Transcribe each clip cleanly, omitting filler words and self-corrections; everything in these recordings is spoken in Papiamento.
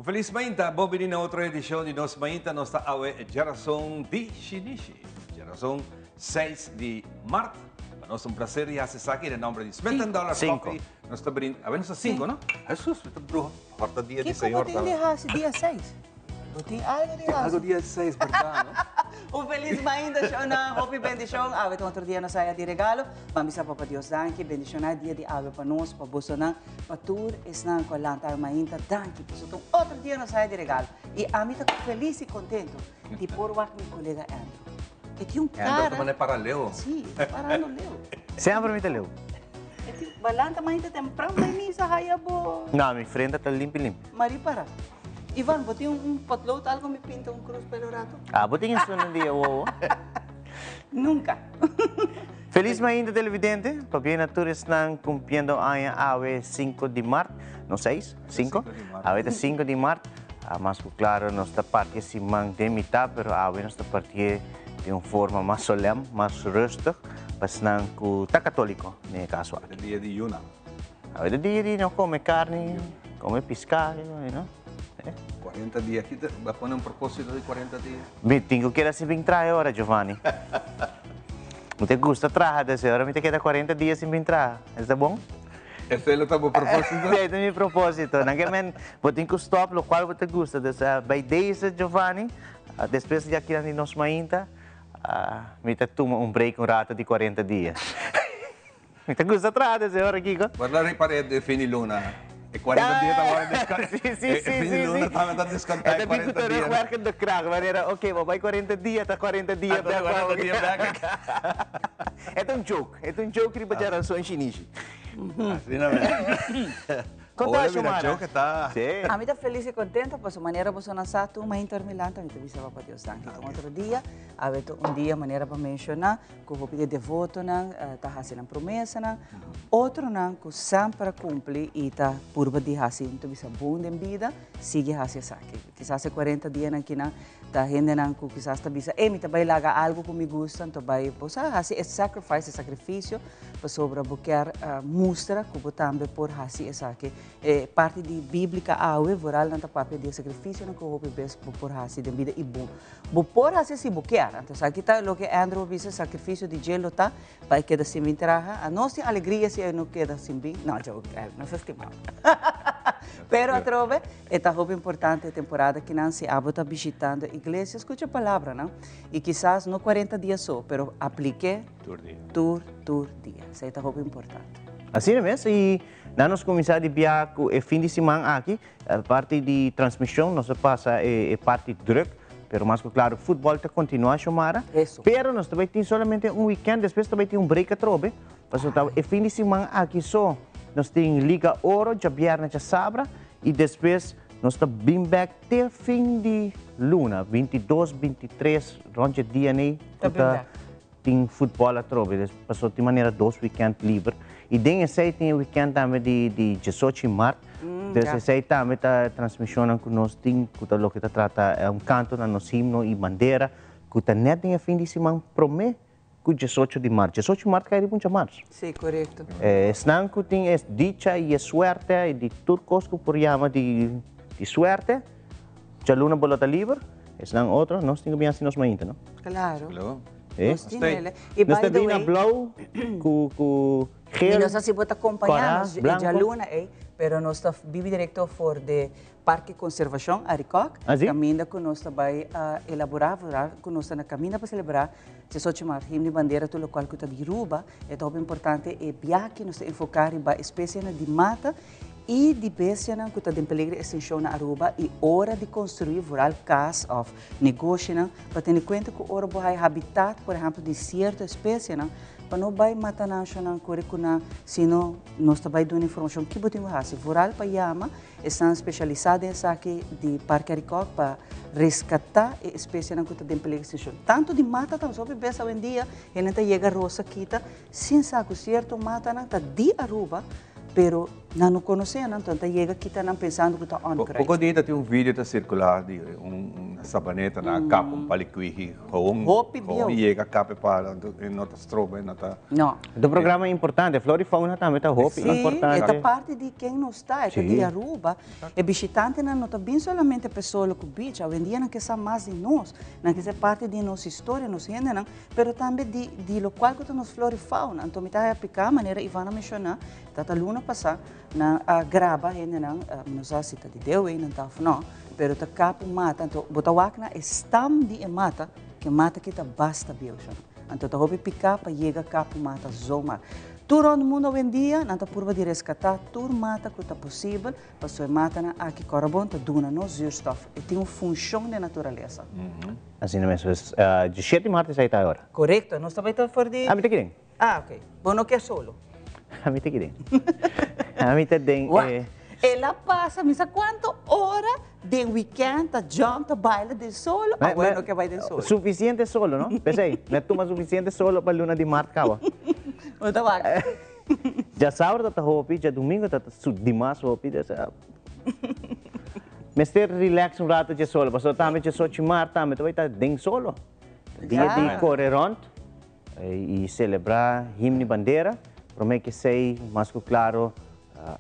Felis mainta, bon bini na otro edicion di Nos Mainta. Nos ta awe djarason di Shinishi. Djarason 6 di maart. Pa nos un placer di haci esaki den nomber di Smith and Dollar Cinco. Coffee. Nos ta brinda, awe nos ta 5, no? Jesus, mi ta bruha. Horta dia di Kiko Señor. bo tin di haci dia 6? Bo tin algo di haci? Algo dia 6, berdad, no? Un felis mainta, shownan. Hopi bendicion. Awe ta otro dia nos haya di regalo. Ban bisa Papa Dios danki. Bendiciona dia di awe pa nos, pa bosonan, pa tur esnan cu a lanta awe mainta. Danki pasobra ta un otro dia nos haya di regalo. Y ami ta felis y contento di por wak mi colega Andrew. E tin un Andrew cara. ta manda para leu. Sí, e ta parando leu. Semper mi ta leu. E tin, bo a lanta mainta tempran bay misa haya bo. No, mi frenta ta limpi limpi. Mari para. Ivan, bo tin un potlood algo mi pinta un cruz pelo rato? Ah, bo tin esun un dia wowo. Nunca. Feliz mainta televidente, pabia na tur esnan cumpliendo aña awe 5 di maart, no 6, 5, awe ta 5 di maart, mas cu claro nos ta parti e siman den mitad, pero awe nos ta partié den un forma mas solem, mas rustig, pa esnan cu ta catolico den e caso aki. E dia di yuna. Awe ta dia di no come carni, come pisca, you know. 40 dia, ki ta, bo a pone un proposito di 40 dia? Mi tin cu keda sin bin traha e ora, Giovanni. Mi ta gusta traha, dus e ora mi ta keda 40 dia sin bin traha. Esta bon? Esei lo ta bo proposito? Esei ta mi proposito. Nan ke men, bo tin cu stop locual bo ta gusta. Dus by deze, Giovanni, despues di akinan di nos mainta, mi ta tuma un break un rato di 40 dia. Mi ta gusta traha desde ora, Kiko. Bo ta ripara e fin di luna. E 40 dia ta wòrdu deskonta. Si, si, E si, fin di si, luna si. tambe ta deskonta E e ta bin ku 40 dia. terugwerkende kracht, manera, oké, bo bai 40 dia, ta 40 dia Ah, ta bèk 40 dia bèk. E ta un joke, e ta un joke riba djarason shinishi. Asina mes. Kon ta, Ora bira Xiomara? joke ta. Si. Ami ta felis i kontento pasobra manera boso nan sa tur mainta ora mi lanta mi ta bisa Papa Dios danki. Ta un otro dia, awe ta un dia manera bo a menshoná. Ku hopi di e devotonan ta hasi nan promesanan, otronan ku semper a kumpli i ta purba di hasi un ta bisa bon den bida, sigui hasi esaki. Kisas e kuarenta dianan kinan ta hendenan ku kisas ta bisa, e mi ta bai laga algu ku mi gusta, anto bai bo sa hasi e sacrifice, e sakrifisio, pasobra bo kier mustra ku bo tambe por hasi esaki. E parti di biblika awe vooral nan ta papia di e sakrifisionan ku hopi bes bo por hasi den bida i bo Bo por hasi si bo kier. Anto esaki ta loke Andrew a bisa, sacrificio di dje lo ta pa e keda sin bin traha. A nos tin alegria si e no keda sin bin. No, joke, nos a stima. Pero atrobe, e ta hopi importante e temporada kinan si abo ta bishitando iglesia, scucha palabranan. Y kisas no 40 dia so, pero aplique Tur dia. tur, tur dia. Esei ta hopi importante. Asina mes, y nan nos cuminsa di bia cu e fin di siman aki. Parti di transmision nos a pasa e parti druk, pero mas cu claro futbol ta continua, Xiomara. Eso. Pero nos ta bay tin solamente un weekend, despues ta bay tin un break atrobe, pasobra ta e fin di siman aki so nos tin Liga Oro djabierne djasabra y despues nos ta bin bek te fin di luna, 22, 23, rond dje dia ney Ta cu bin ta bek. Tin futbol atrobe, des pasobra tin manera dos weekend liber. Y den esey tin e weekend tambe di di diesocho y mart. Dus esey tambe ta transmisionnan cu nos tin cu ta loke ta trata un canto na nos himno y bandera cu ta net den e fin di siman prome cu diesocho di mart. Diesocho di mart cay riba un djamars. Si, corecto. Esnan cu tin e dicha y e suerte y di tur cos cu por yama di di suerte, djaluna bo lo ta liber. Esnan otro, nos tin cu bin haci nos mainta, no? Claro. Eh? Nos tin ele. Y Nos by ta the bina way, blauw cu cu geel. Mi no sa si bo ta acompaña nos Cora, djaluna ey, pero nos ta bibi directo for de Parke Conservacion Arikok, Ah, si? caminda cu nos ta bay a elabora, vooral cu nos ta na caminda pa celebra 18 maart, himno y bandera tur locual cu ta di Aruba. E ta hopi importante e biaha nos ta enfoca riba especienan di mata y di bestianan cu ta den peligro di extincion na Aruba y ora di construi vooral cas of negoshinan pa tene cuenta cu ora bo haya habitat por ehempel di cierto especienan pa no bay mata nan shonan core cu nan sino nos ta bay duna informacion ki bo tin cu haci vooral pa yama esnan specialisa den esaki di Parke Arikok pa rescata e especienan cu ta den peligro di extincion tanto di mata tambe hopi bes awendia hende ta yega rosa kita sin sa cu cierto matanan ta di Aruba pero nan no conoce nan, enton ta yega kita nan pensando cu ta onkruid. Poco dia ta tin un video ta circula di un. Na Sabaneta nan a kap un palikwihi gewoon Hopi bieu. Gewoon yega kap e palo anto e no ta stroba e no ta. No. Ta un programa importante. Flora y Fauna tambe ta hopi Sí, importante. e ta parti di ken nos ta, e ta di Sí. Aruba. E bishitantenan no ta bin solamente p'e solo ku beach, awendia nan ke sa mas di nos, nan ke ser parti di nos historia, nos hendenan, pero tambe di di lokual ku ta nos flora y fauna. Anto mi ta haya apliká manera Ivan a menshoná, ta ta luna pasá, Nan a graba hendenan, mi no sa si ta di deu ei nan ta of no, pero ta kap un mata, anto bo ta wak na e stam di e mata, ku e mata aki ta basta bieu shon. Anto ta hopi piká pa yega kap un mata zomaar. Tur rònt mundu awendia nan ta purba di reskatá tur mata ku ta posibel, pasobra e matanan aki kòrda bon ta duna nos zuurstof, e tin un funshon den naturalesa. Asina mes, pues dishete mart esei ta e ora. Korekto, nos ta bai ta for di. A mi ta keren. Ah, ok. Bo no ke solo? Ami ta kiden. Ami ta den e. El a pasa mi sa cuanto ora den weekend ta jump, ta baila den solo. Ah, bueno ke bai den solo. Suficiente solo, no? P'esei, mi a tuma suficiente solo pa luna di mart caba. Bo ta wak. Djasabra ta ta hopi, djadumingo ta ta su dimas hopi, des mester relax un rato dje solo, pasobra tambe djesochi mart tambe ta bai ta den solo. Dia di kore rond. I selebrá himno i bandera. Promé ku esei, mas ku klaro,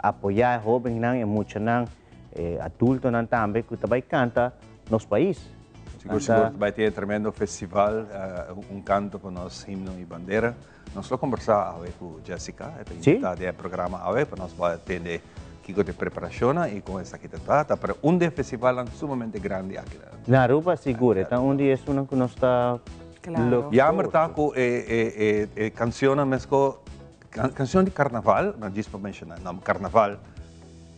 apoyá e hóbennan, e muchanan, e adultonan tambe ku ta bai kanta nos pais. Sigur sigur ta bai tin e tremendo festival, un kanto pa nos himno i bandera. Nos lo kombersá awe ku Jessica, e ta invitá den e programa awe pa nos bai tende kiko ta e preparashonnan i kon esaki ta trata. Pero un di e festivalnan sumamente grandi aki na. Na Aruba sigur, e ta un di esunnan ku nos ta Claro. Jammer ta cu e cancionnan mesco, cancion di carnaval, no djis pa menciona nom carnaval,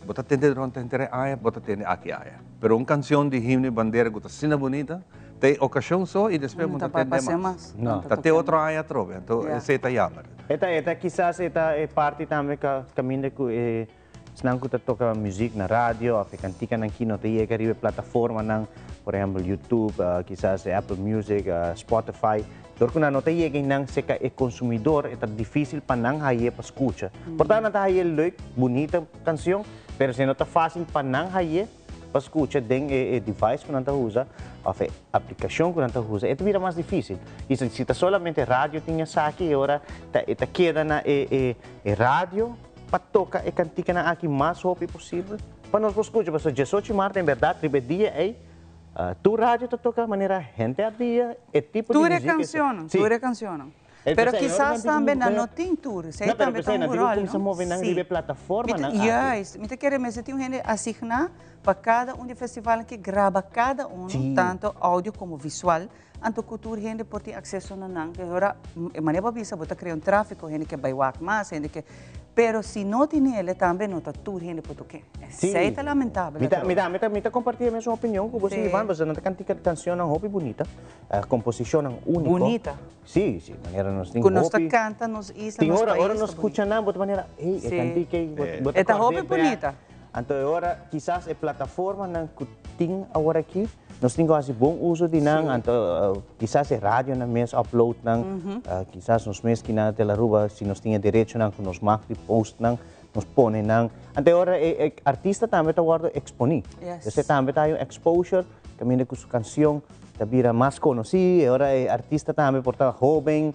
bo ta tende durante henter e aña, bo ta tende aki aya. Pero un cancion di himno y bandera cu ta asina bunita, ta e ocasion so y despues bo no ta tende mas. No. Ta te otro aña atrobe, anto esey ta jammer. E ta, e ta kisas e ta e parti tambe caminda cu e Esnan ku ta toka muzik na radio òf e kantikanan ki no ta yega riba e plataformanan, por ehèmpel YouTube, kisas e Apple Music, Spotify, dor ku nan no ta yega einan serka e konsumidor e ta difísil pa nan haye pa skucha. Por ta nan ta haye leuk, bunita kansion, pero si no ta fásil pa nan haye pa skucha den e device ku nan ta usa òf e aplikashon ku nan ta usa, e ta bira mas difísil. I si ta solamente radio tin esaki, e ora ta e ta keda na e radio. Pa toka e kantikanan aki mas hopi posibel pa nos por skucha, pasobra diesocho mart en bèrdat riba e dia ei tur radio ta toka manera henter dia e tipo di Tur e muzik. kansionnan, Sí. tur e kansionnan. E Pero p'esei ora kisas nan tin ku tambe nan move- no tin tur, esei No, pero tambe ta p'esei un nan tin ku ròl, kuminsá no? move nan Sí. riba e Mi ta, plataformanan aki. juist, mi ta kere mester tin un hende asigná pa kada un di e festivalnan ke graba kada uno, Sí. tanto audio komo visual, Anto ku tur hende por tin akseso na nan. E ora, e manera bo a bisa, bo ta krea un tráfiko, hende ke bai wak mas, hende ke. Pero si no tin hende tambe no ta tur hende por tok'é. Esei ta lamentabel Mi ta, atrobe. mi ta, mi ta, mi ta kompartí e mesun opinion ku bo, Sí. Ivan, pasobra nan ta kantika kansionnan hopi bunita, komposishonnan úniko. Bunita. Sí, sí, manera nos tin Ku nos ta hopi. kanta nos isla, Tin nos ora, pais ora nos ta bunita. skucha nan, bo ta manera, hey, e Sí. kantika ei, bo, bo ta E ta kòrd'é hopi bèk. bunita. Anto e ora, kisas e plataformanan ku tin aworakí, Nos tin ku hasi bon uso di nan, anto kisas e radionan mes upload nan, kisas nos mes ki na Telaruba si nos tin e derechonan ku nos mag di post nan, nos pone nan. Anto e ora e artista tambe ta wòrdu eksponí. Esei tambe ta hay un exposure kaminda ku su kansion ta bira mas konosí, e ora e artista tambe por ta hóben,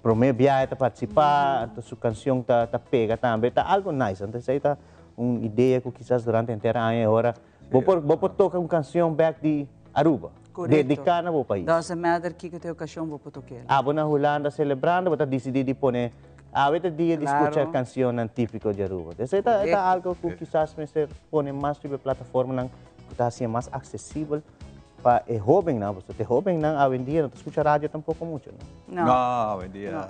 promé biaha e ta partisipá, anto su kansion ta pega tambe, ta algu nice. Anto esei ta un idea ku kisas durante henter aña e ora Bo por, bo por toca un cancion bek di Aruba. Correcto. Dedica na bo pais. Doesn't matter kiko ta e ocasion bo por toquel. Abo na Hulanda celebrando, bo ta dicidi di pone awe ta dia di scucha cancionnan tipico di Aruba. Esey ta, ta algo cu kisas mester pone mas riba e plataformanan cu ta haci'e mas accesibel pa e hobennan, pasobra e hobennan awendia no ta scucha radio tampoco mucho, no? No. No, awendia.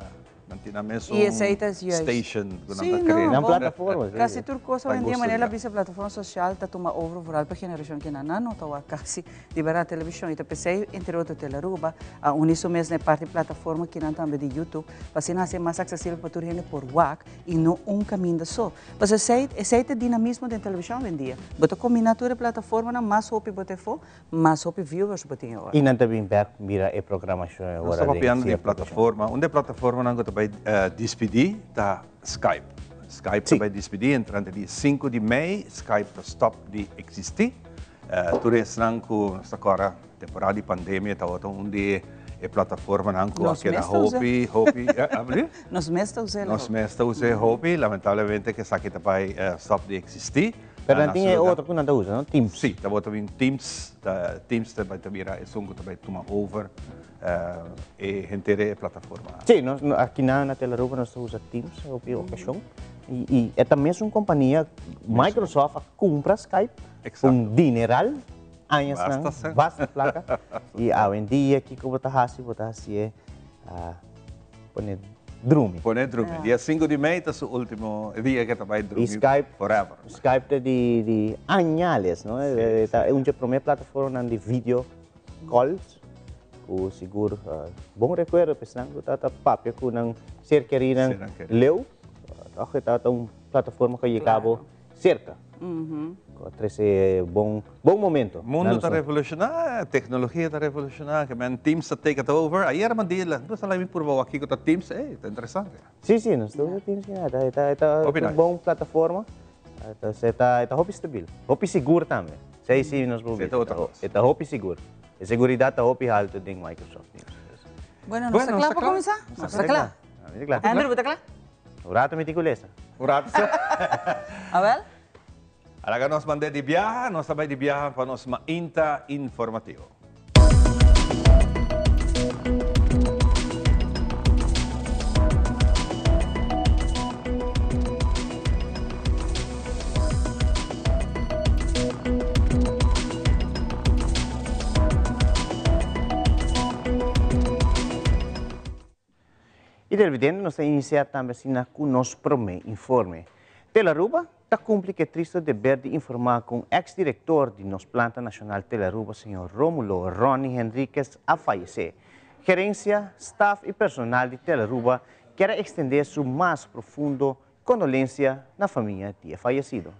Nan tin nan mesun I esei ta juist. station ku nan Sí, ta no, krea. Nan bo- plataforma, sí. Kasi tur kos Pa hoy en dia, gusto manera di bisa plataforma social ta tuma over vooral pa generashon ku nan no ta wak kasi di bèrdat televishon. I ta p'esei entre otro Telearuba a uni su mes na e parti plataforma kinan tambe di YouTube pa asina hasi e mas aksesibel pa tur hende por wak i no un kaminda so. Pasobra esei esei ta e dinamismo den televishon hoy en dia. Bo ta kombiná tur e plataformanan mas hopi bo ta efo Mas hopi viewers bo tin awor. I nan ta bin bek mira e programashon e Nos ora ta den papiando di sierto plataforma. Un di e plataformanan ku ta bai dispidí ta Skype. Skype ta bai dispidí entrante di sinku di mei, Skype ta stòp di eksistí. Tur esnan ku nos ta kòrda temporada di pandemia tabata un di e plataformanan ku a keda hopi, hopi, Nos mes ta us'é. Nos mes ta us'é hopi, lamentablemente ku esaki ta bai stòp di eksistí. Pero nan tin e otro ku nan ta usa, no? Teams. Sí, tabata bin Teams, Teams ta bai ta bira esun ku ta bai tuma over e henter e plataforma. Sí, nos aki na Telaruba nos ta usa Teams hopi okashon i e ta mesun kompania, Microsoft a kumpra Skype un dineral añasnan, basta plaka i awendia kiko bo ta hasi bo ta hasié pone drumi. Pone drumi. Dia sinku di mei ta su ultimo dia ke ta bai drumi forever. Skype ta di añales, no? Ta un dje prome plataformanan di video calls ku sigur bon rekuerdo pa esnan ku ta papia ku nan ser kerinan leu. Tòg e ta un plataforma ku a yega bo serka. Ku a trese bon bon momento. Mundo ta revolushoná, teknologia ta revolushoná, ke men Teams ta take it over. Ayer mi di, nos a laga mi purba wak kiko ta Teams, ey, ta interesante. Sí, sí, nos ta usa Teams ya. E ta, e ta un bon plataforma. E ta, e ta hopi stabil. Hopi sigur tambe. Esei sí nos por bisa. E ta hopi sigur. E seguridat ta hopi haltu den Microsoft Teams. Bueno, nos ta kla pa kuminsá? Nos ta kla. Andrew, bo ta kla? Un rato mi tin ku lesa. Un rato so. Awel. Alaga nos mand'é di biaha, nos ta bai di biaha pa nos mainta informativo. Y televidente nos ta inicia tambe asina cu nos prome informe. Telaruba ta cumpli cu e tristo deber di informa cu un ex director di nos planta nacional Telaruba señor Romulo Ronny Henriquez a fayece. Gerencia, staff y personal di Telaruba kier a extende su mas profundo condolencia na famia di e fayecido.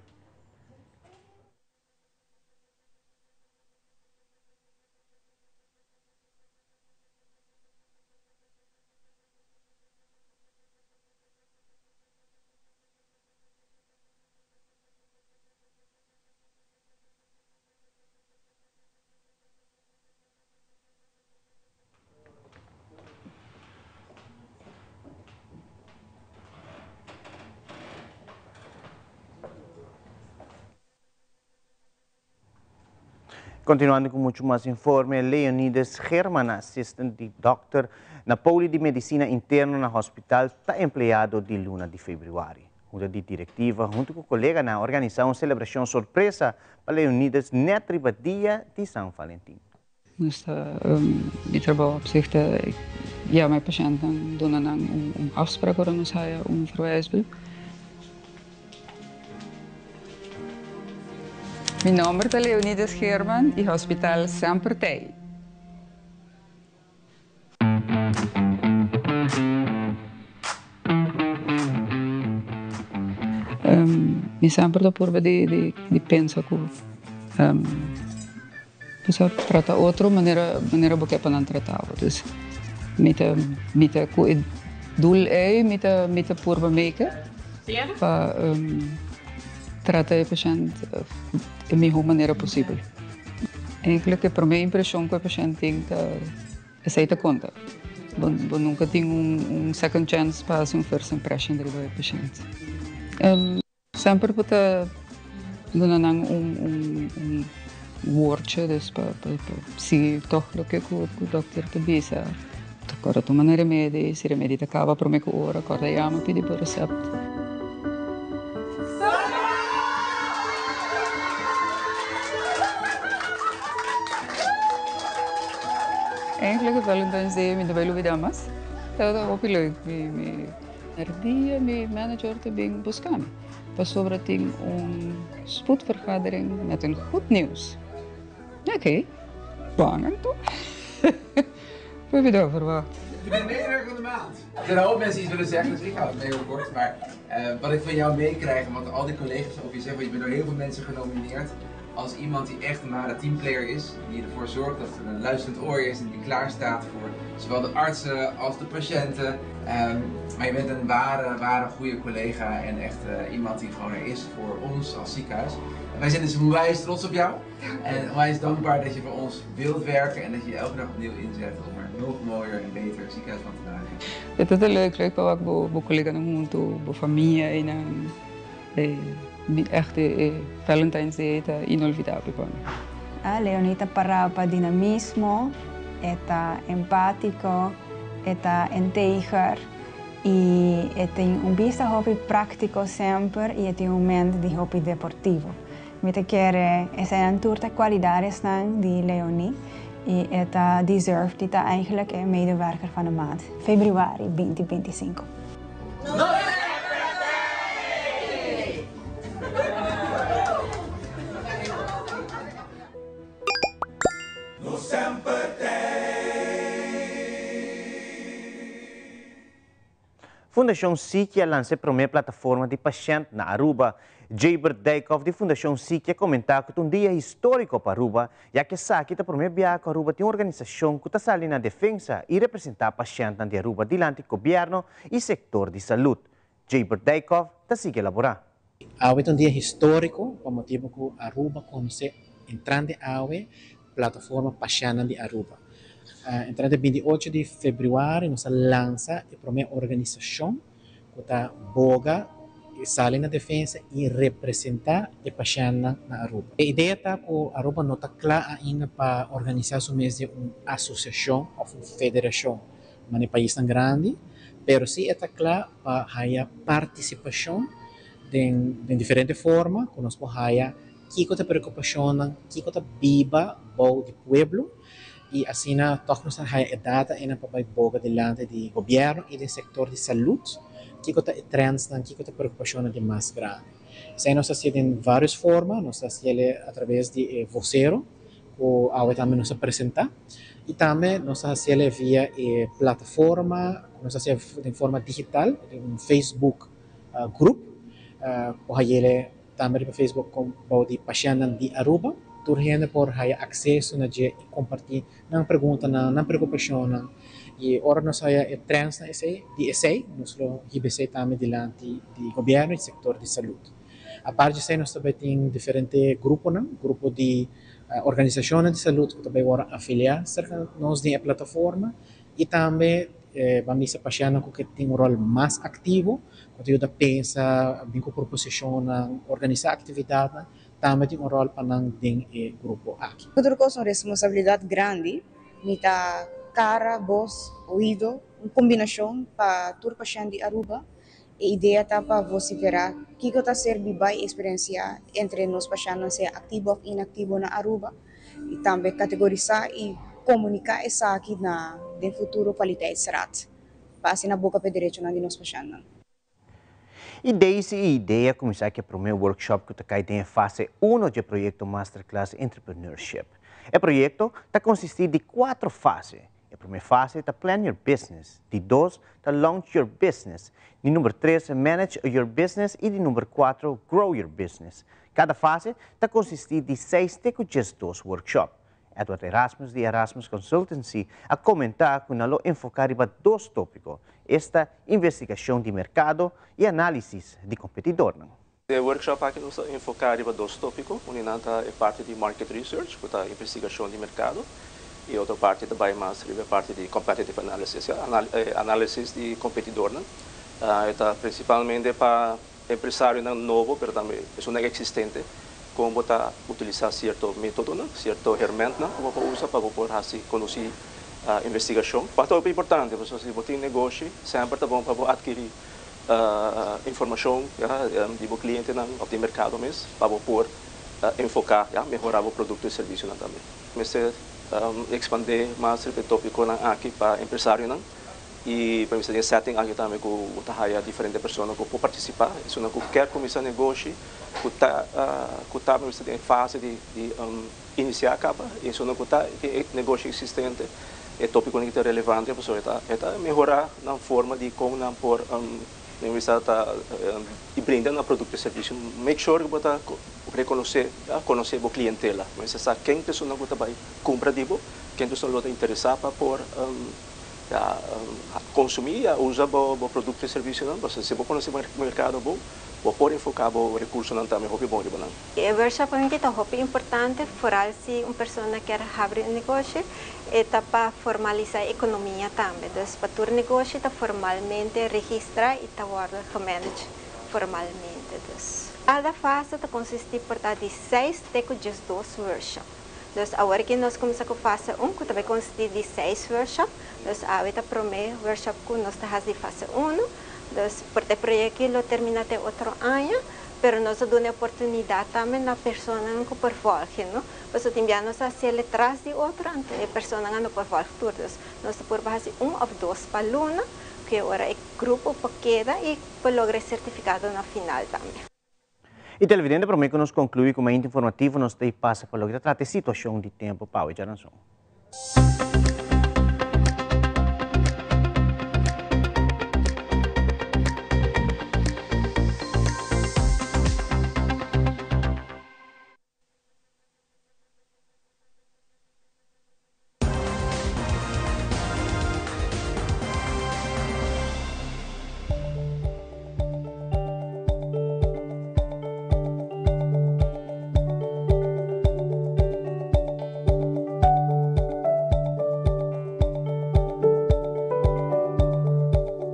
Continuando cu mucho mas informe, Leonides German, assistant di dokter na poli di medicina interno na hospital, ta empleado di luna di februari. Hunta di directiva hunto cu coleganan a organisa un celebracion sorpresa pa Leonides net riba dia di San Valentin. Nos ta mi trabou op zich ta yama e pashèntnan, duna nan un afsprak ora nos haya un verwijsbrief. Mi nòmber ta Leonides Geerman i Hospital Semper Tei. Mi semper ta purba di pensa ku bo sa trata otro manera manera bo ke pa nan trata bo. Dus mi ta mi ta ku e doel ei mi ta mi ta purba meke pa trata e pashènt e mihó manera posibel. Eigenlijk e promé impreshon ku e pashènt tin ta Esei ta konta. Bo bo nunka tin un un second chance pa hasi un first impression riba e pashent. Semper bo ta duna nan un un un woordje dus pa pa pa sigui tog loke ku ku dokter ta bisa. Ta kòrda tuma nan remedi, si remedi ta kaba promé ku ora kòrda yama pidi bo recept. Eigenlijk Valentine's Day mi no bai lubida mas. Tabata hopi leuk. Mi mi dia mi manager ta bin buska mi pasobra tin un spoedvergadering met een goed nieuws. Oké, bang anto. Wat heb je daar verwacht? De medewerker van de maand. Er zijn een hoop mensen die iets willen zeggen, dus ik hou het mee heel kort. Maar wat ik van jou meekrijg en wat al die collega's over je zeggen, want je bent door heel veel mensen genomineerd. Als iemand die echt een ware teamplayer is, die ervoor zorgt dat er een luisterend oor is en die klaar staat voor zowel de artsen als de patiënten. Maar je bent een ware, ware goede collega en echt iemand die gewoon er is voor ons als ziekenhuis. En wij zijn dus onwijs trots op jou en onwijs dankbaar dat je voor ons wilt werken en dat je je elke dag opnieuw inzet om er nog mooier en beter ziekenhuis van te maken. E ta leuk, leuk pa wak bo bo coleganan hunto, bo famia einan. E mi echt e Valentine's Day ta inolvidabel pa mi. Leonie ta pará pa dinamismo, e ta empátiko, e ta integer i e tin un bista hopi práktiko semper i e tin un mente di hopi deportivo. Mi ta kere eseinan tur ta kualidadesnan di Leonie i e ta deserve di ta eigenlijk e medewerker van de maand februari binti binti sinku. Fundashon Siki a lansa e promé plataforma di pashènt na Aruba. Jabert Dijkhoff di Fundashon Siki a komentá ku ta un dia históriko pa Aruba, ya ku esaki ta promé biaha ku Aruba tin un organisashon ku ta sali na defensa i representá pashèntnan di Aruba dilanti gobièrnu i sektor di salud. Jabert Dijkhoff ta sigui elaborá. Awe ta un dia históriko pa motibu ku Aruba konosé entrante awe Plataforma Pashèntnan di Aruba. Entrante 28 di febrüari nos a lansa e promé organisashon ku ta boga, sali na defensa i representá e pashèntnan na Aruba. E idea ta ku Aruba no ta kla ainda pa organisá su mes den un asosiashon òf un federashon manera paisnan grandi, pero sí e ta kla pa haya partisipashon den den diferente forma ku nos por haya kiko ta preokupashonnan, kiko ta biba bou di pueblo i asina tòg nos ta haya e data einan pa bai boga dilanti di gobièrnu i den sektor di salud kiko ta e trendsnan, kiko ta preokupashonnan di mas grandi. Esei nos ta hasié den vários forma, nos ta hasié atraves di e vosero ku awe tambe nos a presentá i tambe nos ta hasié via e plataforma ku nos ta hasié den forma digital, den un Facebook group ku hayele tambe riba Facebook kon bou di Pashèntnan di Aruba. Tur hende por haya akseso na dje i kompartí nan preguntanan, nan preokupashonnan. I ora nos haya e trends na esei, di esei, nos lo hiba esei tambe dilanti di gobièrnu i sektor di salud. Apart di esei nos ta bai tin diferente gruponan, grupo di organisashonnan di salud ku ta bai wòrdu afiliá serka nos den e plataforma i tambe Ban bisa pashèntnan ku ke tin un ròl mas aktivo, ku ta yuda pensa, bin ku proposishonnan, organisá aktividatnan, tambe tin un ròl pa nan den e grupo aki. Otro kos un responsabilidat grandi, mi ta kara, bos, oido, un kombinashon pa tur pashènt di Aruba. E idea ta pa vosiferá kiko ta ser bibá i eksperensiá entre nos pashèntnan sea aktivo òf inaktivo na Aruba i tambe kategorisá i komuniká esaki na den futuro Kwaliteitsraad pa asina boka pa e derechonan di nos pashèntnan. I Daisy i Idea kuminsá ku e promé workshop ku ta kai den e fase uno dje proyekto Masterclass Entrepreneurship. E proyekto ta konsistí di kuatro fase. E promé fase ta Plan Your Business, di dos ta Launch Your Business, di number tres Manage Your Business i di number kuatro Grow Your Business. Kada fase ta konsistí di seis te ku djesdos workshop. Edward Erasmus di Erasmus Consultancy a komentá ku nan lo enfoká riba dos tópiko, esta investigashon di merkado i análisis di kompetidornan. Den e workshop aki nos ta enfoká riba dos tópiko, un di nan ta e parti di market research, ku ta investigashon di merkado, i e otro parti ta bai mas riba e parti di competitive analysis, ya, análisis di kompetidornan. E ta prinsipalmente pa empresarionan nobo, pero tambe esunnan eksistente, kon bo ta utilisá sierto métodonan, sierto hermentnan ku bo por usa pa bo por hasi konosí investigashon. Kua ta hopi importante, pasobra si bo tin negoshi, semper ta bon pa bo atkirí informashon di bo klientenan òf di merkado mes pa bo por enfoká, ya, mehorá bo produkto i servisionan tambe. Mester ekspandé mas riba e tópikonan aki pa empresarionan i pa mester den e setting aki tambe ku bo ta haya diferente persona ku por partisipá, esunnan ku kier kuminsá negoshi ku ta ku ta mester den e fase di di inisiá kaba i esunnan ku ta tin e negoshi eksistente. E tópikonan ki ta relevante pasobra e ta e ta mehorá nan forma di kon nan por den bisa ta i brinda nan produkto i servisio. Make sure ku bo ta. rekonosé, ya, konosé bo klientela. Bo mester sa ken ta esunnan ku ta bai kumpra di bo, ken ta esun lo ta interesá pa por ya konsumí ya usa bo bo produkto i servisionan. Pasobra si bo konosé bo merkado bon, bo por enfoká bo rekursonan tambe hopi bon riba nan. E workshop aki ta hopi importante, foral si un persona kier habri un negoshi, e ta pa formalisa e ekonomia tambe. Dus pa tur negoshi ta formalmente registra i ta wòrdu gemanage formalmente. Dus kada fase ta konsistí por ta di seis te ku 12 workshop. Dus awor ki nos kuminsá ku fase un ku ta bai konsistí di seis workshop. Dus awe ta promé workshop ku nos ta hasi di fase uno. Dus por ta e proyekto lo terminá te otro aña. Pero nos a duna e oportunidat tambe na personanan ku por vòlge, no? Pasobra tin bia nos a hasiel e tras di otro, anto e personanan no por vòlge tur. Dus nos ta purba hasi un òf dos pa luna, ku e ora e grupo por keda i por logra e sertifikado na final tambe. I televidente, promé ku nos konkluí ku Mainta Informativo nos ta i pasa pa loke ta trata e situashon di tempu pa awe djaranson.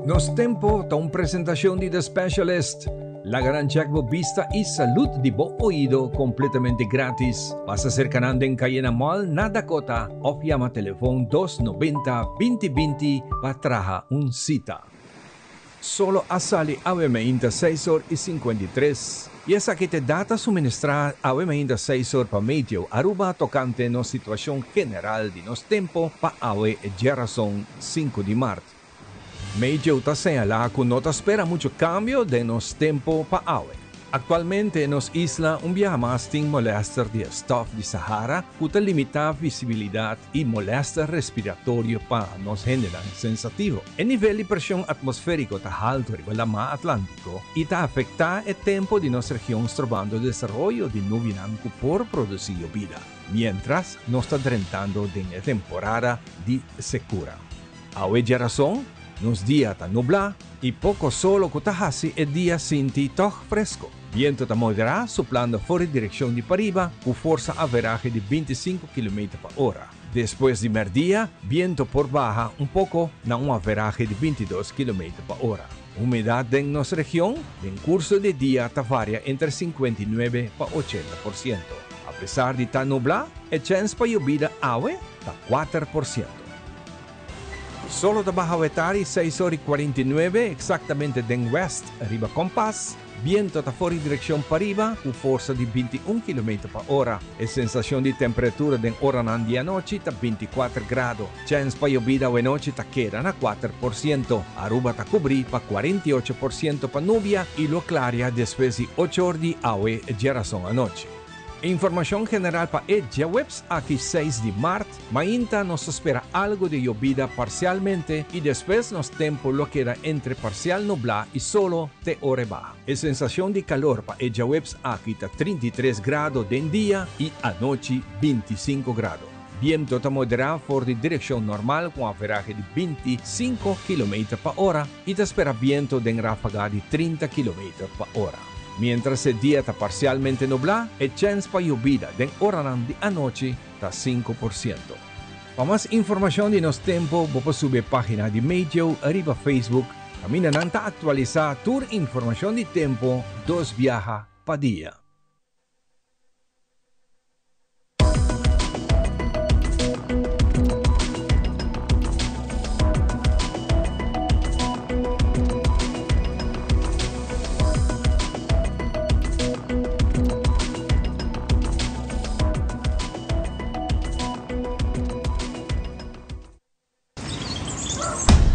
Nos Tempo ta un presentacion di The Specialist. Laga nan check bo bista y salud di bo oido completamente gratis. Pasa cerca nan den Cayena Mall na Dakota of yama telefon 290 20 20 pa traha un cita. Solo a sali awe mainta seis or y 53 y esaki t'e data suministra awe mainta seis or pa Meteo Aruba tocante nos situacion general di nos tempo pa awe djerason 5 di mart. Meteo ta señala cu no ta spera mucho cambio den nos tempo pa awe. Actualmente nos isla un biaha mas tin molester di e stof di Sahara cu ta limita visibilidad y molester respiratorio pa nos hendenan sensativo. E nivel di presion atmosferico ta halto riba Lama Atlantico y ta afecta e tempo di nos region strobando desaroyo di nubinan cu por produci yobida, mientras nos ta drentando den e temporada di secura. Awe djerason, nos dia ta nubla y poco solo cu ta haci e dia sinti tog fresco. Biento ta modera suplando for di direccion di pariba cu forsa averahe di 25 kilometer pa ora. Despues di merdia, biento por baha un poco na un averahe di 22 kilometer pa ora. Humedad den nos region den curso di dia ta varia entre 59 pa 80%. Apesar di ta nubla, e chens pa yobida awe ta 4%. Solo ta baha wetari 6 or y 49, exactamente den west riba kompas. Biento ta for di direccion pariba cu forsa di 21 km pa ora. E sensacion di temperatura den oranan di anochi ta 24 grado. Chens pa yobida anochi ta keda na 4%. Aruba ta cubri pa 48% pa nubia y lo claria despues di 8 or di awe djerason anochi. Informacion general pa e djaweps aki 6 di mart, mainta nos ta spera algo di yobida parcialmente y despues nos tempo lo keda entre parcial nubla y solo te ora baha. E sensacion di calor pa e djaweps aki ta 33 grado den dia y anochi 25 grado. Biento ta modera for di direccion normal cu averahe di 25 km pa ora y ta spera biento den rafaga di 30 km pa ora. Mientras e dia ta parcialmente nubla, e chens pa yobida den oranan di anochi ta 5%. Pa mas informacion di nos tempo, bo por subi pagina di Meteo riba Facebook. Caminda nan ta actualisa tur informacion di tempo dos biaha pa dia.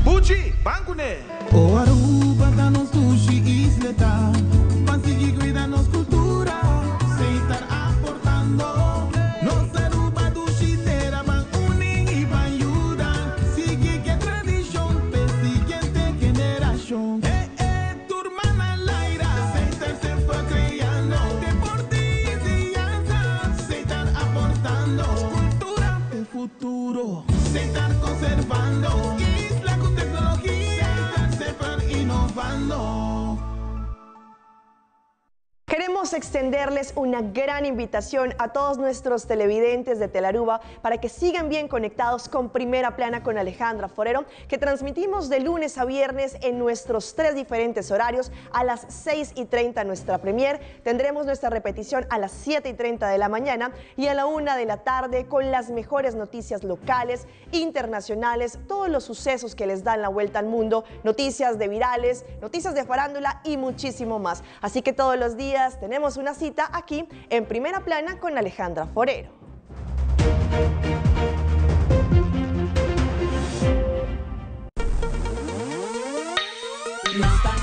Buchi, ban cune! O Aruba ta nos dushi isla ta, pa sigui cuida nos cultura. futuro. Setar conservando. Isla cu tecnologia. Setar semper innovando. Queremos extenderles una gran invitación a todos nuestros televidentes de Telaruba para que sigan bien conectados con Primera Plana con Alejandra Forero, que transmitimos de lunes a viernes en nuestros tres diferentes horarios. A las 6:30 nuestra premier, tendremos nuestra repetición a las 7:30 de la mañana y a la 1 de la tarde con las mejores noticias locales, internacionales, todos los sucesos que les dan la vuelta al mundo, noticias de virales, noticias de farándula y muchísimo más. Así que todos los días tenemos una cita aquí en Primera Plana con Alejandra Forero. Y nos ta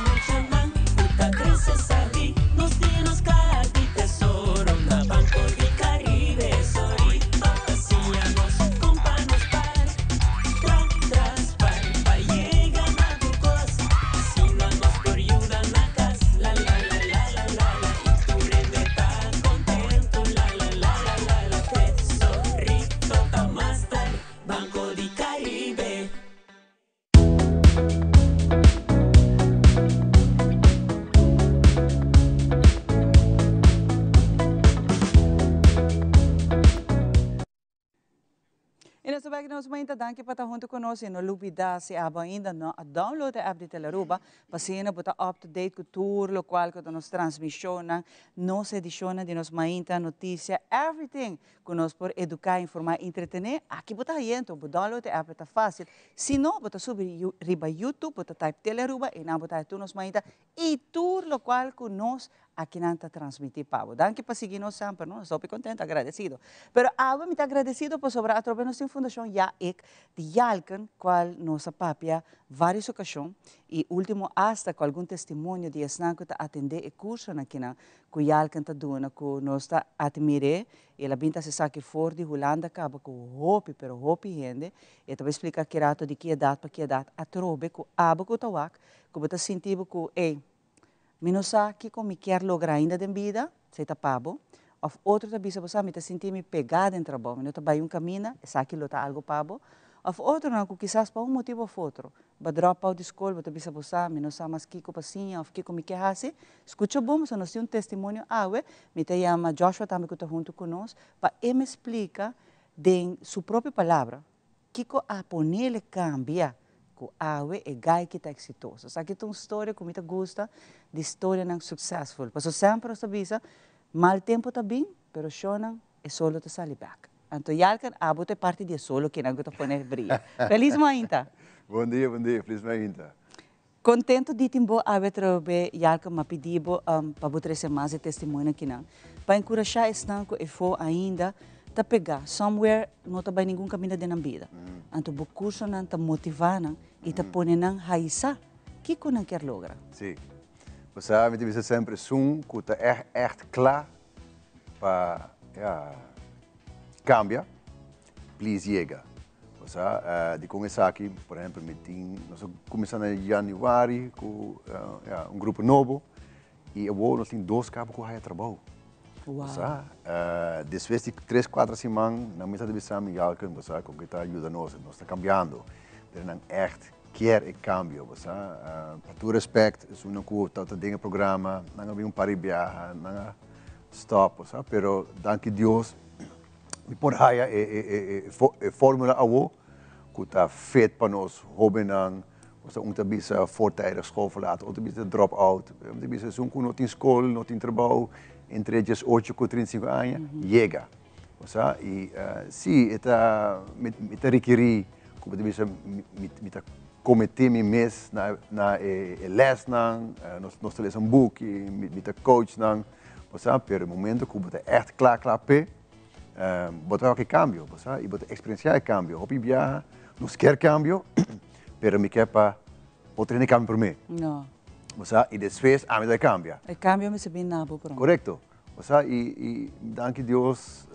nos mainta danki pa ta hunto cu nos y no lubida si abo ainda no a download e app di Telaruba pa asina bo ta up to date cu tur locual cu ta nos transmisionnan, nos edicionnan di nos mainta, noticia, everything cu nos por educa, informa, entretene, aki bo ta hayento, bo download e app e ta facil. Si no, bo ta subi riba YouTube, bo ta type Telaruba y nan bo ta haya tur nos mainta y tur locual cu nos akinan ta transmiti pa bo. Danki pa sigui nos semper, no? Nos ta hopi contento, agradecido. Pero awe mi ta agradecido pasobra atrobe nos tin Fundacion Ya Ik di Yalken, cual nos a papia varios ocasion y ultimo hasta cu algun testimonio di esnan cu ta atende e cursonan akinan cu Yalken ta duna cu nos ta admire y el a bin ta haci esaki for di Hulanda caba cu hopi pero hopi hende. E ta bay splica ki rato di ki edad pa ki edad atrobe cu abo cu ta wak cu bo ta sinti bo cu ey Mi no sa kiko mi kier logra ainda den bida, esei ta pa bo. Of otro ta bisa bo sa mi ta sinti mi pegá den trabou, mi no ta bai un kaminda, esaki lo ta algu pa bo. Of otronan ku kisas pa un motibu of otro, bo a drop out di skol, bo ta bisa bo sa mi no sa mas kiko pa siña of kiko mi ke hasi. Skucha bon, pasobra nos tin un testimonio awe, mi ta yama Joshua tambe ku ta huntu ku nos, pa e me splika den su propio palabra Kiko a ponele kambia ku awe e gai ki ta eksitoso? Esaki ta un storia ku mi ta gusta di storianan suksesful. Pasobra semper nos ta bisa, mal tempu ta bin, pero shownan e sol lo ta sali bek. Anto Yalken, abo ta e parti di e sol kinan ku ta pone bria. Felis mainta! Bon dia, bon dia, felis mainta. Contento di tin bo awe atrobe Yalken m'a pidi bo pa bo trece mas e testimonio kinan pa encurasha esnan cu efo ainda ta pega somewhere no ta bay ningun caminda den nan bida. Anto bo cursonan ta motiva nan y ta pone nan haisa kico nan kier logra. Si. Bo sa mi ta bisa semper esun cu ta echt echt cla pa ya cambia please yega. Bo sa, dikon esaki, por ehempel, mi tin, nos a kuminsá na yanüari ku ya, un grupo nobo i awor nos tin dos kaba ku haya trabou. Bo sa, despues di tres, kuater siman nan mester ta bisa mi, Yalken, bo sa, kon ke ta yuda nos, nos ta kambiando, pero nan ègt kier e kambio, bo sa. Pa tur respèkt, esunnan ku tabata den e programa, nan a bin un par di biaha, nan a stòp, bo sa, pero danki Dios, Mi por haya e formula awo ku ta fit pa nos hobennan. Osea un ta bisa voortijdig schoolverlaten, otro ta bisa drop out. Un ta bisa esun ku no tin skol, no tin trabou entre dies ocho ku trinta i sinku aña, yega. Osea i si e ta mi ta rekerí ku bo ta bisa mi ta kometé mi mes na e lèsnan, nos ta lesa un buki, mi ta coach nan. Bo sa, pero e momento ku bo ta ègt kla kla p'e, bo ta wak e kambio, bo sa, i bo ta eksperensiá e kambio. Hopi biaha nos kier kambio, pero mi ke pa otro hende kambia promé. No. Bo sa, i despues ami ta kambia. E kambio mester bin na bo promé. Korekto. Bo sa, i danki Dios,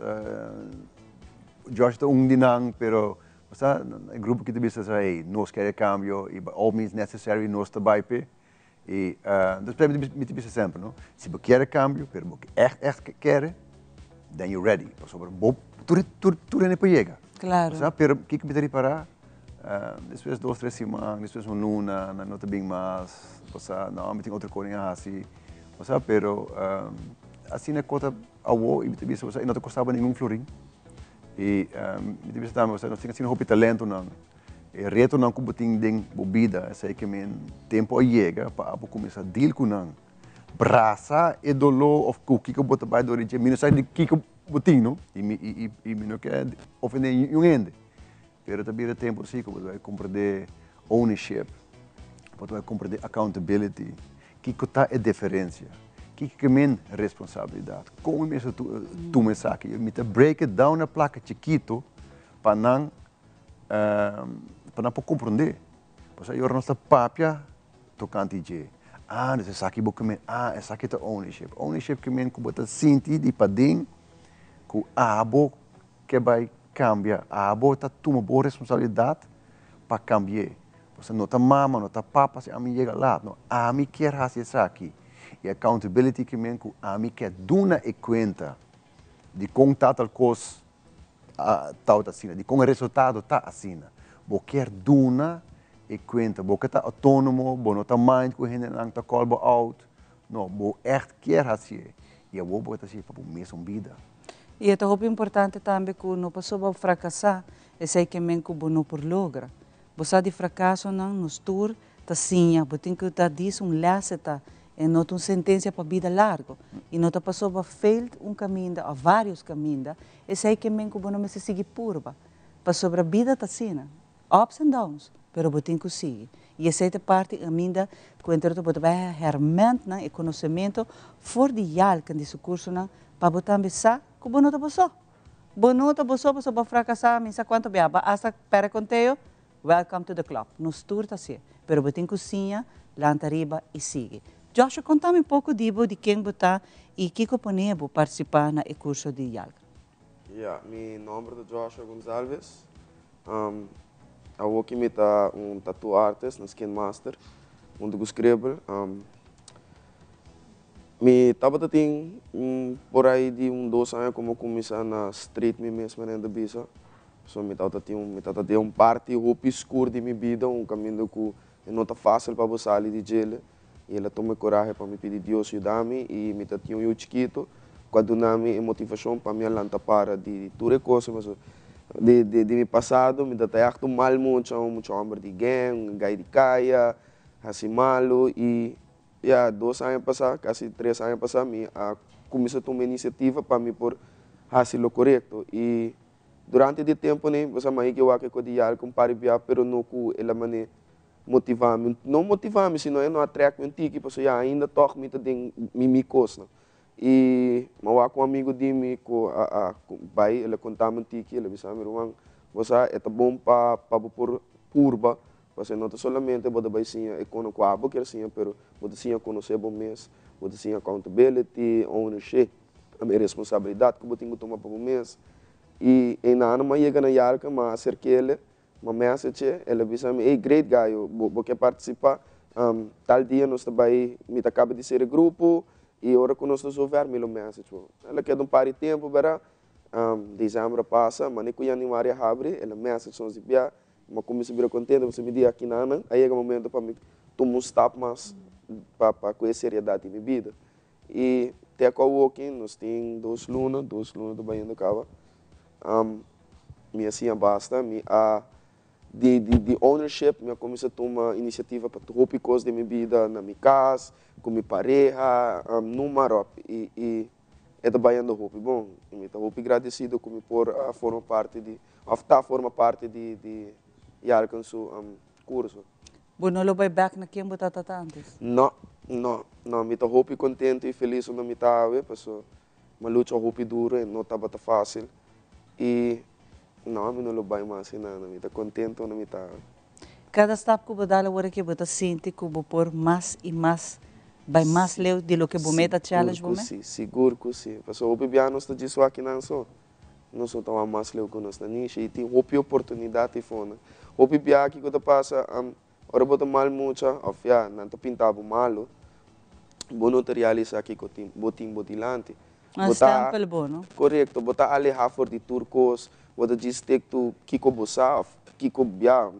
Josh ta un di nan, pero bo sa, e grupo ki ta bisa sa, hey, nos kier e kambio i by all means necessary nos ta bai p'e. I despues mi ta bisa semper no, si bo kier e cambio pero bo echt echt kier e, then you ready pasobra bo tur tur tur hende por yega. Claro. Pero kiko mi ta ripará? Despues dos, tres siman, despues un luna, nan no ta bin mas. Osea, no, mi tin otro kos a hasi. Osea, pero asina e kos ta awo i mi ta bisa, osea, e no ta kosta bo ningun florin. I mi ta bisa tambe, osea, nos tin asina hopi talentonan. E retonan ku bo tin den bo bida, esei ke men tempu a yega pa abo kuminsá deal ku nan. Brasa e doló òf ku kiko bo ta bai dor di dje. Mi no sa di kiko bo tin no, i mi i mi no ke ofendé niun hende. Pero ta bira tempu si ku bo ta bai komprendé ownership, bo ta bai komprendé accountability, kiko ta e diferensia, kiko ke men responsabilidat, kon mi mester tuma esaki. Mi ta break it down na plaka chikito pa nan pa nan por komprendé. Pasobra e ora nos ta papia tokante dje, ah, dus esaki bo ke men, ah, esaki ta ownership. Ownership ke men ku bo ta sinti di paden ku abo ke bai kambia, abo ta tuma bo responsabilidat pa kambi'é. Pasobra no ta mama, no ta papa si ami yega laat, no, ami kier hasi esaki. E accountability ke men ku ami ke duna e kuenta di kon ta tal kos tawata asina, di kon e resultado ta asina. Bo kier duna e kuenta, bo ke ta outónomo, bo no ta mind ku hendenan ta call bo out, no, bo ègt kier hasié i awor bo ta hasié pa bo mesun bida. I e ta hopi importante tambe ku no pasobra bo frakasá, esei ke men ku bo no por logra. Bo sa di frakasonan nos tur ta siña, bo tin ku ta dis un lès e ta, e no ta un sentensia pa bida largu. I no ta pasobra bo failed un kaminda òf vários kaminda, esei ke men ku bo no mester sigui purba. Pasobra bida ta asina, ups and downs, pero bo tin ku sigui. I esei ta parti kaminda ku entre otro bo ta bai hèrmèntnan e konosementu for di Yalken di su kursonan pa bo tambe sa ku bo no ta bo so. Bo no ta bo so pasobra bo a frakasá mi sa kuantu biaha, bo a asta pèrdè konteo, welcome to the club. Nos tur ta hasié, pero bo tin ku siña, lanta riba i sigui. Joshua, konta mi un poko di bo, di ken bo ta i kiko pone bo partisipá na e kurso di Yalken. Ya, mi nomber ta Joshua Gonzalves. Awoki mi ta un tattoo artist na Skin Master, hunto ku Scribble. Mi tabata tin por ahí di un dos aña como cuminsa na street mi mes manera ta bisa. So mi tabata tin un, mi tabata den un parti hopi skur di mi bida, un caminda cu e no ta facil pa bo sali di djele. I el a tuma e korahe pa mi pidi Dios yuda mi i mi ta tin un yu chikitu ku a duna mi e motivashon pa mi a lanta para di tur e kos pasobra di di mi pasado mi ta ta ègt un mal mucha, un mucha hòmber di gèng, un gai di kaya, hasi malu i ya dos aña pasá kasi tres aña pasá mi a kuminsá tuma inisiativa pa mi por hasi lo korekto i durante di e tempunan ei bo sa mai ke wak e kos di yalka un par di bia pero no ku el a manera motivá mi, no motivá mi sino e no a trèk mi un tiki pasobra ya ainda tòg mi ta den mi mi kosnan. I mi a wak un amigu di mi ku a a bai el a konta mi un tiki, el a bisa mi, Ruman, bo sa e ta bon pa pa bo por purba pasobra no ta solamente bo ta bai siña e kono ku abo kier siña pero bo ta siña konosé bo mes, bo ta siña accountability, ownership, e responsabilidat ku bo tin ku tuma pa bo mes. I einan mi a yega na Yarka mi a aserk'el Ma message, el a bisa mi, ey great Gayo, bo bo ke participa? Tal dia nos ta bay, mi ta caba di cera grupo y ora cu nos ta zover mi lo message bo. El a keda un par di tempo bera, december a pasa, mane cu januari a habri, el a message nos di bia, mi a cuminsa bira contento pasobra mi di aki nan a yega momento pa mi tuma un stap mas pa pa cu e seriedad di mi bida. Y te cu awoki nos tin dos luna, dos luna ta bayendo caba. Mi a siña basta, mi a di di di ownership mi a cuminsa tuma iniciativa pa hopi cos den mi bida, na mi cas, cu mi pareha, noem maar op. Y y e ta bayendo hopi bon y mi ta hopi gradecido cu mi por a forma parti di of ta forma parti di di Yarken su curso. Bo no lo bai bek na ken bo tabata antes? No, no, no, mi ta hopi contento y feliz unda mi ta awe paso Mi a lucha hopi duro e no tabata fácil y no mi no lo bai mas sin nada mi ta contento unda mi ta. Cada stap cu bo dal awor aki bo ta sinti cu bo por mas y mas bai mas leu di loke bo meta challenge bo me? Sigur cu si, sigur cu si. Pasobra hopi bia nos ta djis wak nan so, nos no ta wak mas leu cu nos na nishi y tin hopi oportunidad y fonan. Hopi bia kico ta pasa Ora bo ta mal mucha of ya nan ta pinta bo malo, bo no ta realisa kico tin bo tin bo dilanti. Un stempel bo, no? Korekto, bo ta alehá for di tur kos, bo ta djis stick to kiko bo sa òf kiko, ya,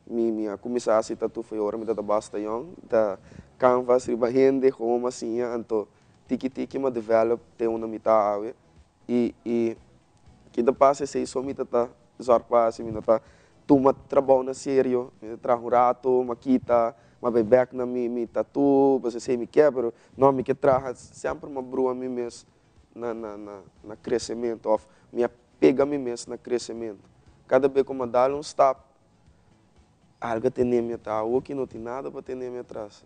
mi mi a kuminsá hasi tatu for e ora mi tabata basta yòn, ta canvas riba hende, gewoon mi a siña, anto tiki tiki mi a develop te unda mi ta awe. I i ki ta pasa esei so mi ta ta zorg pa hasi, mi no ta tuma trabou na serio, mi ta traha un rato, mi a kita, mi a bai bek na mi mi tatu, pasobra esei mi ke, pero no mi ke traha, semper mi a brua mi mes na na na na kresementu òf mi a pega mi mes na kresementu. Kada be ku mi a dal un stap, algu a tene mi atras, awoki no tin nada pa tene mi atras.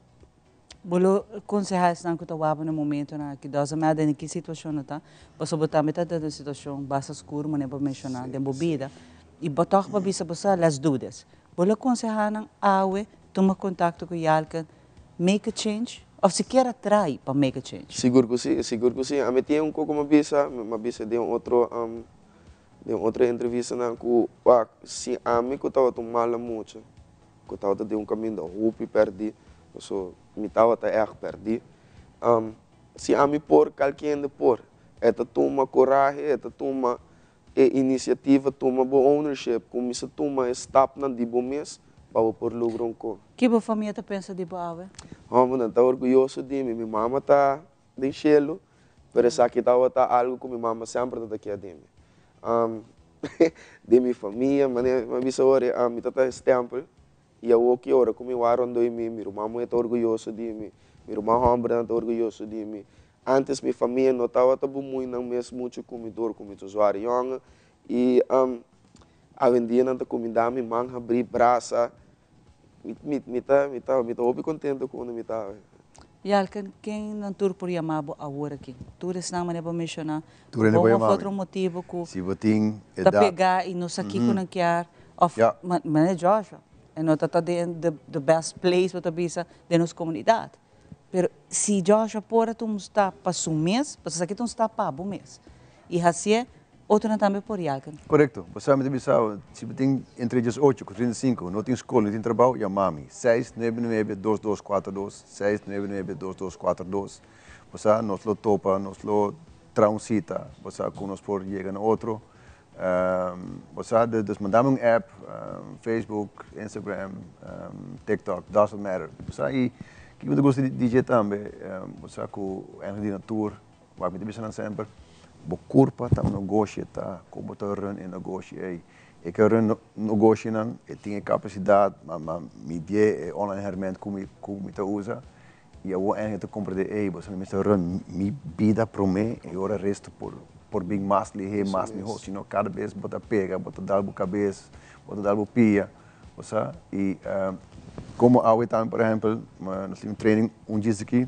Bo lo konsehá esnan ku ta wak na e momentonan aki, doesn't matter den ki situashon nan ta, pasobra bo tambe ta den un situashon basta skur manera bo menshoná den bo bida, i bo tòg bo bisa bo sa let's do this. Bo lo konsehá nan awe tuma kontakto ku Yalken, make a change, òf sikiera try pa make a change? Sigur ku si, sigur ku si. Ami tin un koko mi a bisa, mi a bisa den un otro den otro entrevistanan ku wak si ami ku tabata un mala mucha, ku tabata den un kaminda hopi pèrdí, paso mi tabata ègt pèrdí. Si ami por, kalke hende por. E ta tuma korahe, e ta tuma e inisiativa, tuma bo ownership, kuminsá tuma e stapnan di bo mes pa bo por logra un kos. Ki bo famia ta pensa di bo awe? Hòmber, nan ta orguyoso di mi. Mi mama ta den shelu, pero esaki tabata algu ku mi mama semper ta ta kia di mi. Den mi famia, manera mi a bisa ora, mi ta ta stempel i awor ki ora ku mi wak rondó di mi, mi ruman muhé ta orguyoso di mi, mi ruman hòmbernan ta orguyoso di mi. Ántes mi famia no tabata bumui nan mes muchu ku mi dor ku mi ta usuario yònge i awendia nan ta kumindá mi man habrí brasa. Mi mi ta mi ta mi ta hopi contento cu unda mi ta awe. Yalken, ken nan tur por yama bo awor aki? Tur esnan manera bo menciona, Tur hende bo por un of yama mi. otro motibo cu Si bo tin ta edad. pega y no sa kico nan kier, of Ja. manera Joshua, e no ta ta den the the best place bo ta bisa den nos comunidad. Pero si Joshua por a tuma un stap pa su mes, pasobra esaki ta un stap pa bo mes, y hacié, otronan tambe por yalken. Korekto. Bo sa mi ta bisa bo, si bo tin entre diesocho ku 35, no tin skol, no tin trabou, yama mi. Seis nuebe nuebe dos dos kuater dos, seis nuebe nuebe dos dos kuater dos. Bo sa, nos lo topa, nos lo traha un sita, bo sa, ku nos por yega na otro. Bo sa, dus manda mi un app, Facebook, Instagram, TikTok, doesn't matter. Bo sa, i kiko mi ta gusta di dje tambe, bo sa ku Angel di Natuur, Wak mi ta bisa nan semper, bo kurpa ta un negoshi ta kon bo ta run e negoshi ei. E ke run negoshinan e tin e kapasidat ma ma midie e online herment ku mi ku mi ta usa i awor ènge ta komprende ei bo sa mi mester run mi bida promé i ora resto por por bin mas lihé mas mihó sino kada bes bo ta pega bo ta dal bo kabes bo ta dal bo pia bo sa i komo awe tambe por ehèmpel nos tin un training un djis aki.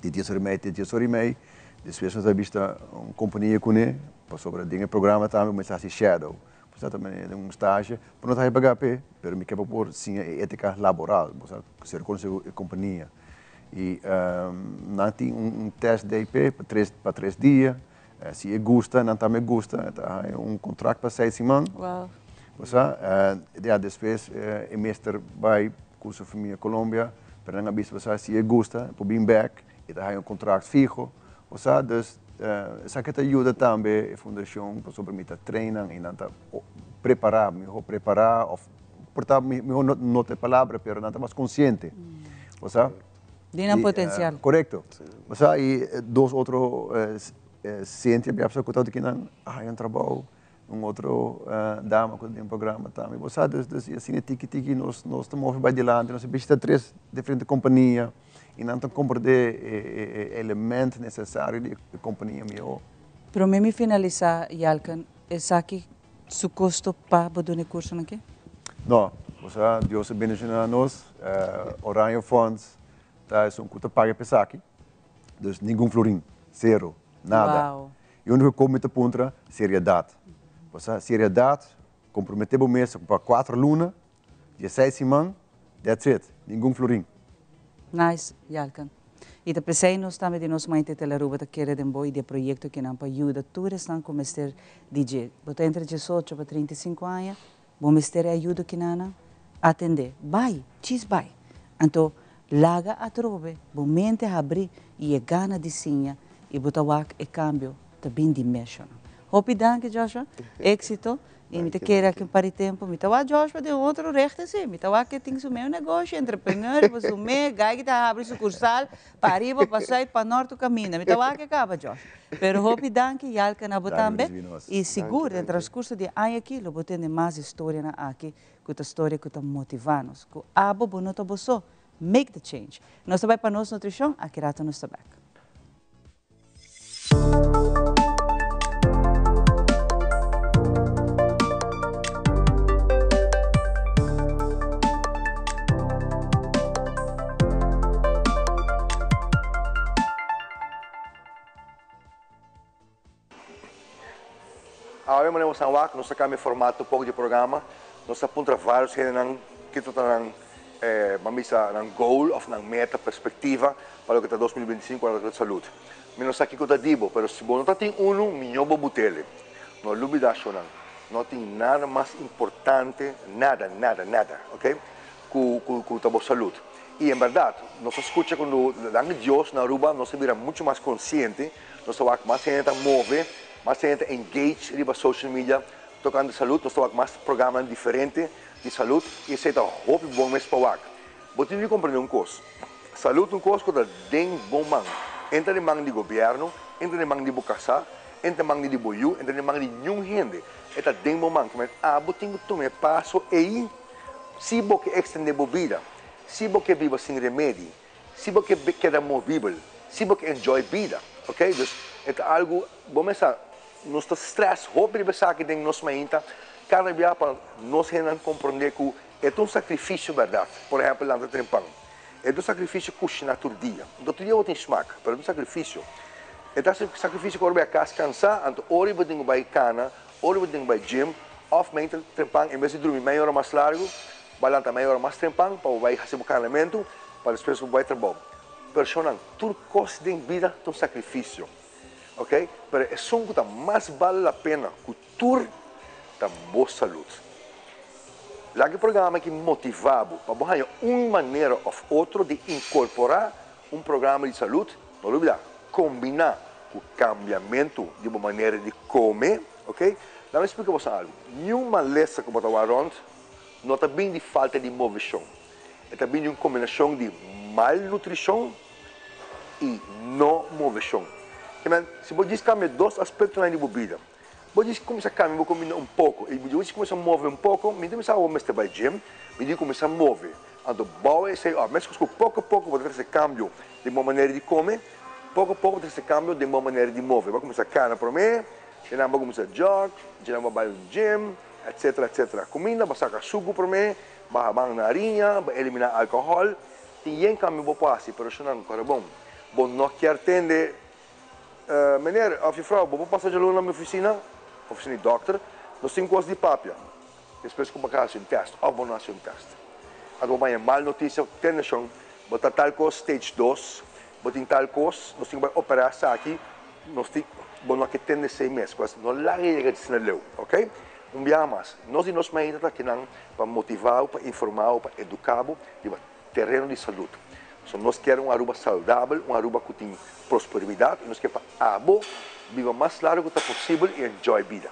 Di dies ora i mei te dies ora i mei. Despues nos a bishita un kompania kuné, pasobra den e programa tambe bo mester hasi shadow. Bo sa ta manera den un stage, bo no ta haña pagá p'e, pero mi ke pa por siña e étika laboral, bo sa ser konosé ku e kompania. I nan tin un test day p'e pa tres pa tres dia. Si e gusta, nan tambe gusta, e ta haña un kontrakt pa seis siman. Bo sa, ya despues e mester bai ku su famia Colombia, pero nan a bisa bo sa si e gusta e por bin bek, e ta haña un kontrakt fiho. Bo sa, dus esaki ta yuda tambe e fundashon pasobra mi ta train nan i nan ta prepará, mihó prepará òf por ta mihó no ta e palabra pero nan ta mas konsiente. Bo sa. Di nan potencial. Korekto. Bo sa i dos otro Cynthia biaha ku ta aki nan a haña un trabou, un otro dama ku ta den programa tambe. Bo sa dus dus asina tiki tiki nos nos ta move bai dilanti, nos a bishita tres diferente kompania i nan ta komprende e element nesesario di e kompania mihó. Promé mi finalisá Yalken, esaki su kosto pa bo duna e kursonan aki? No, bo sa Dios a bendishoná nos, Oranje Fonds ta esun ku ta paga pa esaki. Dus ningun florin, sero, nada. Wow. E único ku mi ta puntra, seriedad. Bo sa, seriedad, komprometé bo mes pa kuater luna, dieseis siman, that's it, ningun florin. Nice, Yalken. I ta p'esei nos tambe di nos Maite Telaruba ta kere den bo i di e proyekto kinan pa yuda tur esnan ku mester di dje. Bo ta entre diesocho pa 35 aña, Bo mester e ayudo kinana? Atendé. Bai! Djis bai! Anto, laga atrobe bo mente habrí i e gana di siña. I bo ta wak e kambio ta bin di meshona. Hopi danki Joshua, éksito i mi ta kere aki un par di tempu mi ta wak Joshua den otro rechte si, mi ta wak ke tin su meu negoshi, entrepreneur riba su me, gai ki ta habri sukursal pa ariba, pa sùit, pa nòrt tur kaminda, mi ta wak e kaba Joshua. Pero hopi danki Yalka na bo tambe i sigur den transkurso di e aña aki lo bo tende mas historianan aki ku ta storia ku ta motivá nos, ku abo bo no ta bo so, make the change. Nos ta bai pa nos nutrishon, aki rato nos ta bèk. Awe manera boso a wak, nos a cambia formato un poco di programa. Nos a puntra varios hendenan kiko ta nan, ban bisa, nan goal of nan meta, perspectiva pa loke ta 2025 ora ta salud. Mi no sa kiko ta di bo, pero si bo no ta tin unu, miño bo butele. No lubida shonan, no tin nada mas importante, nada, nada, nada, ok, cu, cu, cu ta bo salud. Y en berdad, nos a scucha cuando danki Dios na Aruba nos a bira mucho mas consciente. Nos ta wak mas hende ta move, mas hende ta engage riba social media tokante salud. Nos ta wak mas programanan diferente di salud i esei ta hopi bon mes pa wak. Bo tin di komprende un kos, salud ta un kos ku ta den bo man. E ta den man di gobièrnu, e ta den man di bo kasá, e ta den man di bo yu, e ta den man di niun hende. E ta den bo man. Kimen abo tin ku tuma e paso ei si bo ke ekstendé bo bida, si bo ke biba sin remedi. Si bo ke keda movibel, si bo ke enjoy bida, ok, dus e ta algu, bo mes sa, nos ta stress hopi riba esaki den nos mainta, kada bia pa nos hendenan komprende ku e ta un sakrifisio bèrdat, por ehèmpel lanta trempan, e ta un sakrifisio kushiná tur dia, no tur dia bo tin smak, pero e ta un sakrifisio, e ta sakrifisio ku ora bo bai a kas kansá, anto ora bo tin ku bai kana, ora bo tin ku bai gym, òf mainta trempan en bes di drumi mei ora mas largu, Bai lanta mei ora mas trempan pa bo bai hasi bo kanamentu pa despues bo bai trabou. Personan, tur kos den bida ta un sakrifisio, ok? Pero esun ku ta mas bale la pena ku tur ta bo salud. Laga e programa aki motiva bo pa bo haña un manera òf otro di inkorporá un programa di salud, no lubida, kombiná ku kambiamentu di bo manera di kome, ok? Laga mi splika boso algu, niun malesa ku bo ta wak rònt no ta bin di falta di moveshon, e ta bin di un kombinashon di malnutrishon i no moveshon. Ke men, si bo djis kambia dos aspektonan di bo bida, bo djis kuminsá kambia bo kuminda un poko i bo djis kuminsá move un poko, mi ta bisa bo mester bai gym, mi di kuminsá move. Anto bou esei òf, meskos ku poko poko bo ta trese kambio den bo manera di kome, poko poko bo ta trese kambio den bo manera di move. Bo a kuminsá kana promé, dje nan bo a kuminsá jòg, dje nan bo a bai un gym. Etcetera etcetera. Cuminda bo saca sucu prome, baha ban na hariña, bo elimina alcohol, tin yen cambio bo por haci, pero eshonan cora bon. Bo no kier tende, Meneer of juffrouw, bo por pasa djaluna na mi oficina, oficina di dokter, nos tin cos di papia. Despues cu bo a haci un test of bo no haci un test. Anto bo baña mal noticia, tende shon, bo ta tal cos stage dos, bo tin tal cos, nos tin cu bay opera esaki, Nos tin, bo no a ke tende esei mes, pues no laga yega asina leu, ok? Un biaha mas, nos di nos maestra ta akinan pa motiva bo, pa informa bo, pa educa bo riba tereno di salud. So nos kier un Aruba saludabel, un Aruba cu tin prosperidad y nos kier pa abo biba mas largo cu ta posibel y enjoy bida.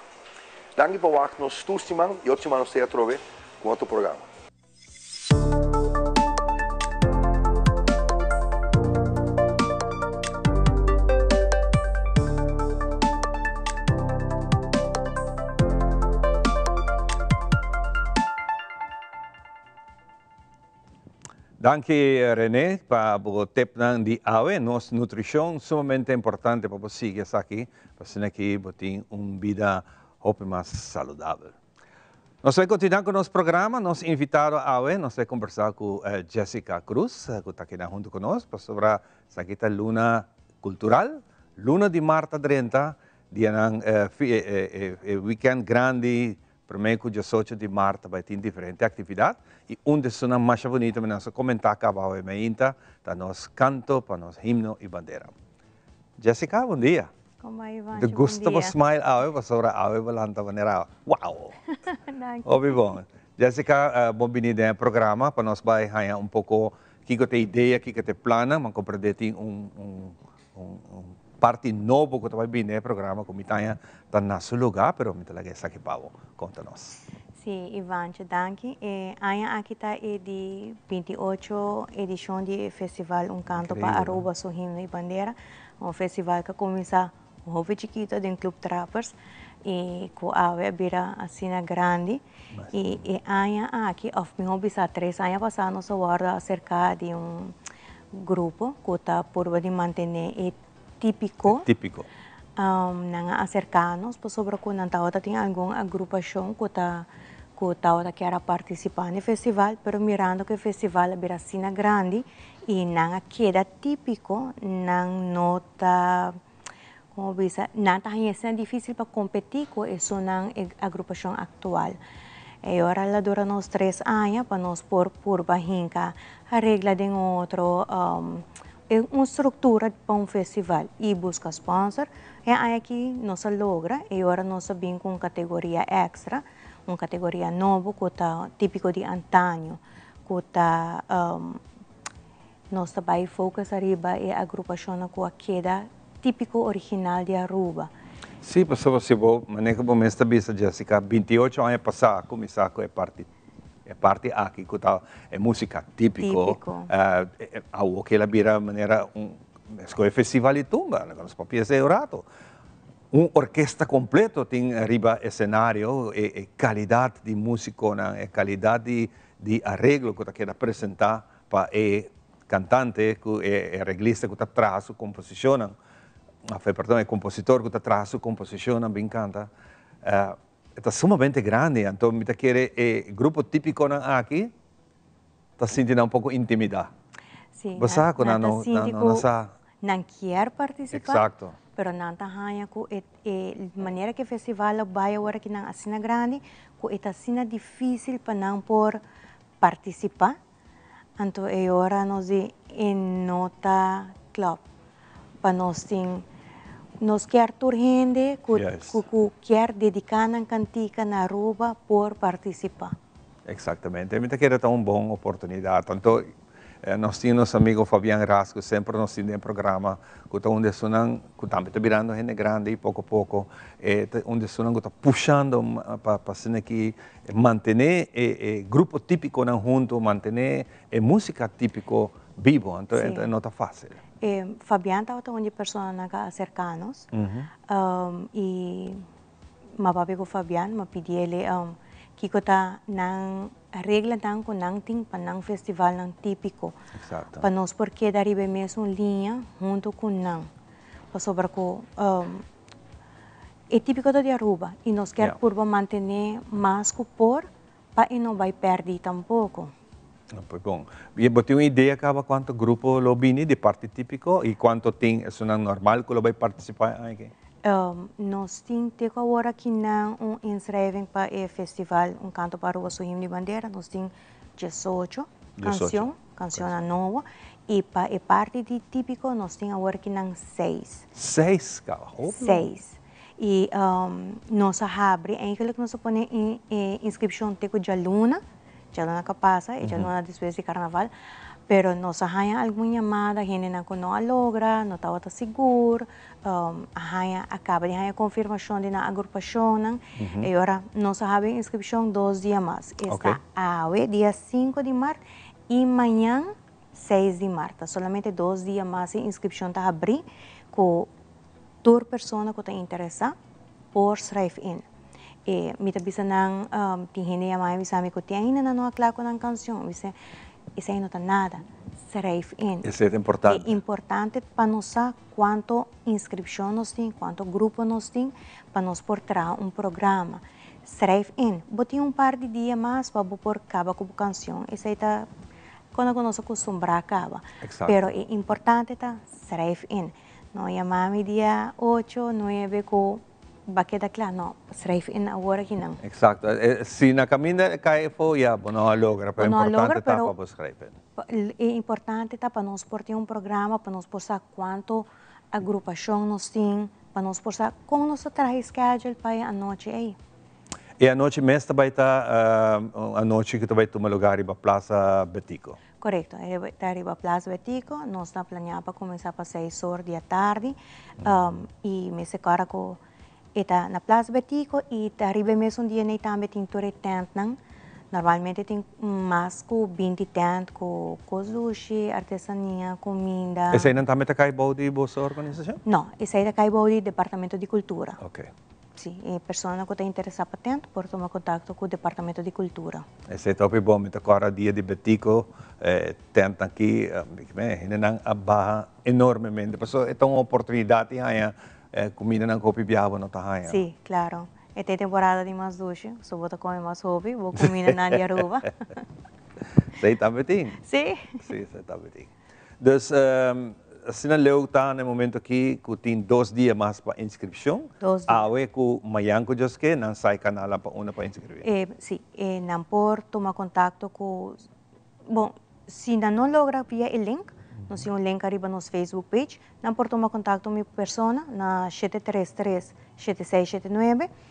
Danki pa wak nos tur siman y otro siman nos ta e atrobe cu otro programa. Danki Rene pa bo tipnan di awe. Nos nutricion sumamente importante pa bo sigui esaki, pa asina ki bo tin un bida hopi mas saludabel. Nos ta continua cu nos programa, nos invitado awe, nos ta conversa cu Jessica Cruz, cu ta keda hunto cu nos, pasobra esaki ta luna cultural, luna di maart a drenta, dianan e weekend grandi, prome cu diesocho di maart ta bay tin diferente actividad, y un di esunnan masha bunito mi nos a comenta caba awe meinta, ta nos canto pa nos himno y bandera. Jessica, bon dia. Como a Ivan, De gusto bo smile awe pasobra awe bo lanta manera wow. Danki. Hopi bon. Jessica, bon bini den e programa pa nos bai haña un poko kiko ta e idea, kiko ta e plannan. M'an komprende tin un un un un. parti nobo ku ta bai bini den e programa ku mi ta haña ta na su lugá, pero mi ta laga esaki pa bo konta nos. Sí, Ivancho, danki. E aña aki ta e di 28 edishon di e festival Un Kanto pa Aruba, su himno i bandera. Un festival ku a kuminsá hopi chikito den Club Trappers i ku awe a bira asina grandi. I e aña aki, òf mihó bisa tres aña pasá nos a wòrdu aserká di un grupo ku ta purba di mantené e típiko. Típiko. Nan a aserká nos pasobra ku nan tabata tin algun agrupashon ku ta ku tabata kier a partisipá na e festival, pero mirando ku e festival a bira asina grandi i nan a keda típiko, nan no ta, komo bisa, nan ta haña asina difísil pa kompetí ku esunnan e agrupashon aktual. E ora la dura nos tres aña pa nos por purba hinka regla den otro. E un struktura pa un festival i buska sponsor. E aña aki nos a logra i ora nos a bin ku un kategoria èkstra, un kategoria nobo ku ta típiko di antaño, ku ta nos ta bai focus ariba e agrupashonnan ku a keda típiko original di Aruba. Sí, pasobra si bo manera bo mes ta bisa Jessica, 28 aña pasá a kuminsá ku e parti E parti aki ku ta e músika típiko, awor ke el a bira manera un eskohe festival di tumba, nos papia esei un rato. Un orkesta kompleto tin riba esenario, e kalidat di músikonan, e kalidat di areglo ku ta keda presentá pa e kantante ku e areglista ku ta traha su komposishonnan, perdon, e kompositor ku ta traha su komposishonnan bin kanta. E ta sumamente grandi, anto mi ta kere e grupo tipiconan aki ta sinti nan un poco intimida. Sí, Bo sa cu nan nan ta no, sinti nan no cu sa. nan kier participa, pero nan ta haña cu e e manera cu e festival a bay awor aki nan asina grandi, cu e ta asina dificil pa nan por participa, anto e ora nos di e no ta klop pa nos tin nos kier tur hende ku ku kier dediká nan kantika na Aruba por partisipá. Exactamente. Mi ta kere ta un bon oportunidad. Tanto nos tin nos amigo Fabian Ras cu semper nos tin den programa cu ta un di esunnan cu tambe ta birando hende grandi poco poco. E ta un di esunnan cu ta pushando pa asina ki mantene e grupo tipiconan hunto, mantene e musica tipico bibo. Anto e no ta facil. Fabian tabata un di e personanan cu a acerca nos y m'a papia cu Fabian, m'a pidi el kico ta nan reglanan cu nan tin pa nan festivalnan tipico. Pa nos por keda riba e mesun liña hunto cu nan. Pasobra cu e tipico ta di Aruba y nos kier purba mantene mas cu por pa e no bay perdi tampoco. Pues bon. Y bo tin un idea caba cuanto grupo lo bini di parti tipico y cuanto tin esunnan normal cu lo bay participa e aña aki? Nos tin te cu awor aki nan un inschrijving pa e festival Un Canto pa Aruba Su Himno y Bandera. Nos tin diesocho cancion, cancionnan nobo. Y pa e parti di tipico nos tin awor aki nan seis. Seis caba, hopi. Seis. Y nos a habri, eigenlijk nos a pone e inscripcion te cu djaluna, djaluna cu a pasa y djaluna despues di carnaval, pero nos a haña algun yamada, hendenan cu no a logra, no tabata sigur, a haña, a caba di haña confirmacion di nan agrupacionnan, y ora nos a habri inscripcion dos dia mas, esta awe dia cinco di mart y mañan seis di mart, ta solamente dos dia mas e inscripcion ta habri cu Tur persona ku ta interesá por schrijf in. E mi ta bisa nan, tin hende yama mi bisa mi ku tin ainda nan no a kla ku nan kanshon. Mi bisa, esei no ta nada, schrijf in. Esei ta importante. E importante pa nos sa kuantu inskripshon nos tin, kuantu grupo nos tin, pa nos por traha un programa. Schrijf in. Bo tin un par di dia mas pa bo por kaba ku bo kanshon. Esei ta kos ku nos a kustumbrá kaba. Pero e importante ta schrijf in. No yama mi dia ocho, nuebe ku ba keda kla. No, schrijf in awor aki nan. Exacto. Si na kaminda e kai afo, ya bo no a logra, pero Bo no a logra, importante ta pero pa bo schrijf in. E importante ta pa nos por tin un programa, pa nos por sa kuantu agrupashon nos tin, pa nos por sa kon nos ta traha e schedule pa e anochi ei. E anochi mes ta bai ta un anochi ku ta bai tuma lugar riba Plaza Betico. Korekto, ta riba Plaza Betico. Nos ta planeá pa kuminsá pa seis or di atardi i mester kòrda ku e ta na Plaza Betico i ta riba e mesun dia nei tambe tin tur e tèntnan. Normalmente tin mas ku 20 tènt ku kos dushi, artesania, kuminda. Eseinan tambe ta kai bou di boso organisashon? No, esei ta kai bou di Departamento di Kultura. Oké. Si, e persona ku ta interesá pa tent por tuma kontakto ku Departamento di Kultura. Esei ta hopi bon, mi ta kòrda dia di Betico, e tentnan aki, hendenan a baha enormemente, pasobra e ta un oportunidat di haña kumindanan ku hopi biaha bo no ta haña. Si, klaro. E ta e temporada di mas dushi, so bo ta kome mas hopi, bo kumindanan di Aruba. Esei tambe tin. Si. Si, esei tambe tin. Dus, asina leu ta na e momento aki ku tin dos dia mas pa inskripshon. Dos dia. Awe ku mayan ku Dios ke, nan sa e kanalnan pa unda pa inskribí. E, si. E nan por tuma kontakto ku, bon, si nan no logra via e link, nos tin un link ariba nos Facebook page, nan por tuma kontakto mi persona na 733 7679.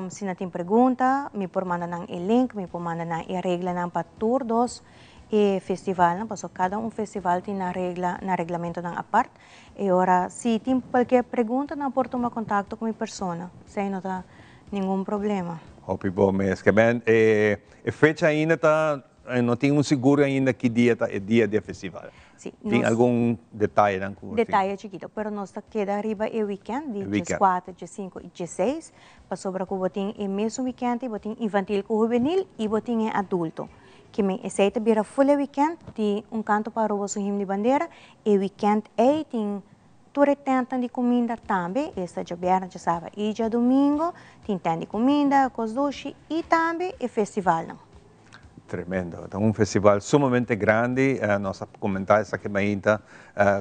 Si nan tin pregunta, mi por manda nan e link, mi por manda nan e reglanan pa tur dos e festivalnan, pasobra kada un festival tin nan regla, nan reglamentonan apart. E ora si tin cualkier pregunta nan por tuma contacto cu mi persona, esey no ta ningun problema. Hopi bon mes. Ke men e fecha ainda ta, no tin un sigur ainda ki dia ta e dia di e festival. Si, Tin nos algun detayenan ku tin? Detaye chikito, pero nos ta keda riba e weekend di E weekend. 14, 15 i 16, pasobra ku bo tin e mesun weekend i bo tin infantil ku hubenil i bo tin e adulto. Ke men esei ta bira full e weekend di Un Kanto pa Aruba su Himno di Bandera, e weekend ei tin tur e tentnan di kuminda tambe, esta djabièrnè, djasaba i djadumingo, tin tent di kuminda, kos dushi i tambe e festivalnan. Tremendo. Ta un festival sumamente grandi. Nos a comenta esaki mainta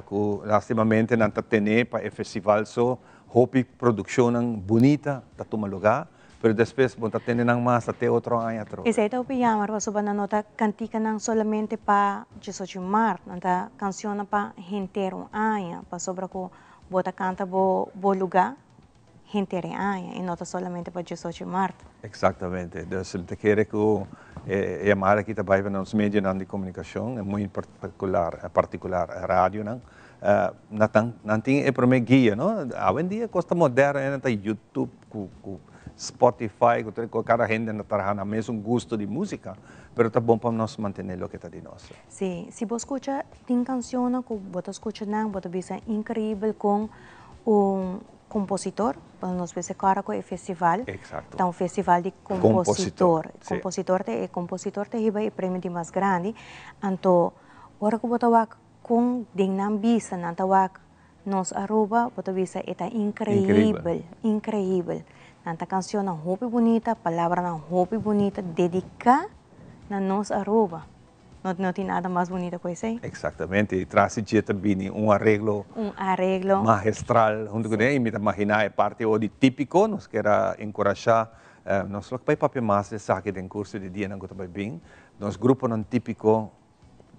cu lastimamente nan ta tene pa e festival so hopi produccionnan bunita ta tuma lugar, pero despues bo ta tene nan mas ta te otro aña atrobe. Esey ta hopi jammer pasobra nan no ta canticanan solamente pa 18 maart, nan ta cancionnan pa henter un aña, pasobra cu bo ta canta bo bo lugar henter e aña y no ta solamente pa 18 maart. Exactamente. Dus mi ta kere cu e yamada aki ta bay pa nos medionan di comunicacion, en muy particular, particular radionan. Na tan, nan tin e prome guia, no? Awendia cos ta moderno, nan ta YouTube cu, cu Spotify, cu tur, cada hende na traha nan mesun gusto di musica, pero ta bon pa nos mantene loke ta di nos. Si, si bo scucha, tin cancionnan cu bo ta scucha nan, bo ta bisa increibel con un compositor, pa nos mester kòrda ku e festival ta un festival di compositor. Compositor ta e compositor ta hiba e premio di mas grandi, anto ora ku bo ta wak kon den nan bisa nan ta wak nos Aruba, bo ta bisa e ta increibel, increibel. Nan ta cancionnan hopi bunita, palabranan hopi bunita dedica na nos Aruba. No, no tin nada mas bunita ku esei. Exactamente, y tras di dje ta bini un areglo. Un areglo. Magistral hunto ku y mi ta magina e parti o di típico, nos kier a enkurashá, nos lo bai papia mas di esaki den kurso di dianan ku ta bai bin, nos gruponan típico,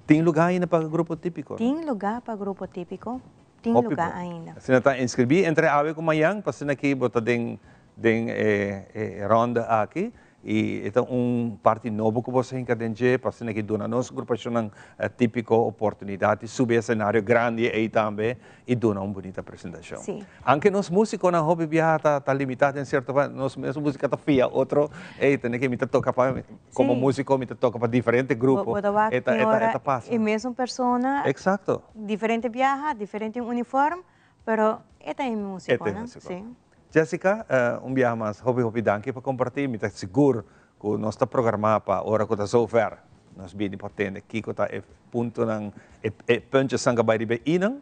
tin lugá ainda pa grupo típico? Tin lugá pa grupo típico, tin lugá ainda. Asina ta inskribí entre awe ku mayan, pa asina ki bo ta den den e ronda aki. I e ta un parti nobo ku boso hinka den dje pa asina ki duna nos grupashonnan típiko oportunidat di subi e esenario grandi ei tambe i duna un bunita presentashon. Sí. Anke nos músikonan hopi biaha ta ta limitá den sierto forma, nos mes músika ta fia otro, ei tene ke mi ta toka pa komo músiko mi ta toka pa diferente grupo, Bo ta wak e ta tin ora e ta pasa. e mesun persona, Eksakto. diferente biaha, diferente uniform, pero e ta e músiko, E ta e no? músiko. Sí. Jessica, un biaha mas hopi hopi danki pa comparti. Mi ta sigur cu nos ta programa pa ora cu ta zover nos bini pa tende kico ta e puntonan, e puntjesnan cu a bay riba e i'nan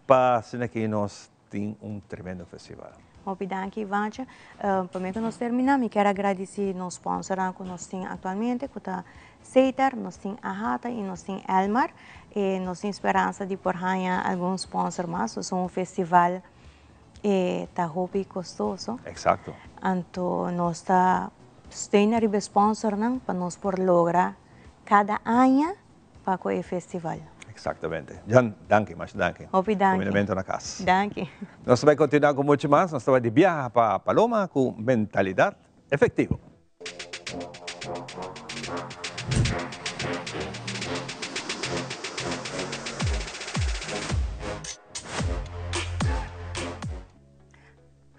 pa asina ki nos tin un tremendo festival. Hopi danki Ivancha. Prome cu nos termina mi kier a gradici nos sponsornan cu nos tin actualmente cu ta Setar, nos tin Ahata y nos tin Elmar. E nos tin speransa di por haña algun sponsor mas. Nos un festival. E ta hopi kostoso. Exacto. Anto nos ta steun ariba e sponsornan pa nos por logra kada aña pa ku e festival. Exactamente. Jan, danki, masha danki. Hopi danki. Kuminamento na kas. Danki. Nos ta bai kontinuá ku muchu mas. Nos ta bai di biaha pa Paloma ku Mentalidad Efectivo.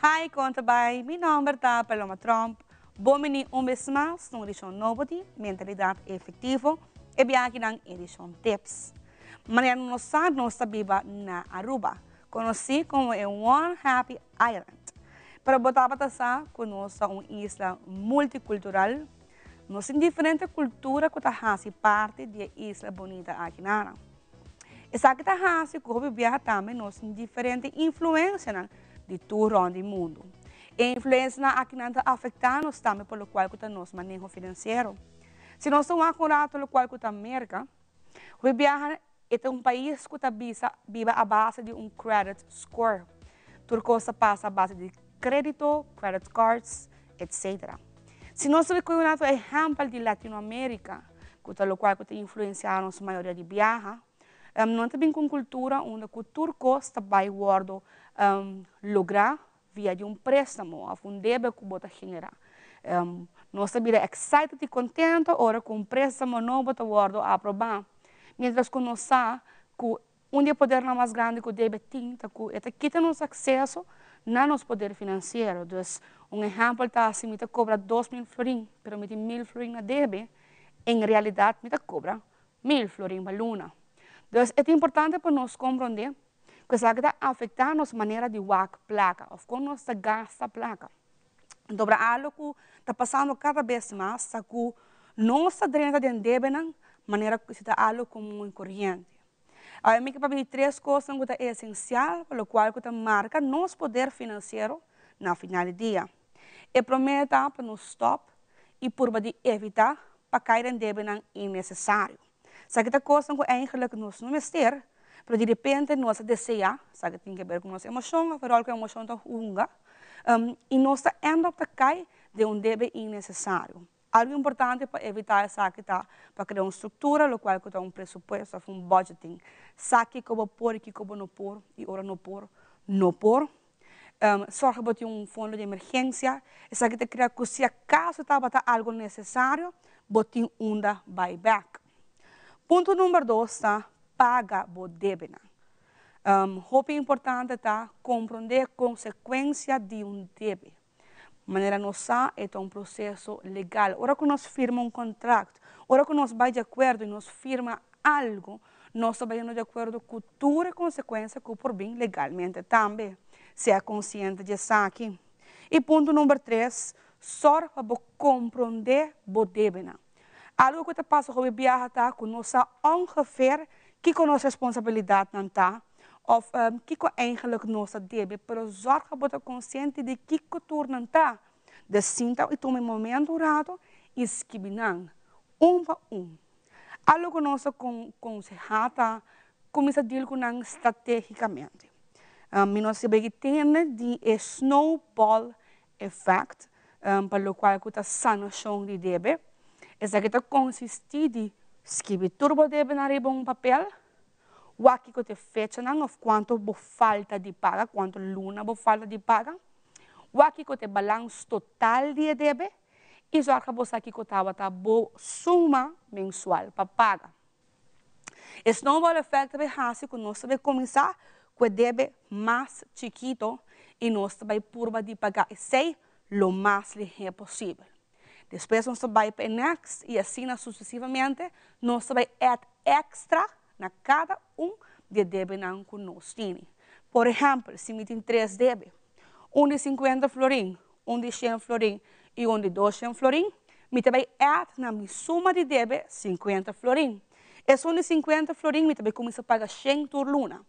Hi, con ta bay? Mi nomber ta Paloma Tromp. Bon bini un bes mas na un edicion nobo di Mentalidad Efectivo, e biakinan edicion Tips. Manera nos sa, nos ta biba na Aruba, conoci como e One Happy Island. Pero bo tabata sa cu nos ta un isla multicultural? Nos tin diferente cultura cu ta haci parti di e isla bonita aki nana. Esaki ta haci cu hopi biaha tambe nos tin diferente influencianan di tur rond di mundu. E influencianan akinan ta afecta nos tambe pa locual cu ta nos maneho financiero. Si nos ta wak un rato locual cu ta Merca, hopi biaha e ta un pais cu ta bisa biba a base di un credit score. Tur cos ta pasa a base di credito, credit cards, etc. Si nos ta coge un otro ehempel di Latinoamerica, cu ta locual cu ta influencia nos mayoria di biaha, nan ta bin cu un cultura unda cu tur cos ta bay wordo logra via di un prestamo of un debe cu bo ta genera. Nos ta bira excited y contento ora cu un prestamo nobo ta wordo aproba, mientras cu nos sa cu Un di e podernan mas grandi ku debe tin ta ku e ta kita nos akseso na nos poder finansiero. Dus, un ehèmpel ta si mi ta kobra 2000 florin, pero mi tin 1000 florin na debe, en realidat mi ta kobra 1000 florin pa luna. Dus, e ta importante pa nos komprondé ku esaki ta afektá nos manera di wak plaka òf kon nos ta gasta plaka. Dobra algo ku ta pasando kada bes mas ta ku nos ta drenta den debenan manera ku si ta algo komun i koriente. Awe mi ke papia di tres kosnan ku ta esensial pa lokual ku ta marka nos poder finansiero na final di dia. E promé ta pa nos stòp i purba di evitá pa kai den debenan innesesario. Esaki ta kosnan ku eigenlik nos no mester, pero di repente nos ta deseá, esaki tin ke ber ku nos emoshon, òf e ròl ku emoshon ta hunga, i nos ta end up ta kai den un debe innesesario. Algo importante pa evitá esaki ta pa krea un struktura, lokual ku ta un presupuesto òf un budgeting. Sa kiko bo por i kiko bo no por i ora no por, no por. Sòrga bo tin un fondo di emergensia. Esaki ta krea ku si akaso tabata algo nesesario, bo tin unda bai bèk. Punto number dos ta paga bo debenan. Hopi importante ta komprondé konsekuensia di un debe. Manera nos sa, e ta un proseso legal. Ora ku nos firma un kontrakt, ora ku nos bai di akuerdo i nos firma algu, nos ta bayendo di akuerdo ku tur e konsekuensia ku por bin legalmente tambe. Sea konsiente di esaki. I punto number tres, sòrg pa bo komprondé bo debenan. Algu ku ta pasa hopi biaha ta ku nos sa ongeveer kiko nos responsabilidatnan ta òf kiko eigenlik nos ta debe, pero zòrg pa bo ta konsiente di kiko tur nan ta. Dus sinta i tuma e momento un rato i skibi nan un pa un. Algu ku nos ta konsehá ta kuminsá deal ku nan stratégikamente. Mi no sibi ki tende di e snowball effect pa lokual ku ta sanashon di debe. Esaki ta konsistí di skibi tur bo debenan riba un papel, wak kiko ta e fechanan òf kuantu bo falta di paga, kuantu luna bo falta di paga, wak kiko ta e balans total di e debe i sòrga bo sa kiko tabata bo suma mensual pa paga. E snowball effect ta bai hasi ku nos ta bai kuminsá ku e debe mas chikito i nos ta bai purba di paga esei lo mas lihé posibel. Despues nos ta bai pa e next i asina susesivamente nos ta bai add extra na kada un di e debenan ku nos tini. Por ehèmpel, si mi tin tres debe, un di 50 florin, un di 100 florin i un di 200 florin, mi ta bai add na mi suma di debe 50 florin. Esun di 50 florin mi ta bai kuminsá paga 100 tur luna,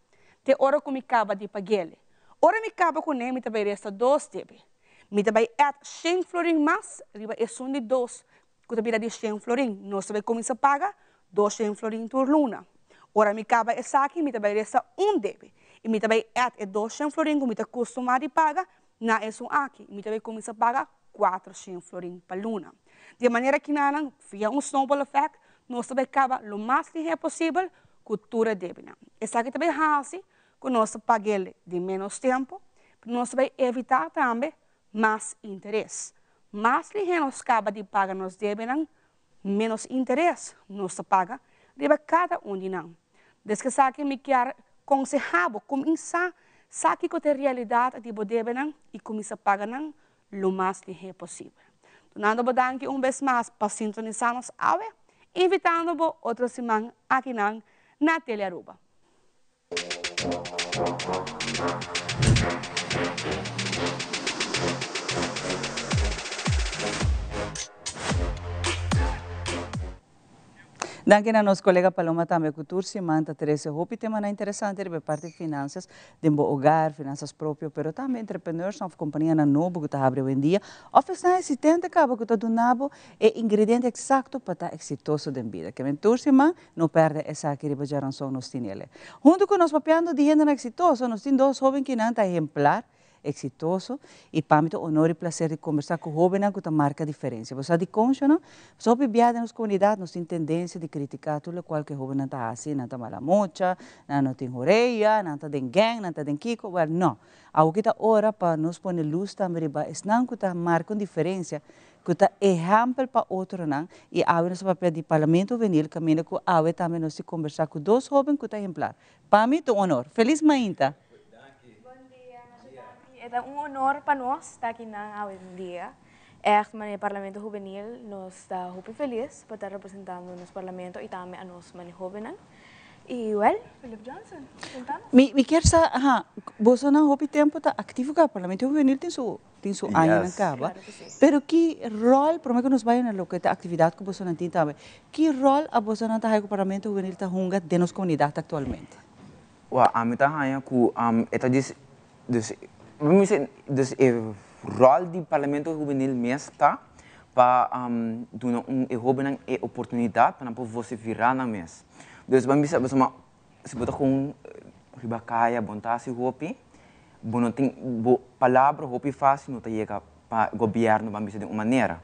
te ora ku mi kaba di pag'el. Ora mi kaba kuné mi ta bai resta dos debe. Mi ta bai add 100 florin mas riba esun di dos ku ta bira di 100 florin. Nos ta bai kuminsá paga 200 florin tur luna. Ora mi kaba esaki mi ta bai resta un debe i mi ta bai add e 200 florin ku mi ta kustumá di paga na esun aki i mi ta bai kuminsá paga 400 florin pa luna. Di e manera kinanan, via un snowball effect, nos ta bai kaba lo mas lihé posibel ku tur e debenan. Esaki ta bai hasi ku nos ta pag'el den ménos tempu, pero nos ta bai evitá tambe mas interes. Mas lihé nos kaba di paga nos debenan, ménos interes nos ta paga riba kada un di nan. Des ku esaki mi kier konsehá bo, kuminsá. Sa kiko ta e realidat di bo debenan i kuminsá paga nan lo mas lihé posibel. Dunando bo danki un bes mas pa sintonisá nos awe, invitando bo otro siman akinan na Telearuba. Danki na nos colega Paloma tambe cu tur siman ta trece hopi temanan interesante riba e parti financias den bo hogar, financias propio, pero tambe entrepreneurs of companianan nobo cu ta habri awendia of esnan existente caba cu ta duna bo e ingrediente exacto pa ta exitoso den bida. Kemen tur siman no perde esaki riba djaranson nos tin ele. Hunto cu nos papiando di hendenan exitoso nos tin dos hoben kinan ta ehemplar Exitoso y pa mi ta honor y placer di conversa cu hobennan cu ta marca diferencia. Bo sa dicon, Shona? Pasobra hopi bia den nos comunidad nos tin tendencia di critica tur locual cu e hobennan ta haci, nan ta mala mocha, nan no tin horea, nan ta den gang, nan ta den kico. Well, no. Awoki ta ora pa nos pone luz tambe riba esnan cu ta marca un diferencia, cu ta ehempel pa otronan y awe nos ta papia di Parlamento Hubenil caminda cu awe tambe nos tin conversa cu dos hoben cu ta ehemplar. Pa mi ta un honor. Feliz mainta! Bon dia, masha danki. E ta un honor pa nos ta akinan awendia. Echt, manera Parlamento Hubenil, nos ta hopi felis pa ta representando nos Parlamento y tambe a nos manera hobennan. Y wel, Philip Johnson, conta nos. Mi kier sa, aha, bosonan hopi tempo ta activo ka Parlamento Hubenil tin su tin su añanan caba. Pero ki rol, prome cu nos bay na loke ta actividad cu bosonan tin tambe, ki rol a bosonan ta haya cu Parlamento Hubenil ta hunga den nos comunidad actualmente? Wel, ami ta haña ku e ta djis, dus, mi bisa, dus e ròl di Parlamento Hubenil mes ta pa duna un e hóbennan e oportunidat pa nan por vosiferá nan mes. Dus bo bisa, pasobra si bo ta kon riba kaya bo no ta hasi hopi, bo no tin, bo palabra hopi fásil no ta yega pa gobièrnu ban bisa den un manera.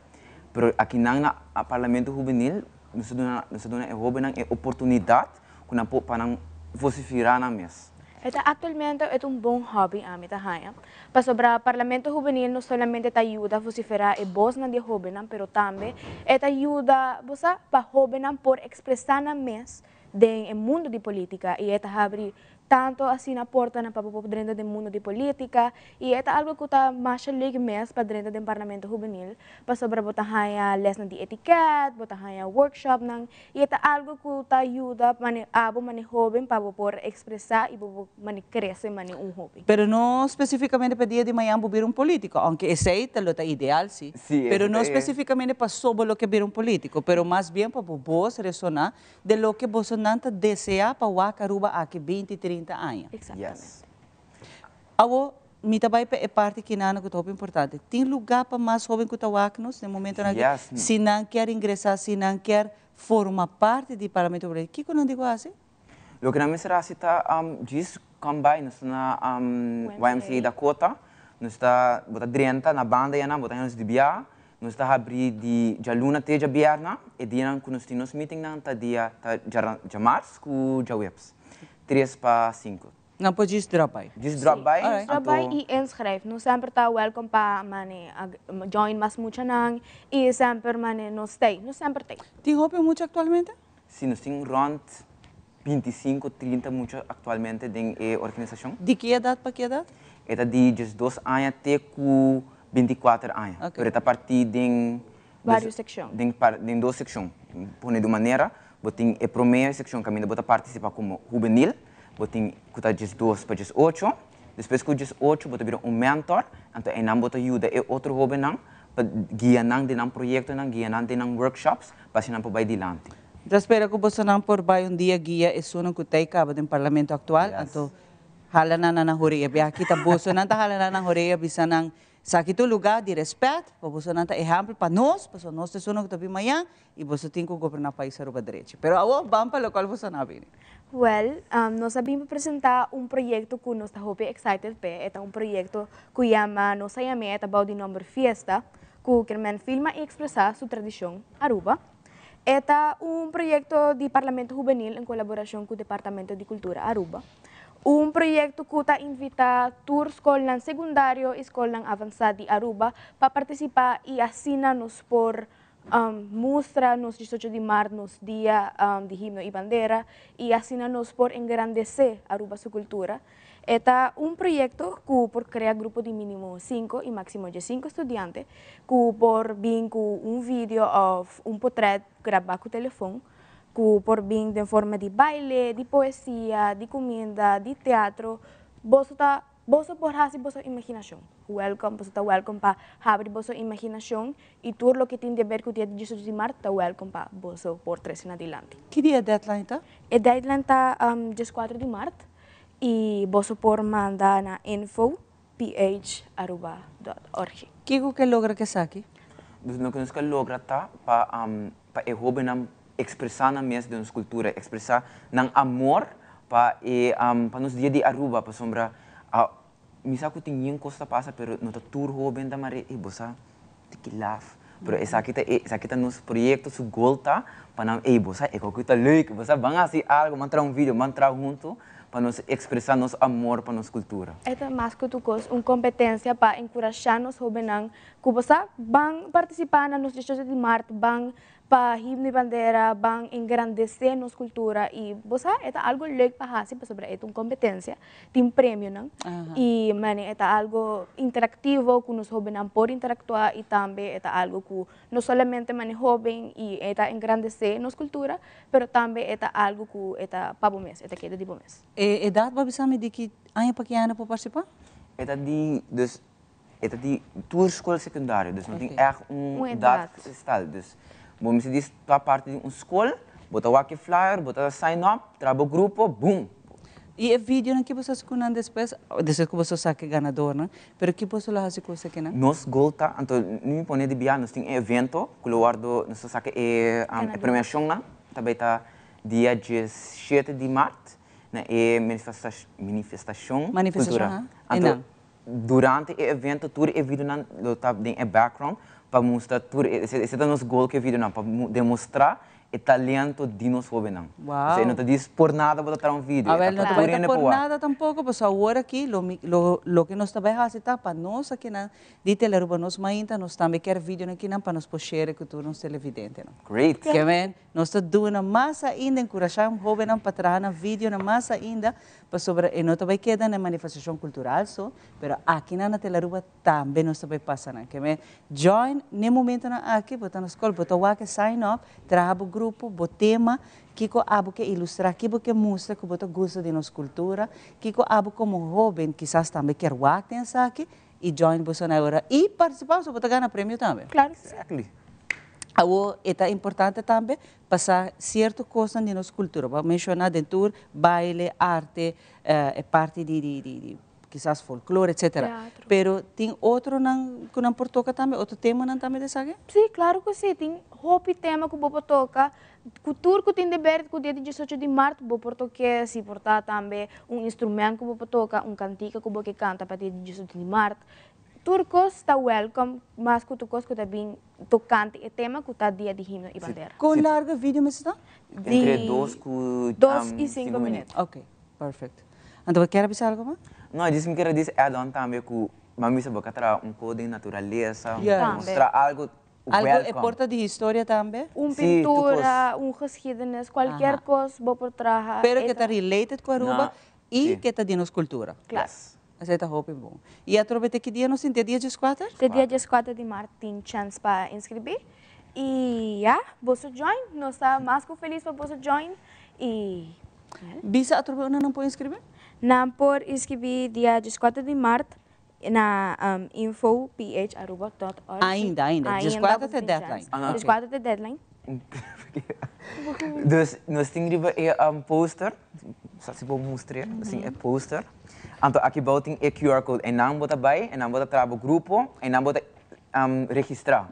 Pero akinan na Parlamento Hubenil nos ta duna, nos ta duna e hóbennan e oportunidat ku nan por pa nan vosifirá nan mes. E ta aktualmente e ta un bon hòbi ami ta haña, pasobra Parlamento Hubenil no solamente ta yuda vosiferá e bosnan di e hóbennan pero tambe e ta yuda bo sa pa hóbennan por ekspresá nan mes den e mundu di polítika i e ta habri Tanto asina portanan pa bo por drenta den mundo di politica y e ta algo cu ta masha leuk mes pa drenta den Parlamento Hubenil pasobra bo ta haya lesnan di etiket, bo ta haya workshopnan y e ta algo cu ta yuda mane abo mane hoben pa bo por expresa y bo por mane crece mane un hoben. Pero no specificamente pa dia di mañan bo bira un politico, aunke esey ta lo ta ideal si, Sí, pero esey no ta e. specificamente pasobra lo ke bira un politico, pero mas bien pa bo bos resona De loke bosonan ta deseá pa wak Aruba aki binti, trinta aña. Exactamente. Awo, mi ta bai pa e parti kinana ku ta hopi importante. Tin lugá pa mas hóben ku ta wak nos den momentonan aki? Yes. Si nan kier ingresá, si nan kier forma parti di Parlamento Hubenil, kiko nan di ku hasi? Loke nan mester hasi ta djis come by, nos ta na YMCA Dakota, nos ta, bo ta drenta na banda yanan, bo ta haña nos di bia, Nos ta habrí di djaluna te djabièrnè. E dianan ku nos tin nos meetingnan ta dia ta djamars ku djaweps, tres pa sinku. Nan por djis drop by. Djis drop by, Sí, drop by anto. i inschrijf. Nos semper ta welkom pa mane join mas muchanan i semper mane nos t'ei, nos semper t'ei. Tin hopi mucha aktualmente? Sí, nos tin rònt 25, 30 mucha aktualmente den e organisashon. Di ki edat pa ki edat? E ta di 12 aña te ku 24 aña. Pero e ta partí den Varios sekshon. Den par den dos sekshon. Pone di un manera, bo tin e promé sekshon kaminda bo ta partisipá komo hubenil, bo tin ku ta 12 pa 18. Despues ku 18 bo ta bira un mèntòr, anto einan bo ta yuda e otro hóbennan pa guia nan den nan proyektonan, guia nan den nan workshops pa asina nan por bai dilanti. Mi ta spera ku bosonan por bai un dia guia esunnan ku ta e kaba den parlamento aktual, anto hala nan na nan horea. Bia kita bosonan ta hala nan na horea bisa nan, Esaki ta un lugá di rèspèt, pa bosonan ta ehèmpel pa nos, pasobra nos ta esunnan ku ta bin mañan i boso tin ku goberná pais Aruba drechi. Pero awor ban pa lokual bosonan a bini. Wèl, nos a bin pa presentá un proyekto ku nos ta hopi excited p'e. E ta un proyekto ku yama Nos a Yam'é, e ta bou di nòmber Fiesta, ku kermen filma i ekspresá su tradishon Aruba. E ta un proyekto di Parlamento Hubenil en kolaborashon ku Departamento di Kultura Aruba. Un proyekto ku ta invitá tur skolnan segundario i skolnan avansá di Aruba pa partisipá i asina nos por mustra nos 18 di mart, nos dia di himno i bandera, i asina nos por engrandesé Aruba su kultura. E ta un proyecto cu por crea grupo di minimo 5 y maximo 5 studiante cu por bin cu un video of un potret graba cu telefon, cu por bin den forma di baile, di poesia, di cuminda, di teatro. Boso ta boso por haci boso imaginacion. Welcome, boso ta welcome pa habri boso imaginacion y tur loke tin di haber cu dia 18 di maart ta welcome pa boso por trece na dilanti. Ki dia e deadline ta? E deadline ta 14 di maart y boso por manda na info pharuba.org. Kico ke logra cu esaki? Dus loke nos ke logra ta pa pa e hobennan expresa nan mes den nos cultura, expresa nan amor pa e pa nos dia di Aruba, pasobra mi sa cu tin yen cos ta pasa pero no ta tur hoben ta mare ey bo sa tiki laf, pero esaki ta e esaki ta nos proyecto su goal ta pa nan ey bo sa e koki ta leuk, bo sa ban haci algo, ban traha un video, ban traha hunto pa nos expresa nos amor pa nos cultura. E ta mas cu tur cos un competencia pa encurasha nos hobennan cu bo sa ban participa na nos 18 di maart, ban pa himno y bandera, ban engrandece nos cultura y bo sa e ta algo leuk pa haci pasobra e ta un competencia, tin premionan y mane e ta algo interactivo cu nos hobennan por interactua y tambe e ta algo cu no solamente mane hoben y e ta engrandece nos cultura, pero tambe e ta algo cu e ta pa bo mes, e ta keda di bo mes. E edad bo a bisa mi di ki aña pa ki aña por participa? E ta di dus E ta di tur skol sekundario, dus no tin ègt un edat stal. Dus bo mester di ta parti di un skol, bo ta wak e flyer, bo ta sign up, traha bo grupo, boom! I e videonan ki boso hasi ku nan despues? Despues ku boso saka e ganadornan, pero ki boso lo hasi ku esakinan? Nos goal ta, anto ni mi pone di bia, nos tin e evento ku lo wòrdu, nos ta saka e premiashonnan, ta bai ta dia diesshete di mart na e manifestashon kultural. Anto Durante e evento tur e videonan lo ta den e background pa mustra tur e, esei ta nos goal ku e videonan, pa demostra e talento di nos hobennan. Wow. Esei no ta dis por nada bo ta traha un video, e Awel ta no pa ta tur bai ta hende por por wak. nada tampoco, pasobra awor aki lo mi lo loke nos ta bai hasi ta pa nos akinan di Telearuba nos mainta nos tambe kier videonan akinan pa nos por share ku tur nos televidentenan. Great. Ke men nos ta duna mas ainda enkurashá hobennan pa traha nan videonan mas ainda Pasobra e no ta bai keda na e manifestashon kultural so, pero akinan na Telaruba tambe nos ta bai pasa nan. Keme join n'e momentonan aki, bo ta na skol, bo ta wak e sign up, traha bo grupo, bo tema, kiko abo ke ilustrá, ki bo ke mustra ku bo ta gusta di nos kultura, kiko abo komo hóben kisas tambe kier wak den esaki, i join boso na e ora i partisipá pasobra bo ta gana premio tambe. Claro. Exactly. Awor e ta importante tambe pa sa cierto cosnan di nos cultura. Bo a menciona den tur baile, arte, e parti di di di kisas folklore etcetera. Teatro. Pero tin otronan cu nan por toca tambe, otro temanan tambe di esaki? Sí, claro cu sí. Tin hopi tema cu bo por toca. Cu tur cu tin de ber cu dia di diesocho di mart bo por toke, si por ta tambe un instrument cu bo por toca, un cantica cu bo ke canta pa dia di diesocho di mart. Tur cos ta welcome, mas cu tur cos cu ta bin tocante e tema cu ta dia di himno y bandera. Con largo e video mester ta? Entre dos cu Dos y cinco minuut. Ok, perfect. Anto bo kier a bisa algo mas? No, djis mi kier a dis add on tambe cu mami bisa bo ka traha un co den naturalesa, Yeah. mustra algo Algo e welcome. por ta di historia tambe? Un Sí, tur cos. pintura, un geschiedenis, cualkier cos bo por traha. Pero e ke ta ta. related cu Aruba Na, y sí. ke ta di nos cultura. Claro. Yes. Esei ta hopi bon. I atrobe te ki dia nos tin? Te dia dieskuater? Te dia dieskuater di mart tin chèns pa inskribí. I ya, boso join. Nos ta mas ku felis pa boso join. I Bisa atrobe unda nan por inskribí? Nan por inskribí dia dieskuater di mart na info ph aruba dot org. Ainda, ainda. Dieskuater ta e deadline. Dieskuater ta e deadline. Dus nos tin riba e poster, sa si bo mustr'é, nos tin e poster. Anto aki bou tin e QR code. Einan bo ta bai, einan bo ta traha bo grupo, einan bo ta registrá.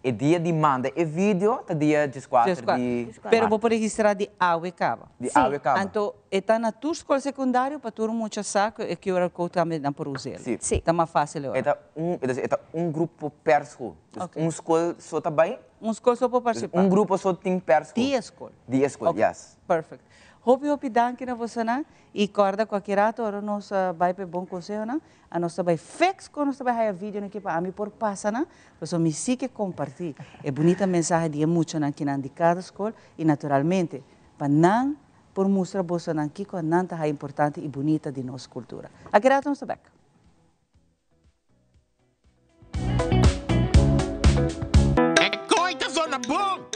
E dia di manda e video ta dia dieskuater di Pero bo por registrá di awe kaba. Di awe kaba. Anto e ta na tur skol sekundario pa tur mucha sa ku e QR code tambe nan por us'el. Sí. Ta mas fásil e ora. E ta un, e ta un grupo per skol. Dus un skol so ta bai. Un skol so por partisipá. Un grupo so tin per skol. Di e skol. Di e skol, yes. Perfect. Hopi hopi danki na bosonan y corda cualkier rato ora nos bay pa e bon consehonan a nos ta bay fix con nos ta bay haya videonan aki pa ami por pasa nan pasobra mi si ke comparti e bunita mensahe di e muchanan kinan di cada skol y naturalmente pa nan. por mustra bosonan kiko nan ta haya importante y bunita di nos cultura. Aki rato nos ta bek. E koe ta sona bon!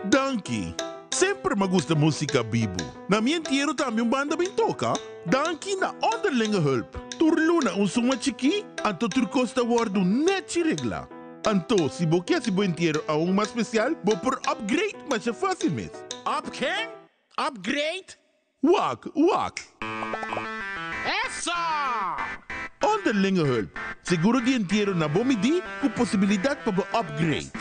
Danki! Semper m'a gusta musica bibu. Na mi entiero tambe un banda bin toca. Danki na Onderlinge Hulp. Tur luna un suma chikí, anto tur kos ta wòrdu nèchi reglá. Anto, si bo ke hasi bo entiero aun mas spesial, bo por upgrade masha fásil mes. Up ken? Upgrade? Wak, wak! Eso! Onderlinge Hulp, seguro di entiero na bo midí ku posibilidat pa bo upgrade.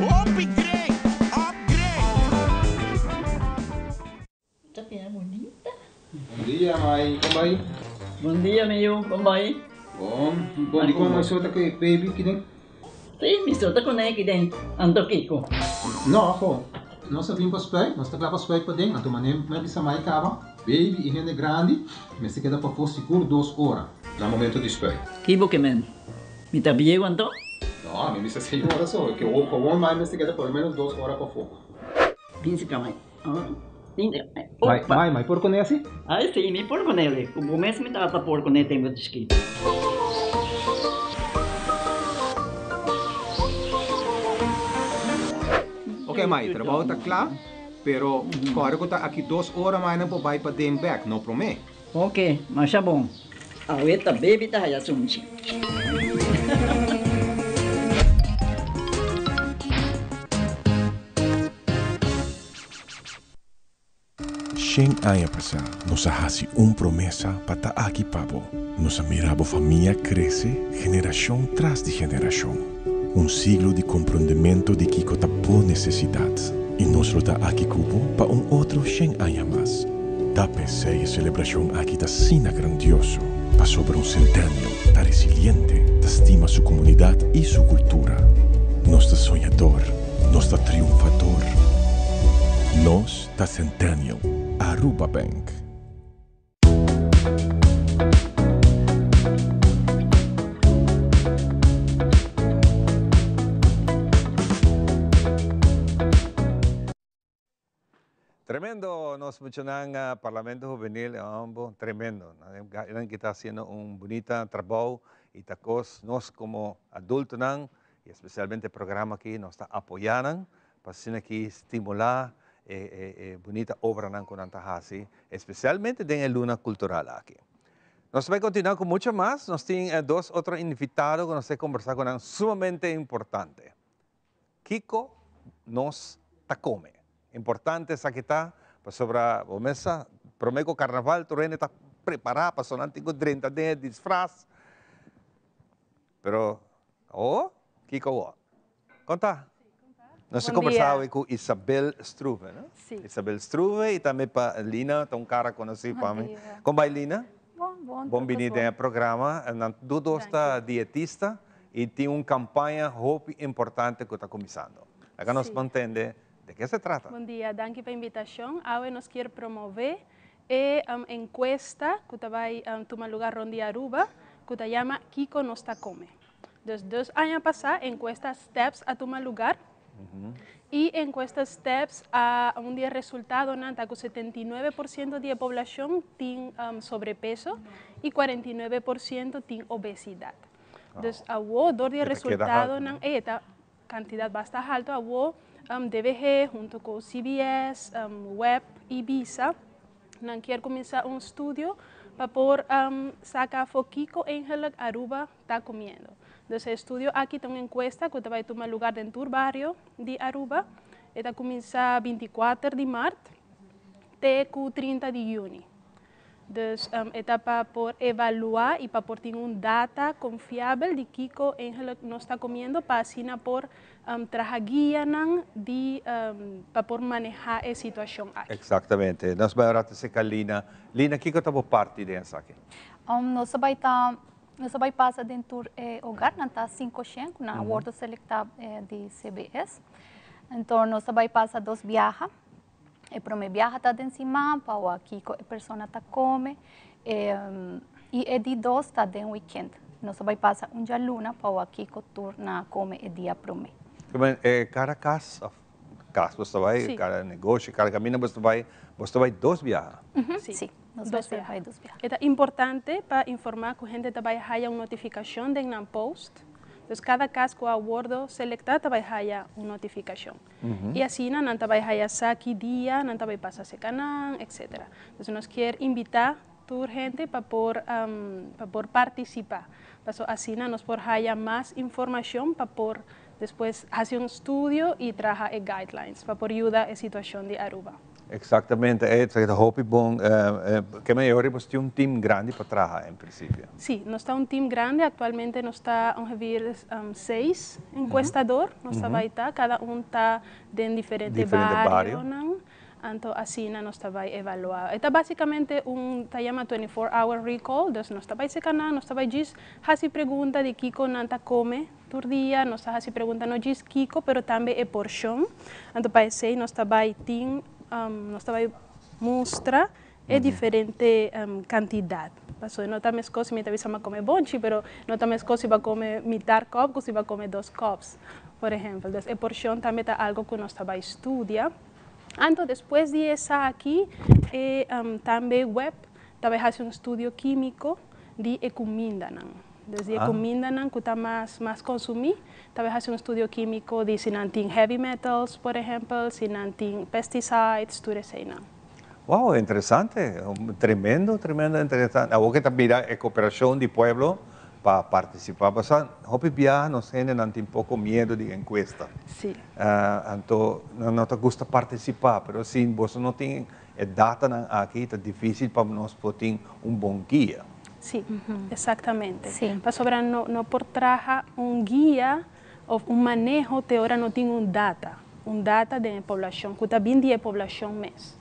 Hopi great! Upgrade! Ta bira bunita. Bon dia mai, kon bai? Bon dia mi yu, kon bai? Bon, bon di kon mai so ta ku e baby kiden? Si, mi so ta kuné kiden, anto kiko? No, ho. Nos a bin pa spuit, nos ta kla pa spuit paden, anto manera mi a bisa mai kaba, baby i hende grandi mester keda pafó sigur dos ora na momento di spuit. Ki bo ke men? Mi ta bieu anto? No, mi bisa seis ora so, ke gewoon mai mester keda por lo menos dos ora pafó. Bin si ka mai. Mai, mai, mai por kuné asi? Ai si, mi por kuné, ku bo mes mi tata por kuné tempu di chikito. Ok mai, trabou ta kla, pero kòrda ku ta aki dos ora mai nan por bai paden bèk, no promé. Ok, masha bon. Awe ta baby ta haya sunchi. Shen aña pasá nos a hasi un promesa pa ta aki pa bo. Nos a mira bo famia krese generashon tras di generashon. Un siglo di komprondementu di kiko ta bo nesesidat. I nos lo ta aki ku bo pa un otro shen aña mas. Ta p'esei e selebrashon aki ta asina grandioso, pasobra un Centennial ta resiliente, ta stima su komunidat i su kultura. Nos ta soñador, nos ta triunfador. Nos ta Centennial, Aruba Bank. Tremendo nos muchanan Parlamento Hubenil e hombo tremendo. Nan ki ta haciendo un bunita trabou y ta cos nos como adultonan y especialmente e programa aki nos ta apoya nan pa asina ki stimula e bunita obranan cu nan ta haci especialmente den e luna cultural aki. Nos ta bay continua cu mucho mas, nos tin dos otro invitado cu nos ta combersa cu nan sumamente importante. Kiko nos ta kome? Importante esaki ta pasobra bo mes sa prome ku karnaval tur hende ta prepará pasobra nan tin ku drenta den e disfras. Pero awo kiko awo? Kon ta? Nos a kombersá awe ku Isabel Struve, no? Isabel Struve i tambe pa Lina ta un kara konosí pa mi. Kon bai Lina? Bon, bon. Bon bini den e programa. Nan tur dos ta dietista. Y tin un campaña hopi importante cu ta cuminsando. Laga nos por ntende de ke se trata. Bon dia, danki pa invitacion. Awe nos kier promove e encuesta cu ta bay tuma lugar rond di Aruba cu ta yama Kico nos ta come. Dus dos aña pasa encuesta Steps a tuma lugar y encuesta Steps a un di e resultadonan ta cu 79% di e poblacion tin sobrepeso y 49% tin obesidad. Dus awo dor di e resultadonan ey e ta cantidad basta halto awo DVG hunto cu CBS, web y Visa nan kier cuminsa un studio pa por saca afo kico eigenlijk Aruba ta comiendo. Dus e estudio aki ta un encuesta cu ta bay tuma lugar den tur bario di Aruba. E ta cuminsa 24 di maart te cu 30 di juni. Dus e ta pa por evaluá i pa por tin un data konfiabel di kiko eigenlijk nos ta komiendo pa asina por traha guianan di pa por manehá e situashon aki. Exactamente. Nos bai ora ta seca Lina. Lina, kiko ta bo parti den esaki? Nos a bai ta, nos a bai pasa den tur e hogarnan, ta sinku shen ku nan a wordo selektá di CBS. Enton nos a bai pasa dos biaha. E prome biaha ta den siman pa wak kiko e persona ta kome i e di dos ta den wikend. Nos a bai pasa un djaluna pa wak kiko tur nan a kome e dia prome. E kada kas of kas bo ta bai, kada negoshi, kada kaminda bo ta bai, bo ta bai dos biaha. Si, nos bai dos biaha. E ta importante pa informá ku hende ta bai haya un notifikashon den nan post. Dus kada kas ku a wordo selektá ta bai haya un notifikashon. I asina nan ta bai haya sa ki dia nan ta bai pasa seka nan, etcetera. Dus nos kier invitá tur hende pa por pa por partisipá. Paso asina nos por haya mas informashon pa por despues hasi un studio i traha e guidelines pa por yuda e situashon di Aruba. Exactamente, e ta hopi bon. Ke mayoria boso tin un team grandi pa traha en principio? Sí, nos ta un team grandi, actualmente nos ta ongeveer seis encuestador, nos ta bai ta, cada un ta den diferente barionan, anto asina nos ta bai evalua. E ta basicamente un, ta yama 24 hour recall, dus nos ta bai seca nan, nos ta bai djis haci pregunta di kico nan ta come tur dia, nos ta haci pregunta no djis kico, pero tambe e porcion. Anto pa esey nos ta bay tin, nos ta bay mustra e diferente cantidad. Pasobra no ta mescos si mi ta bisa mi a come bonchi, pero no ta mescos si bo a come mitar cop cu si bo a come dos cops, por ehempel. Dus e porcion tambe ta algo cu nos ta bay studia. Anto despues di esaki e tambe web ta bay haci un studio quimico di e cumindanan. Dus di e cumindanan cu ta mas mas consumi, ta bay haci un studio quimico di si nan tin heavy metals, por ehempel, si nan tin pesticides, tur eseynan. Wow, interesante. Tremendo, tremendo interesante. Awor ke ta bira e cooperacion di pueblo pa participa. Pasobra hopi biaha nos hendenan tin poco miedo di encuesta. Anto nan no ta gusta participa, pero si boso no tin e datanan aki ta dificil pa nos por tin un bon guia. Sí, exactamente. Pasobra no no por traha un guia of un maneho te ora no tin un data, un data den e poblacion, cu ta bin di e poblacion mes.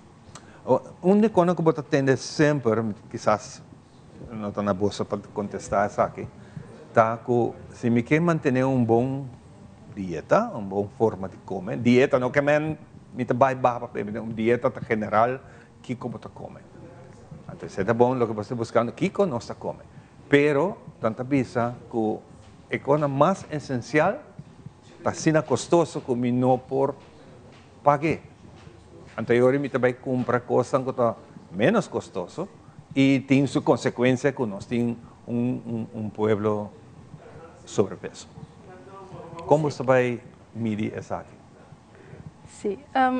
Un di cosnan cu bo ta tende semper, kisas no ta na boso pa contesta esaki, ta cu si mi ke mantene un bon dieta, un bon forma di come, dieta no ke men mi ta bay baha pa un dieta ta general kico bo ta come. Anto esey ta bon loke bo ta buscando, kico nos ta come. Pero nan ta bisa cu e cosnan mas esencial ta asina costoso cu mi no por pag'e. Anto e ora mi ta bay cumpra cosnan cu ta menos costoso y tin su consecuencia cu nos tin un un pueblo sobrepeso. Con bo ta bay midi esaki? Sí,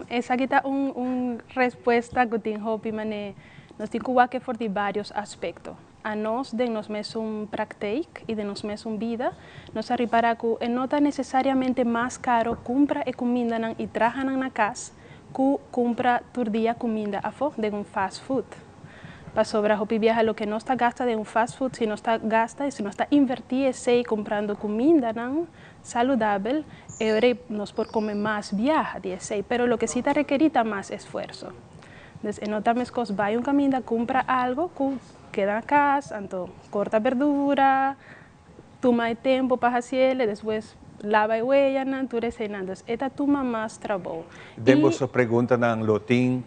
esaki ta un un respuesta cu tin hopi mane nos tin cu wak for di varios aspecto. Anos den nos mesun praktijk y den nos mesun bida, nos a ripara cu e no ta necesariamente mas caro cumpra e cumindanan y trahanan na cas cu cumpra tur dia cuminda afo den un fast food. Pasobra hopi biaha loke nos ta gasta den un fast food si nos ta gasta y si nos ta inverti esey cumprando cumindanan saludabel, e ora nos por come mas biaha di esey, pero loke si ta rekeri ta mas esfuerso. Dus e no ta meskos bai un kaminda kumpra algo ku keda na kas, anto korta berdura, tuma e tempu pa hasiel, despues laba e weyanan, tur eseinan. Dus e ta tuma mas trabou. Den boso preguntanan lo tin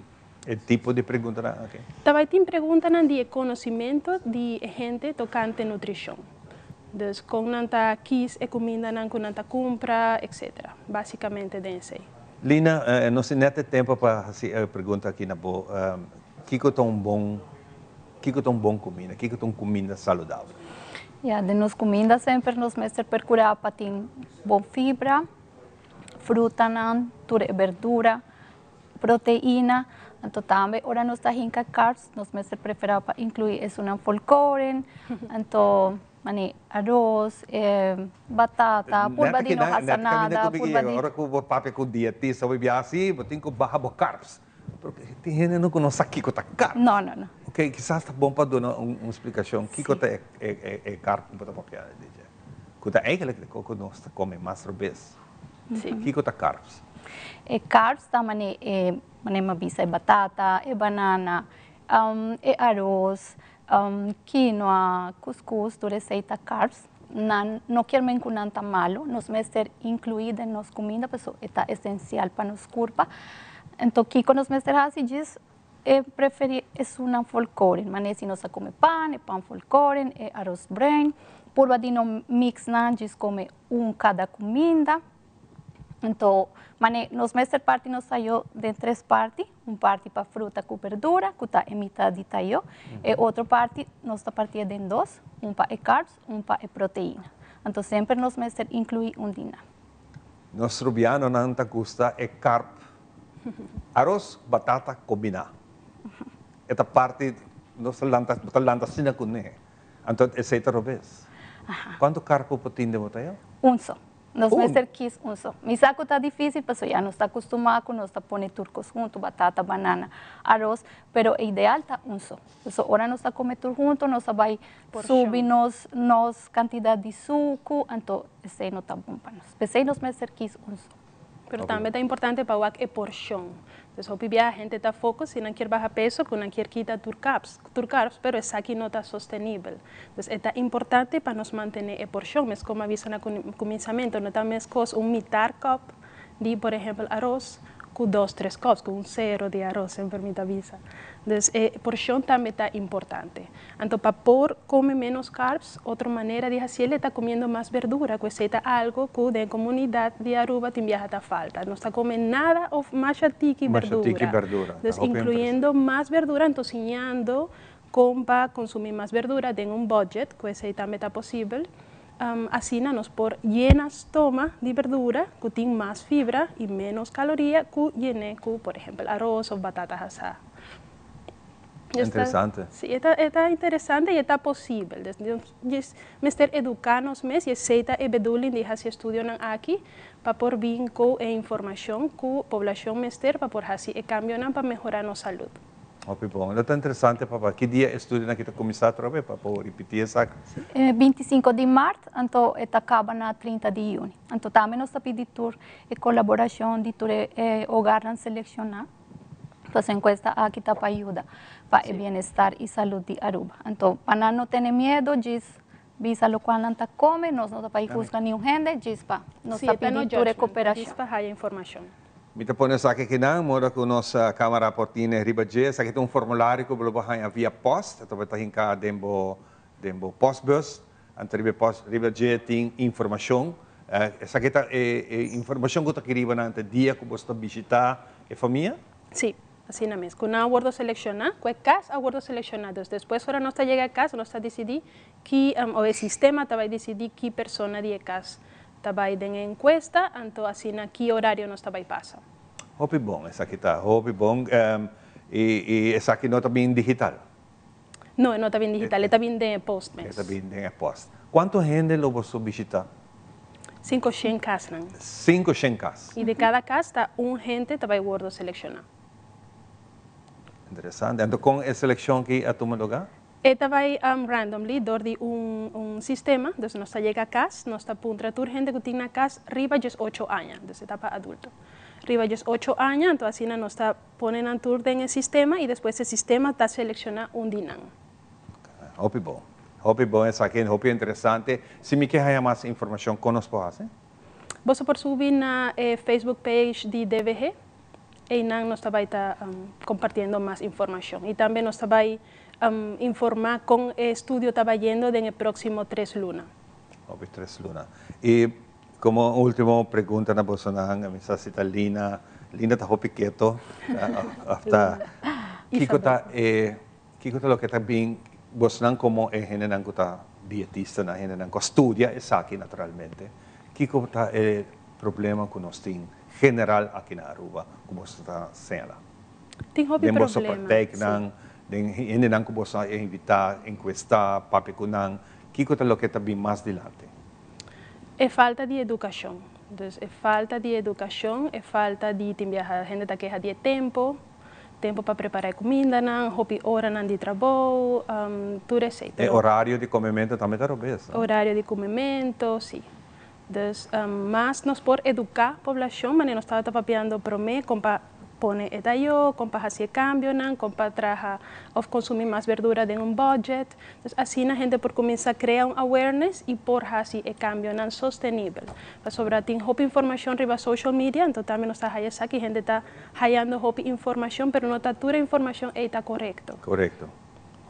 e tipo di preguntanan aki? Ta bai tin preguntanan di e konosimentu di e hende tokante nutrishon. Dus kon nan ta kis e kumindanan ku nan ta kumpra, etcetera. Basikamente den esei. Lina, nos tin net e tempo pa hasi e pregunta aki na bo. Kiko ta un bon, kiko ta un bon kuminda? Kiko ta un kuminda saludabel? Ya, den nos kuminda semper nos mester perkurá pa tin bon fibra, frutanan, tur e berdura, proteina. Anto tambe ora nos ta hinka carbs, nos mester preferá pa inkluí esunnan volkoren, anto Mane aros, batata, purba di no hasa nada, purba di. Ora ku bo papia ku dietista bo bia si bo tin ku baha bo carbs. Pero tin hende no ku no sa kiko ta carbs. No, no, no. Ok, kisas ta bon pa duna un splikashon kiko ta e carb ku bo ta papia di dje. Ku ta eigenlijk de kos ku nos ta kome mas robes. Si. Kiko ta carbs? E carbs ta mane e, mane mi a bisa e batata, e banana, e aros, Quinoa, cuscus, tur esey ta carbs. Nan no kier men cu nan ta malo, nos mester inclui den nos cuminda paso e ta esencial pa nos curpa. Enton kico nos mester haci djis e preferi esunnan volkoren, mane si nos a come pan, e pan volkoren, e aros bruin, purba di no mix nan djis come un cada cuminda. Anto, mane nos mester parti nos tayo den tres parti, un parti pa fruta ku berdura, ku ta e mitad di tayo, e otro parti nos ta partié den dos, un pa e carbs, un pa e proteina. Anto semper nos mester inkluí un di nan. Nos rubianonan ta gusta e carb. Aros, batata kombiná. E ta parti, nos ta lanta, bo ta lanta asina kuné. Anto esei ta robes. Kuantu carb bo por tin den bo tayo? Un so. Nos mester kis un so. Mi sa ku ta difísil pasobra ya nos ta kustumá ku nos ta pone tur kos huntu, batata, banana, aros, pero e ideal ta un so. Pasobra ora nos ta kome tur huntu nos ta bai subi nos nos kantidat di suku, anto esei no ta bon pa nos. P'esei nos mester kis un so. Pero tambe ta importante pa wak e porshon. Entonces hopi biaha hende ta focus si nan kier baha peso ku nan kier kita tur carbs, tur carbs, pero esaki no ta sostenibel. Entonces e ta importante pa nos mantene e porshon, mes como a bisa na cuminsamento, no ta mescos un mitar cup di por ehempel aros ku dos tres cups, ku un cero di aros semper mi ta bisa. Entonces e porshon tambe ta importante. Anto pa por come menos carbs, otro manera di haciel e ta comiendo mas berdura, cu esey ta algo cu den comunidad di Aruba tin biaha ta falta. Nos ta come nada of masha tiki Masha berdura. tiki berdura. Ta Dus hopi interesante. incluyendo mas berdura, anto siñando con pa consumi mas berdura den un budget, cu esey tambe ta posibel. Asina nos por yena stoma di berdura cu tin mas fibra y menos caloria cu yene cu, por ehempel, aros of batata hasa. Interesante. Sí, e ta, e ta interesante y e ta posibel. Dus nos djis mester educa nos mes y esey ta e bedoeling di haci estudionan aki pa por bin cu e informacion cu poblacion mester pa por haci e cambionan pa mehora nos salud. Hopi bon. Lo ta interesante papa. Ki dia e estudionan aki ta cuminsa atrobe pa por ripiti esaki? E 25 di maart, anto e ta caba na 30 di juni. Anto tambe nos ta pidi tur e colaboracion di tur e hogarnan selecciona. Pues encuesta aki ta pa yuda pa e bienestar y salud di Aruba. Anto pa nan no tene miedo djis bisa locual nan ta come, nos no ta pa juzga niun hende, djis pa nos Sí, ta e ta no pidi tur e judgment, cooperacion. djis pa haya informacion. Mi ta pone esaki akinan, moda cu nos camara por tine riba dje. Esaki ta un formulario cu bo lo por haña via post, e ta ta hinca den bo den bo postbus. Anto riba e post riba dje tin informacion. Esaki ta e e informacion cu ta aki riba nan ta dia cu bo ta bishita e famia? Sí, asina mes. Cu nan a wordo selecciona, cu e cas a wordo selecciona. Dus despues ora nos ta yega e cas nos ta dicidi ki o e sistema ta bay dicidi ki persona di e cas ta bay den e encuesta, anto asina ki horario nos ta bay pasa. Hopi bon esaki ta, hopi bon. Y y esaki no ta bin digital? No, e no ta bin digital, e ta bin den e post mes. E ta bin den e post. Cuanto hende lo boso bishita? Cinco shen casnan. Cinco shen cas. Y di cada cas ta un hende ta bay wordo selecciona. Interesante. Anto con e seleccion aki a tuma lugar? E ta bay randomly door di un un sistema. Dus nos ta yega cas, nos ta puntra tur hende cu tin na cas riba diesocho aña, dus e ta pa adulto. Riba diesocho aña, anto asina nos ta Pone nan tur den e sistema y despues e sistema ta selecciona un di nan. Hopi bon. Hopi bon esaki, hopi interesante. Si mi ke haña mas informacion, kon nos por haci? Boso por subi na e Facebook page di DVG. Eynan nos ta bay ta compartiendo mas informacion. Y tambe nos ta bay informa con e estudio ta bayendo den e proximo tres luna. Hopi tres luna. Y Como ultimo pregunta na bosonan, mi sa si ta Lina, Lina ta hopi keto, of ta, kiko ta e, kiko ta loke ta bin bosonan como e hendenan ku ta dietistanan, hendenan ku a studia esaki naturalmente, kiko ta e problema ku nos tin general aki na Aruba ku boso ta señala? Tin hopi Den boso problema, praktijknan, si. den hendenan ku boso a invita, enkuesta, papia ku nan, kiko ta loke ta bin mas dilanti? E falta di edukashon. Dus e falta di edukashon, e falta di tin biaha hende ta keha di e tempo, tempo pa prepará e kumindanan, hopi oranan di trabou, tur esei. E orario di komemento tambe ta robes, no? Orario di komemento, si. Dus mas nos por eduká poblashon, manera nos tabata papiando promé, kon pa pone e tayo, kon pa hasi e kambionan, kon pa traha òf konsumí mas berdura den un budget. Dus asina hende por kuminsá krea un awareness i por hasi e kambionan sostenibel. Pasobra tin hopi informashon riba social media, anto tambe nos ta haya sa ki hende ta hayando hopi informashon, pero no ta tur e informashon ei ta korekto. Korekto.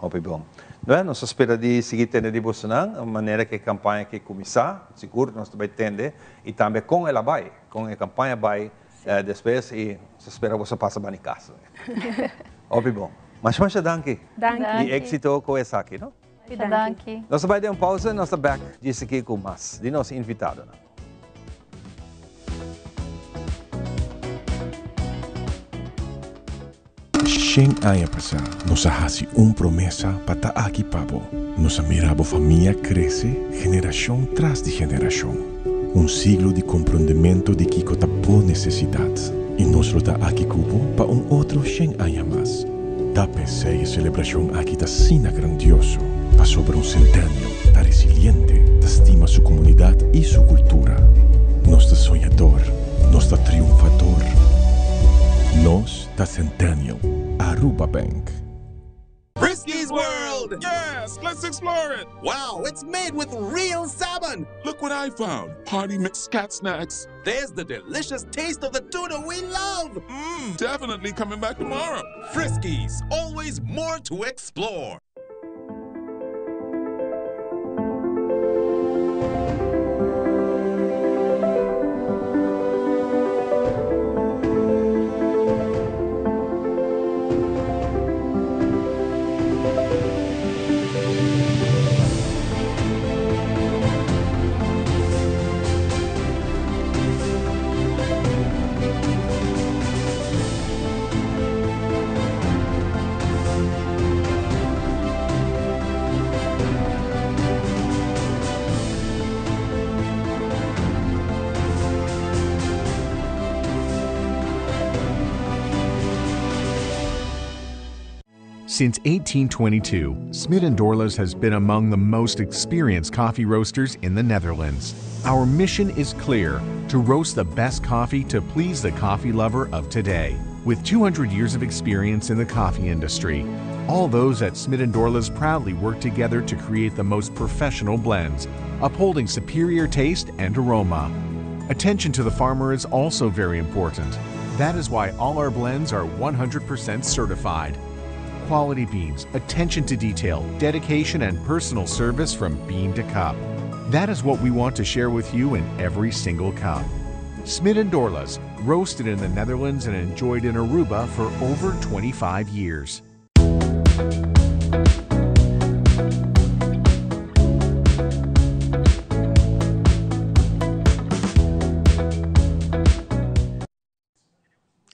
Hopi bon. Bueno, nos ta spera di sigui tende di bosonan, manera ku e kampaña ke kuminsá, sigur nos ta bai tende, i tambe kon el a bai, kon e kampaña bai despues, i nos ta spera boso pasa bani kas. Hopi bon. Masha masha danki. Danki. I éksito ku esaki, no? Masha danki. Nos ta bai den un pausa i nos ta bèk djis aki ku mas di nos invitadonan. Shen aña pasá nos a hasi un promesa pa ta aki pa bo. Nos a mira bo famia krese generashon tras di generashon. Un siglo di komprondementu di kiko ta bo nesesidat. I nos lo ta aki ku bo pa un otro shen aña mas. Ta p'esei e selebrashon aki ta asina grandioso, pasobra un Centennial ta resiliente, ta stima su komunidat i su kultura. Nos ta soñador, nos ta triunfador. Nos ta Centennial, Aruba Bank. Friskies World! Yes, let's explore it! Wow, it's made with real salmon! Look what I found! Party mix cat snacks. There's the delicious taste of the tuna we love! Mmm, definitely coming back tomorrow. Friskies, always more to explore. Since 1822, Smit & Dorlas has been among the most experienced coffee roasters in the Netherlands. Our mission is clear, to roast the best coffee to please the coffee lover of today. With 200 years of experience in the coffee industry, all those at Smit & Dorlas proudly work together to create the most professional blends, upholding superior taste and aroma. Attention to the farmer is also very important. That is why all our blends are 100% certified. Quality beans, attention to detail, dedication, and personal service from bean to cup. That is what we want to share with you in every single cup. Smit & Dorlas, roasted in the Netherlands and enjoyed in Aruba for over 25 years.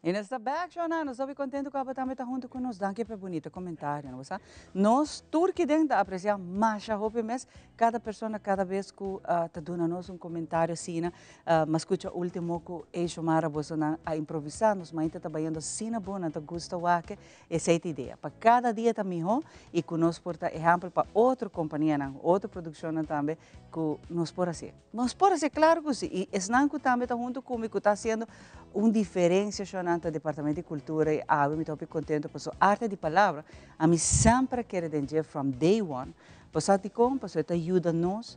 Y nos ta back, Shona. Nos ta hopi contento cu abo tambe ta hunto cu nos. Danki pa e bunita comentario, no sa? Nos tur ki den ta aprecia masha hopi mes cada persona cada bes cu ta duna nos un comentario asina. M'a scucha ultimo cu ey Shomara bosonan a improvisa. Nos mainta ta bayendo asina bon, nan ta gusta wak. Esey ta idea. Pa cada dia ta miho y cu nos por ta ehempel pa otro companianan, otro produccionnan tambe cu nos por haci. Nos por haci, claro cu si. Y esnan cu tambe ta hunto cu mi cu ta haciendo un diferencia shonan ta Departamento di Cultura y awe mi ta hopi contento pasobra Arte di Palabra ami semper a kere den dje from day one. Bo sa dicon? Pasobra e ta yuda nos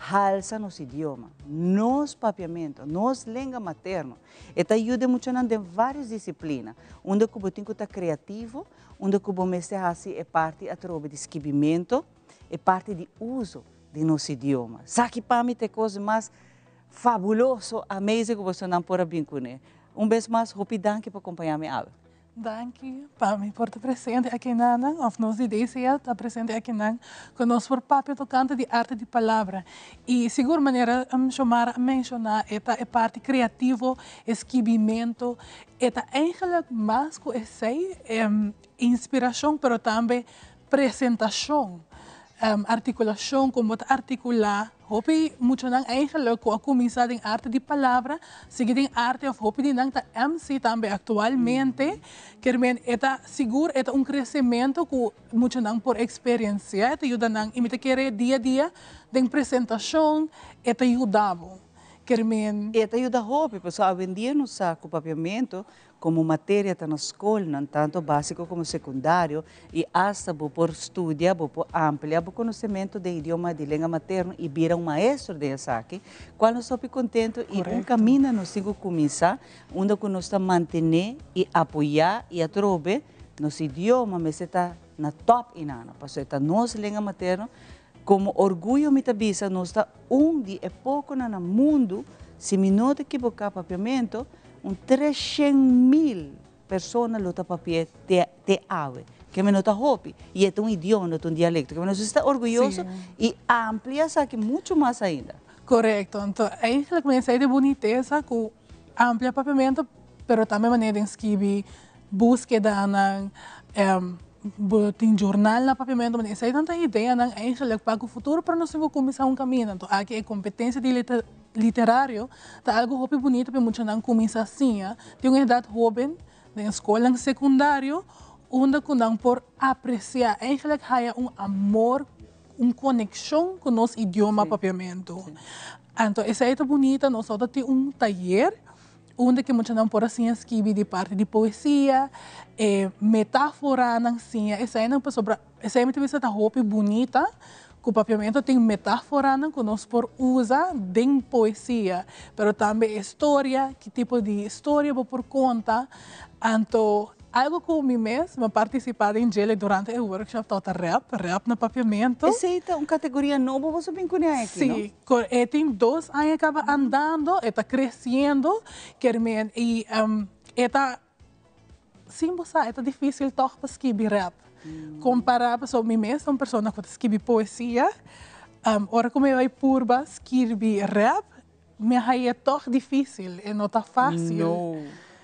halsa nos idioma, nos papiamento, nos lenga materno. E ta yuda e muchanan den varios disciplina, unda cu bo tin cu ta creativo, unda cu bo mester haci e parti atrobe di skibimento, e parti di uso di nos idioma. Saki pa mi ta e kos mas fabuloso, amazing ku bosonan por a bin kuné. Un bes mas, hopi danki pa kompañá mi awe. Danki pa mi por ta presente akinanan, òf nos di DCL ta presente akinan, ku nos por papia tokante di arte di palabra. I sigur manera Xiomara a menshoná e ta e parti kreativo, e skibimento, e ta eigenlijk mas ku esei, inspirashon pero tambe Presentashon, artikulashon, kon bo ta artikulá. Hopi muchanan eigenlijk ku a kuminsá den arte di palabra, sigui den arte òf hopi di nan ta MC tambe aktualmente. Kier men e ta sigur e ta un kresementu ku muchanan por eksperensiá, e ta yuda nan i mi ta kere dia dia den presentashon e ta yuda bo. Kier men. E ta yuda hopi pasobra awendia nos sa ku papiamentu Como materia ta na scolnan, tanto basico como secundario, y hasta bo por studia, bo por amplia bo conocemento den idioma di lenga materno y bira un maestro den esaki, cual nos hopi contento y un caminda nos tin cu cuminsa, unda cu nos ta mantene y apoya y atrobe nos idioma mester ta. na top inana. Paso ta nos lenga materno. Como orguyo mi ta bisa, nos ta un di e poconan na mundo, si mi no ta ekivoca papiamento, un 300.000 persona lo ta papia te, te awe. Ke men no ta hopi. Y e ta un idioma, no ta un dialecto. Ke men nos ta orguyoso y amplia esaki mucho mas ainda. Correcto. Anto, eigenlijk mi esey di bunitesa cu amplia papiamento, pero tambe manera den skibi buskedanan, bo tin journal na papiamento, manera esey nan ta ideanan eigenlijk pa cu futuro, pero nos tin cu cuminsa un camino. Anto, aki e competencia di literario ta algo hopi bunito pa e muchanan cuminsa siña di un edad hoben den scolnan secundario, unda cu nan por aprecia, eigenlijk haya un amor, un conexion cu nos idioma papiamento. Anto esey ta bunita, nos tabata tin un tayer unda cu muchanan por a siña skibi di parti di poesia, e metaforanan siña eseynan, pasobra esey mi ta bisa ta hopi bunita cu papiamento tin metaforanan cu nos por usa den poesia, pero tambe e storia, ki tipo di storia bo por conta. Anto algo cu mi mes mi a participa den djele durante e workshop tabata rap, rap na papiamento. Esey ta un categoria nobo boso bin cune aki, no? Si, e tin 2 aña caba andando, e ta creciendo, kermen y e ta, sin bo sa, e ta dificil toch pa skibi rap. Compara, pasobra mi mes ta un persona cu ta skibi poesia, ora cu mi bay purba skirbi rap, mi haya toch dificil, e no ta facil. No.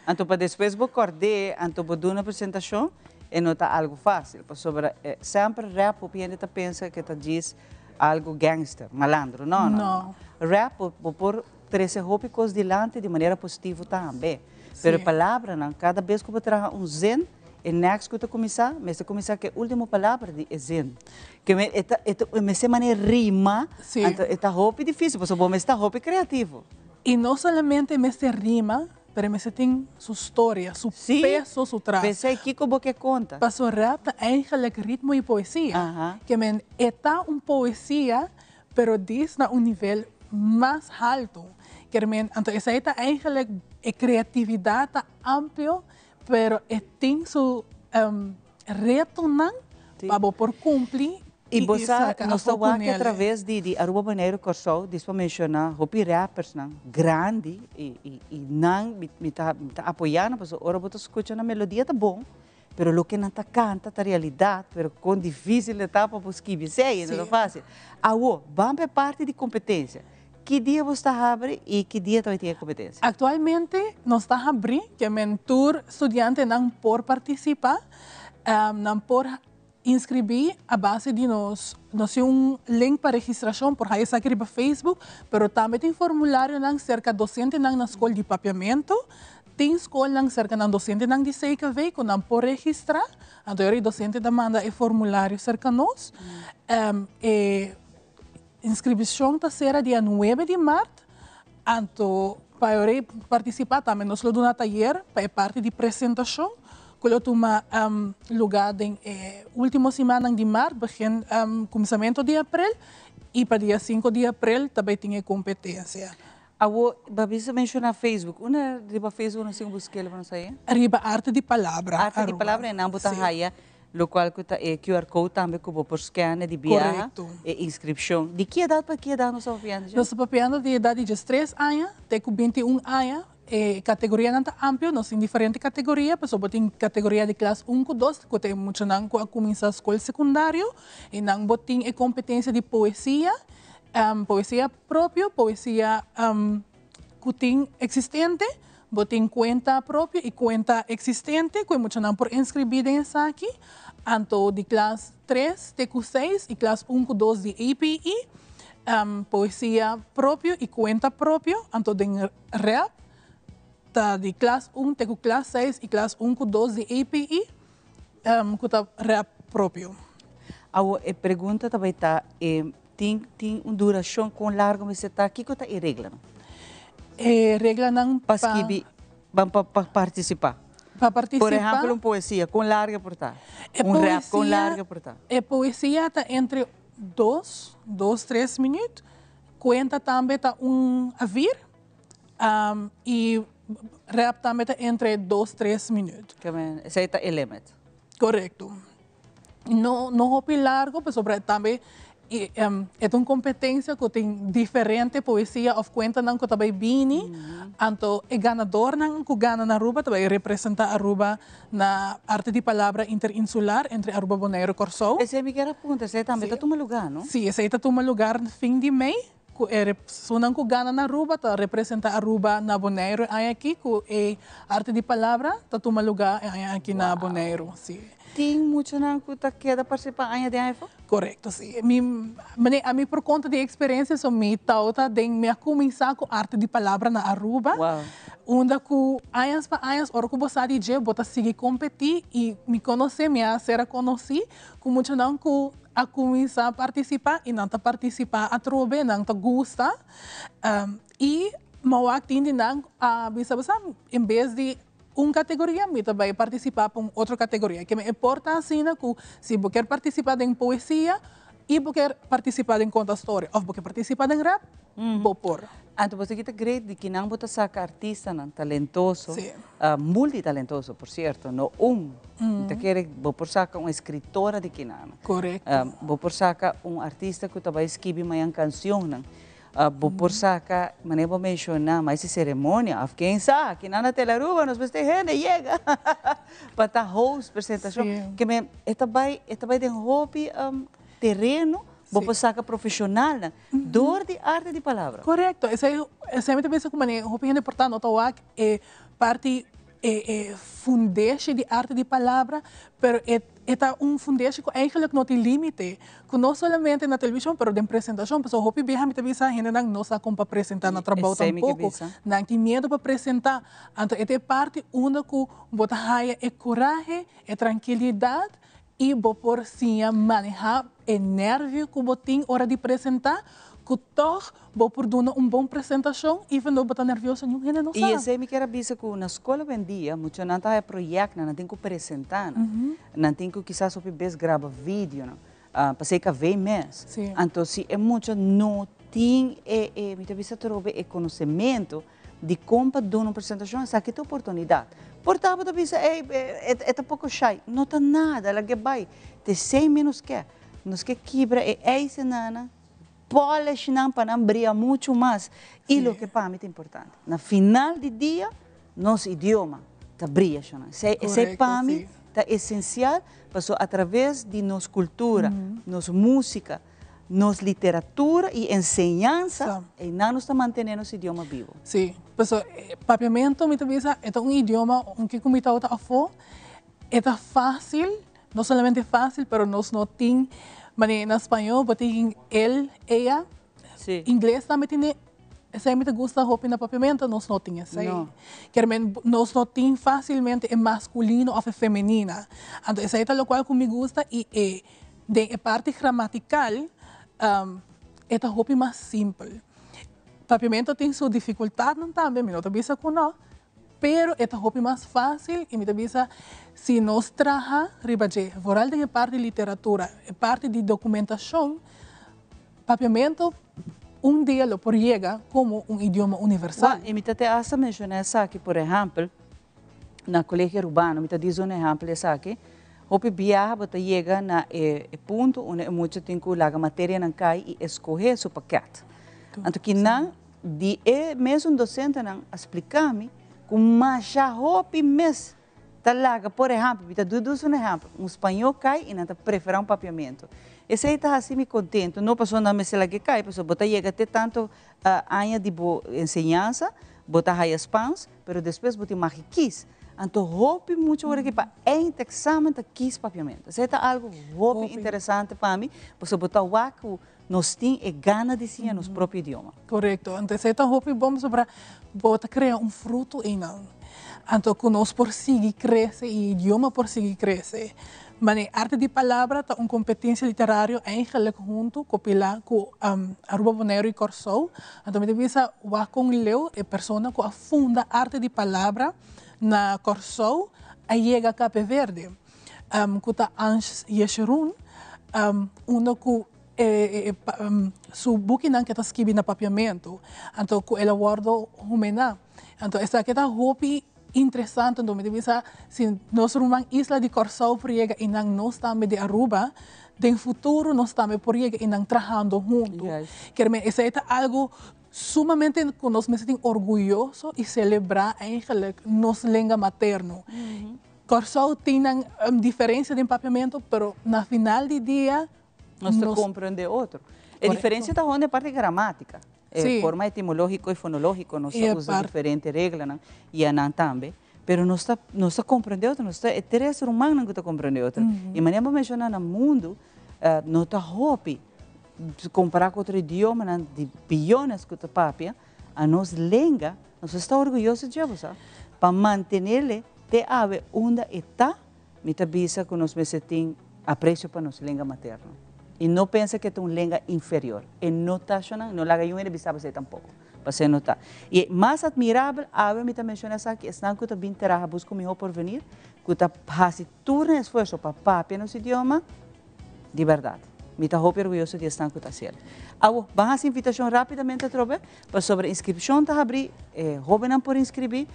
Anto pa despues bo corde, anto bo duna presentacion, e no ta algo facil. Pasobra semper rap hopi hende ta pensa cu ta djis algo gangster, malandro. No, no, no. Rap bo por trece hopi cos dilanti di manera positivo tambe. Pero palabranan, cada bes cu bo traha un zin, e next cu ta cuminsa, mester cuminsa cu e ultimo palabra di e zin. Ke men e ta, e ta, mester manera rima, anto e ta hopi dificil, pasobra bo mester ta hopi creativo. Y no solamente mester rima, pero mester tin su storia, su peso, su tras. Pesey kico bo ke conta? Paso rap ta eigenlijk ritmo y poesia. Ke men e ta un poesia, pero dis na un nivel mas halto. Ke men, anto esey ta eigenlijk e creatividad ta amplio, pero e tin su retonan pa bo por cumpli. Y bo sa, nos ta wak a traves di Aruba, Bonaire, Kòrsou, dis pa menciona hopi rappers nan grandi y nan mi ta apoya nan, pasobra ora bo ta scucha nan melodia ta bon, pero loke nan ta canta ta realidad, pero con dificil e ta pa bo skibi esey, no ta facil. Awo, ban pa e parti di competencia. Ki dia bo ta habri y ki dia tambe tin e competencia? Actualmente nos ta habri, ke men tur studiantenan por participa, nan por inscribi a base di nos tin un link pa registracion por haya esaki riba Facebook, pero tambe tin formularionan cerca docentenan na scol di papiamento, tin scolnan cerca nan docentenan di CKV cu nan por registra, anto e docente ta manda e formulario cerca nos. E inscripcion ta cera dia 9 di maart, anto pa participa tambe nos lo duna tayer pa e parti di presentacion, cu lo tuma lugar den ultimo siman di maart, begin cuminsamento di april, y pa dia 5 di april tambe tin e competencia. Awo, bo a menciona Facebook. Unda riba Facebook nos tin busca pa nos ey? Riba Arte di Palabra. Arte di Palabra e nan bo ta haya, locual cu ta e QR code tambe cu bo por scan di biaha. E inscripcion. Di ki edad pa ki edad nos ta papiando? Nos ta papiando di edad di 3 aña te cu 21 aña. E categoria nan ta amplio, nos tin diferente categoria, pasobra bo tin categoria di klas 1 cu 2, cu tin muchanan cu a cuminsa scol secundario, y nan bo tin e competencia di poesia, poesia propio, poesia cu tin existente, bo tin cuenta propio y cuenta existente, cu muchanan por inscribi den esaki, anto di klas 3 te cu 6 y klas 1 cu 2 di APE, poesia propio y cuenta propio, anto den rap, ta di klas 1 te cu klas 6 y klas 1 cu 2 di APE, cu ta rap propio. Awo, e pregunta tambe ta, tin un duracion con largo mester ta, kico ta e regla? E reglanan pa skibi, pa participa. Pa participa. Por ehempel, un poesia, con largo por ta? Un rap, con largo por ta? E poesia ta entre 2, 3 minuut. Cuenta tambe ta un A4. Y rap tambe ta entre 2, 3 minuut. Esey ta e limit. Correcto. No, no hopi largo, pasobra tambe e ta un competencia cu tin diferente poesia of cuentanan cu ta bay bini. Anto e ganadornan cu gana na Aruba ta bay representa Aruba na Arte di Palabra Interinsular entre Aruba, Bonaire, Corsou. Esey mi kier a punta, esey tambe ta tuma lugar, no? Si, esey ta tuma lugar fin di mei. Cu e personan cu gana na Aruba ta representa Aruba na Boneiru e aña aki cu e Arte di Palabra ta tuma lugar e aña aki na Boneiru, si. Tin muchanan cu ta keda participa aña den aña afo? Corecto, si. Mi, mane, ami por conta di experiencia, so mi tawata den, mi a cuminsa cu Arte di Palabra na Aruba, unda cu añas pa añas ora cu bo sa di dje bo ta sigui competi y mi conoce, mi a ser a conoci cu muchanan cu a cuminsa participa y nan ta participa atrobe, nan ta gusta y mi a wak tin di nan a bisa bo sa en bes di un categoria mi ta bay participa pa un otro categoria. Ke mi e por ta asina cu si bo kier participa den poesia y bo kier participa den conta storia of bo kier participa den rap, bo por. Anto bo ta kita great di kinan bo ta saca artistanan talentoso, multitalentoso por cierto, no un. Mi ta kere bo por saca un escritora di kinan. Bo por saca un artista cu ta bay skibi mañan cancionnan. Bo por saca, manera bo menciona, mas e ceremonia of ken sa, kinan na Telaruba nos mester hende yega pa ta host presentacion. Ke men e ta bay, e ta bay den hopi tereno bo por saca profesionalnan. Door di arte di palabra. Correcto. Esey, esey mi ta bisa cu mane hopi hende por ta no ta wak e parti e e fundeshi di arte di palabra, pero e e ta un fundeshi cu eigenlijk no tin limite, cu no solamente na television pero den presentacion, pasobra hopi biaha mi ta bisa hendenan no sa con pa presenta na trabou Esey mi ke tampoco, bisa. nan tin miedo pa presenta, anto e ta e parti unda cu bo ta haya e corahe, e trankilidad I bo por siña manehá e nèrvio ku bo tin ora di presentá, ku tòg bo por duna un bon presentashon even though bo ta nèrvioso, niun hende no I sa. esei mi kier a bisa ku na skol awendia muchanan ta haya proyèktnan, nan tin ku presentá nan. Nan tin ku kisas hopi bes graba videonan, pasei ka vei mes. Anto si e mucha no tin e, e, mi ta bisa atrobe e konosementu di kon pa duna un presentashon, esaki ta oportunidat. Por ta bo ta bisa, ey, e ta poko shy. No ta nada, lag'é bai. Ta esei mi nos ke. Nos ke kibra e eisennan, polish nan pa nan bria muchu mas. I loke pa mi ta importante, na final di dia, nos idioma ta bria shona. Esei pa mi ta esensial, pasobra atraves di nos kultura, nos musika, nos literatura y enseñansa, einan nos ta mantene nos idioma bibo. Sí, paso papiamento mi ta bisa e ta un idioma aunke cu mi tabata afo, e ta facil, no solamente facil pero nos no tin, manera na spañol bo tin el, ella, ingles tambe tin esey mi ta gusta hopi na papiamento, nos no tin esey. Kier men nos no tin facilmente e masculino of e femenina, anto esey ta locual cu mi gusta y e Den e parti gramatical e ta hopi mas simpel. Papiamento tin su dificultadnan tambe, mi no ta bisa cu no, pero e ta hopi mas facil y mi ta bisa si nos traha riba dje, vooral den e parti literatura, e parti di documentacion, papiamento un dia lo por yega como un idioma universal. Y mi ta te hasta menciona esaki, por ehempel, na Colegio Arubano, mi ta disa un ehempel esaki, hopi biaha bo ta yega na e punto unda e mucha tin ku laga materianan kai i eskohe su paket. Anto kinan di e mesun dosentenan a splika mi ku masha hopi mes ta laga, por ehempel, mi ta dusa un ehempel, un spañó kai i nan ta preferá un papiamentu. Esei ta hasi mi kontento, no pasobra nan mester lag'é kai, pasobra bo ta yega te tantu aña di bo enseñansa, bo ta haya spans, Pero despues bo tin magi kis. Anto hopi mucha ora ki pa eindexamen ta kis papiamento. Esei ta algo hopi interesante pa mi, pasobra bo ta wak ku nos tin e gana di siña nos propio idioma. Korekto. Anto esei ta hopi bon pasobra bo ta krea un fruto einan. Anto ku nos por sigui krese i e idioma por sigui krese. Mane Arte di Palabra ta un kompetensia literario eigenlijk huntu kopilá ku Aruba, Boneiru i Kòrsou. Anto mi ta bisa wak kon leu e persona ku a funda Arte di Palabra na Kòrsou a yega Cape Verde, ku ta Ange Yeshurun, unda ku e su bukinan ke ta skibi na papiamentu, anto ku el a wòrdu humená. Anto esaki ta hopi. interesante, anto mi ta bisa si nos ruman isla di Kòrsou por yega einan nos tambe di Aruba, den futuro nos tambe por yega einan trahando huntu. Kier men esei ta algu sumamente ku nos mester tin orguyoso i selebrá eigenlijk nos lenga materno. Kòrsou tin nan diferensia den papiamentu, pero na final di dia Nos ta comprende otro. E diferencia ta hondo e parti gramatica. E forma etimologico y fonologico nos ta usa diferente reglanan y anan tambe. Pero nos ta nos ta comprende otro, nos ta e tres rumannan cu ta comprende otro. Y manera bo menciona na mundo no ta hopi compara cu otro idiomanan di biyones cu ta papia, a nos lenga nos ta sta orguyoso dje bo sa. Pa mantenele te awe unda e ta. Mi ta bisa ku nos mester tin apresio pa nos lenga materno i no pensa ku e ta un lenga inferior. E no ta ashonan, no laga yun hende bisa bo esei tampoko, pasé no ta. I e mas atmirabel awe mi ta menshoná esaki, esnan ku ta bin traha buska un mihó porvenir, ku ta hasi tur nan esfuerso pa papia nos idioma, di bèrdat mi ta hopi orguyoso di esnan ku ta hasiel. Awo, ban hasi invitashon rápidamente atrobe, pasobra inskripshon ta habrí, e hóbennan por inskribí,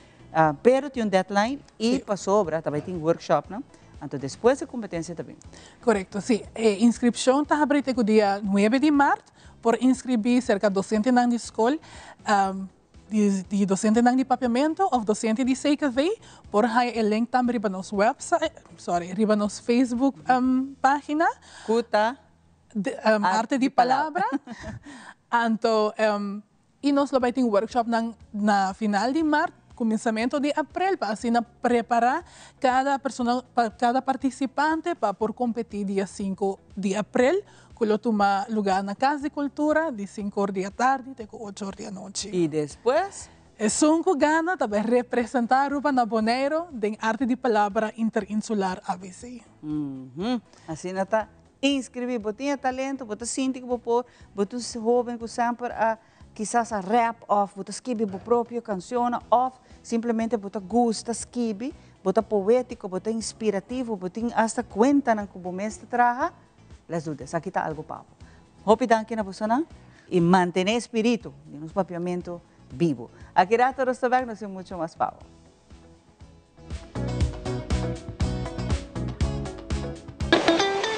Pero tin un deadline y pasobra ta bay tin workshopnan, anto despues e competencia ta bin. Correcto, si. E inscripcion ta habri te cu dia nuebe di maart. Por inscribi cerca docentenan di scol, di docentenan di Papiamento of docente di CKV. Por haya e link tambe riba nos website, sorry, riba nos Facebook pagina. Cu ta? Arte di Palabra. Anto. I nos lo bai tin workshopnan na final di mart, kuminsamentu di aprel pa asina prepará kada persona, pa kada partisipante pa por kompetí dia sinku di aprel ku lo tuma lugá na Kas di Kultura di sinku or di atardi te ku ocho or di anochi. I despues? Esun ku gana ta bai representá Aruba na Boneiru den Arte di Palabra Interinsular ABC. Asina ta Inscribí, bo tin e talento, bo ta sinti ku bo por, bo ta un hoben ku semper a kisas a rap òf bo ta skibi bo propio kanshonnan òf simplemente bo ta gusta skibi, bo ta poétiko, bo ta inspirativo, bo tin asta kuentanan ku bo mes ta traha, let's do this, aki ta algu pa bo. Hopi danki na bosonan i mantené e spiritu di nos papiamentu bibu. Aki rato nos ta bèk, nos tin mucho mas pa bo.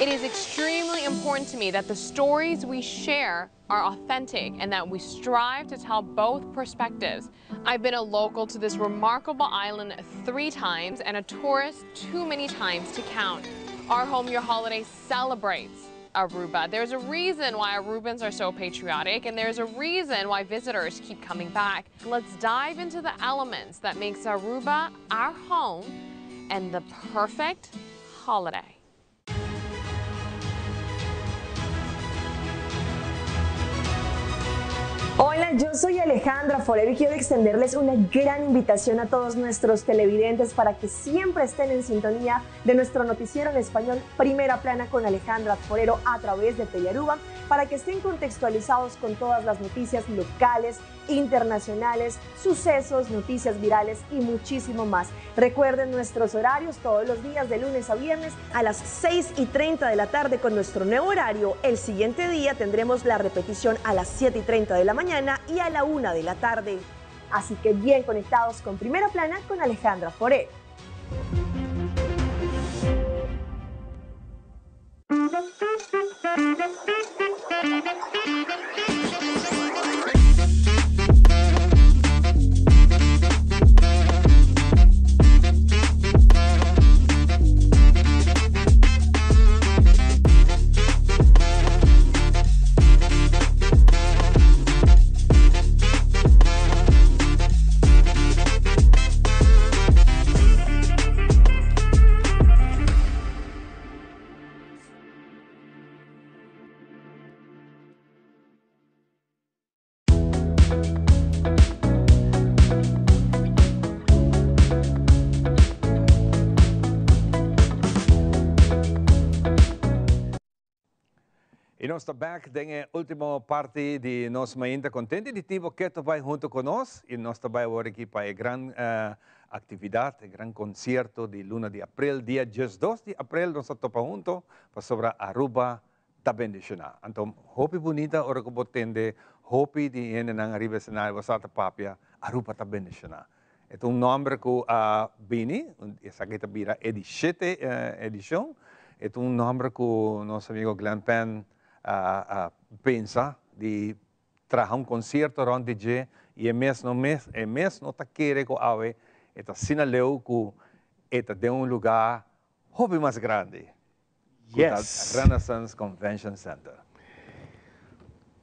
It is extremely important to me that the stories we share are authentic and that we strive to tell both perspectives. I've been a local to this remarkable island three times and a tourist too many times to count. Our Home Your Holiday celebrates Aruba. There's a reason why Arubans are so patriotic and there's a reason why visitors keep coming back. Let's dive into the elements that makes Aruba our home and the perfect holiday. Hola, yo soy Alejandra Forero y quiero extenderles una gran invitación a todos nuestros televidentes para que siempre estén en sintonía de nuestro noticiero en español Primera Plana con Alejandra Forero a través de Telearuba para que estén contextualizados con todas las noticias locales, internacionales, sucesos, noticias virales y muchísimo más. Recuerden nuestros horarios todos los días de lunes a viernes a las 6 y 30 de la tarde con nuestro nuevo horario. El siguiente día tendremos la repetición a las 7 y 30 de la mañana y a la 1 de la tarde. Así que bien conectados con Primera Plana con Alejandra Foré. Y nos ta back den e ultimo parti di nos mainta contenti di tin bo keto bai hunto con nos y nos ta bai awor aki pa e gran actividad, e gran concierto di luna di april, dia diesdos di april nos ta topa hunto pasobra Aruba ta bendiciona. Anto hopi bunita ora cu bo tende hopi di hendenan ariba escenario bo sa ta papia Aruba ta bendiciona. E ta un nòmber ku a bini, esaki ta bira e di shete edishon. E ta un nòmber ku nos amigo Glenn Penn a pensa di traha un konsierto rònt di dje i e mes no mes e mes no ta kere ku awe e ta asina leu ku e ta den un lugá hopi mas grandi ku ta Renaissance Convention Center.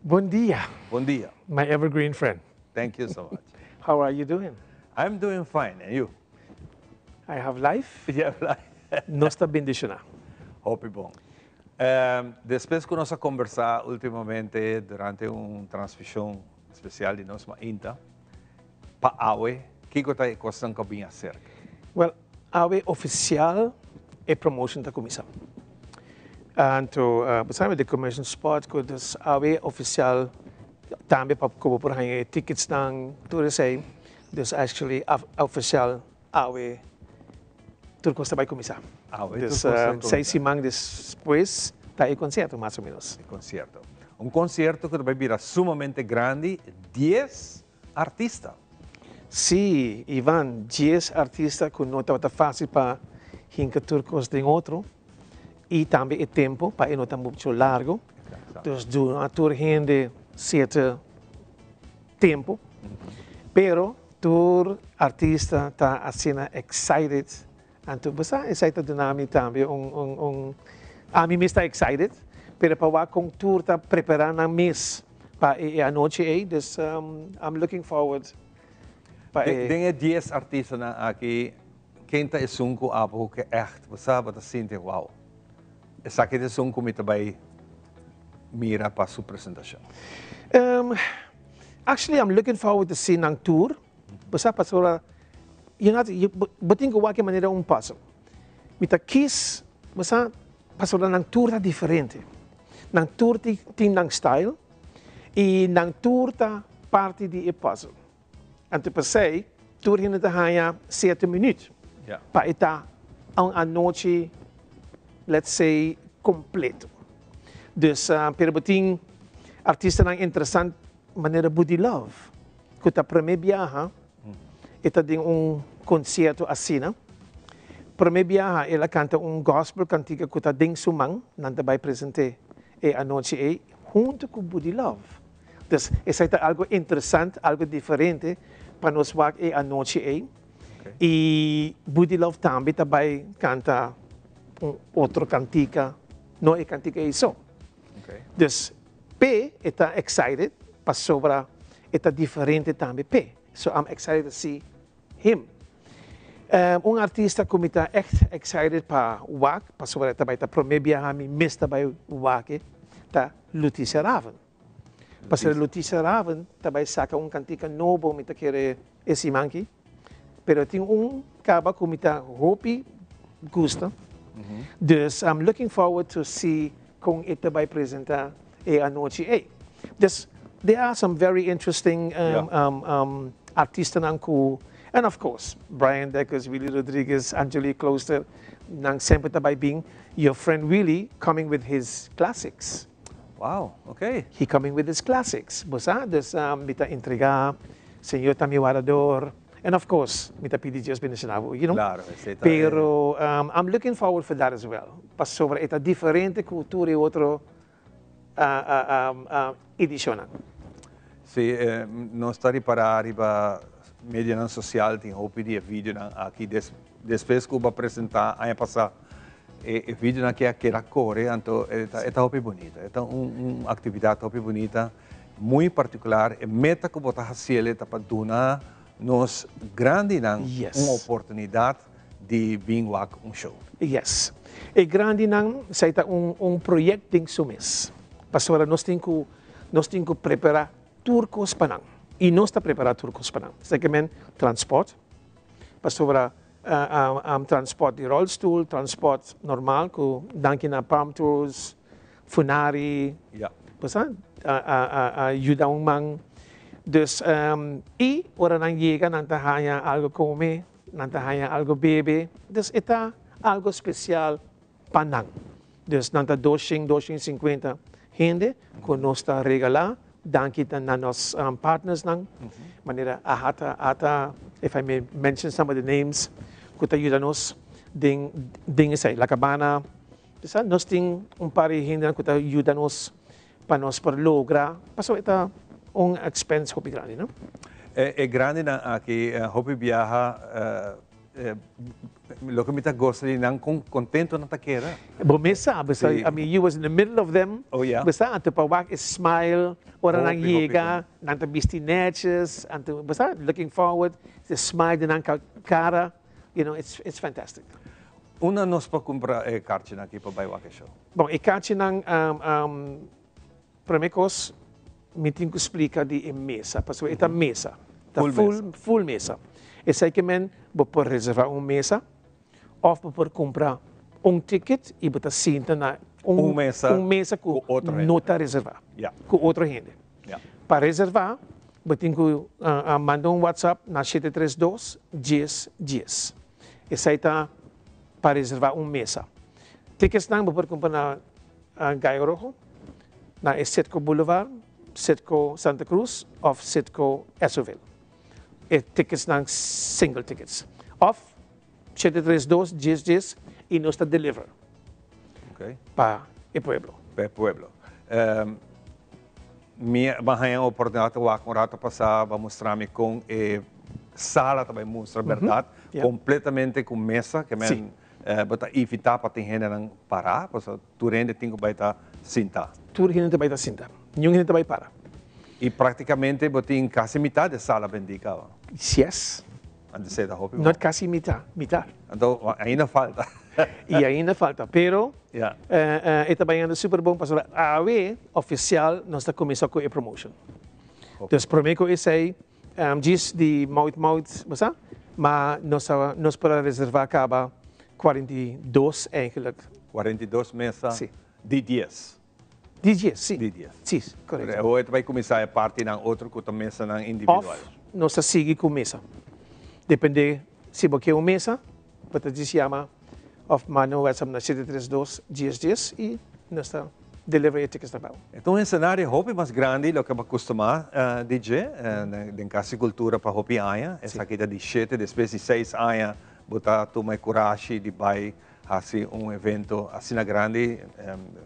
Bon dia. Bon dia. My evergreen friend. Thank you so much. How are you doing? I'm doing fine, and you? I have life. You have life. Nos ta bendiciona. Hopi bon. Despues ku nos a kombersá últimamente durante un transmishon spesial di Nos Mainta, pa awe, kiko ta e kosnan ku a bin aserka? Well, awe ofisial e promotion ta kuminsá. Anto, bo sabi di commercial spot ku dus awe ofisial tambe pa ku bo por haña e ticketsnan, tur esei. Dus actually ofisial awe tur kos ta bai kuminsá. Awe tur kos ta bai kuminsá. Seis siman despues ta e konsierto mas o menos. E konsierto. Un konsierto ku ta bai bira sumamente grandi, dies artista. Sí, Ivan, dies artista ku no tabata fásil pa hinka tur kos den otro i tambe e tempu pa e no ta mucho largu. Dus duna tur hende sierto tempu. Pero tur artista ta asina excited, anto bo sa esei ta duna mi tambe un un un ami mes ta excited, pero pa wak kon tur ta prepara nan mes pa e e anochi ei, dus I'm looking forward pa e. Den e dies artistanan aki, ken ta esun ku abo ku ke ègt bo sa bo ta sinti wow, esaki ta esun ku mi ta bai mira pa su presentashon? Actually I'm looking forward to see nan tur, bo sa pasobra you not bo tin ku wak e manera un puzzle. Mi ta kis bo sa pasobra nan tur ta diferente, nan tur tin nan style i nan tur ta parti di e puzzle. Anto p'esei tur hende ta haña siete minuut pa e ta un anochi let's say completo. Dus pero bo tin artistanan interesant manera Buddy Love ku ta prome biaha e ta den un concierto asina. Prome biaha el a canta un gospel cantica ku ta den su man, nan ta bai presente e anochi ei hunto ku Buddy Love. Dus esei ta algo interesant, algo diferente pa nos wak e anochi ei. I Buddy Love tambe ta bai canta un otro cantica, no e cantica ei so. Dus p'e e ta excited pasobra e ta diferente tambe p'e. So I'm excited to see him. Un artista cu mi ta echt excited pa wak, pasobra e ta bai ta prome biaha mi mes ta bai wak e, ta Luticia Raven. Pasobra Luticia Raven ta bai saca un cantica nobo mi ta kere e siman aki. Pero tin un caba cu mi ta hopi gusta. Dus I'm looking forward to see con e ta bai presenta e anochi ey. Dus there are some very interesting artistanan cu, and of course Brian Dekkers, Willy Rodriguez, Angelique Klooster, nan semper ta bai bin. Your friend Willy coming with his classics. Wow, ok. He coming with his classics, bo sa? Dus mi ta entrega, Señor ta mi wardador, and of course mi ta pidi Dios bendiciona bo, you know? Claro, esey ta e. Pero I'm looking forward for that as well, pasobra e ta diferente cu tur e otro edicionnan. Si, nos ta ripara riba medianan social tin hopi di e videonan aki Despues cu bo a presenta aña pasa e videonan aki a keda core, anto e ta hopi bunita. E ta un actividad hopi bunita, muy particular. E meta cu bo ta haciel ta pa duna nos grandinan un oportunidad di bin wak un show. Yes. E grandinan, esey ta un project den su mes. Pasobra nos tin cu, nos tin cu prepara tur cos pa nan. Y nos ta prepara tur cos pa nan. Esey ke men transport. Pasobra transport di rolstoel, transport normal cu danki na Palm Tours, Funari, pues a yuda un man. Dus y ora nan yega nan ta haya algo come, nan ta haya algo bebe, dus e ta algo special pa nan. Dus nan ta doshen, doshen sinkuenta hende ku nos ta regalá. Danki ta na nos partnersnan, manera AHATA, ata. if I may mention some of the names ku ta yuda nos den den esei. La Cabana, sa nos tin un par di hendenan ku ta yuda nos pa nos por logra, pasobra e ta un expense hopi grandi, no? E grandinan aki hopi biaha Loke mi ta gosta di nan con contento nan ta keda. Bo mes sa, bo sa, I mean you was in the middle of them. Oh yeah. Bo sa, anto pa wak e smile ora nan yega, nan ta bisti netjes, anto bo sa, looking forward, the smile den nan cara, you know, it's it's fantastic. Unda nos por cumpra e karchinan aki pa bai wak e show? Bon, e karchinan, Prome kos mi tin ku splika di e mesa, pasobra e ta mesa, ta full full mesa. Esei ke men bo por reserva un mesa òf bo por kumpra un ticket i bo ta sinta na un un mesa ku no ta reserva ku otro hende. Pa reserva bo tin ku manda un whatsapp na shete tres dos dies dies. Esei ta pa reserva un mesa. Ticketsnan bo por kumpra na Gallo Rojo, na e Citgo Boulevard, Citgo Santa Cruz of Citgo Esso-ville. E ticketsnan single tickets. Of 732 10 10 y nos ta deliver pa e pueblo. Pa e pueblo. Mi a haña oportunidad ta wak un rato pasa pa mustra mi con e sala ta bay mustra berdad completamente cu mesa ke men Bo ta evitá pa tin hendenan pará, pasobra tur hende tin ku bai ta sintá. Tur hende ta bai ta sintá. Niun hende ta bai para. I praktikamente bo tin kasi mitá di e sala bendí kaba. Yes. Anto esei ta hopi bon. Not kasi mitá, mitá. Anto ainda falta. I ainda falta, pero e ta bai anda super bon pasobra awe ofisial nos ta kuminsá ku e promotion. Dus promé ku esei Djis di mout mout, bo sa? Ma nos a nos por a reserva caba 42 eigenlijk. 42 mesa Si. di dies. Di dies, si. Di dies. Si, correcto. Pero awor ta bay cuminsa e partinan otro cu ta mesanan individual. Of nos ta sigui cu mesa. Depende si bo ke un mesa, bo ta djis yama of manda un whatsapp na 732 dies dies y nos ta deliver e tickets na bou. E ta un escenario hopi mas grandi loke bo a custuma di dje den Cas di Cultura pa hopi aña. Esaki ta di shete, despues di seis aña bo ta tuma e curashi di bay haci un evento asina grandi.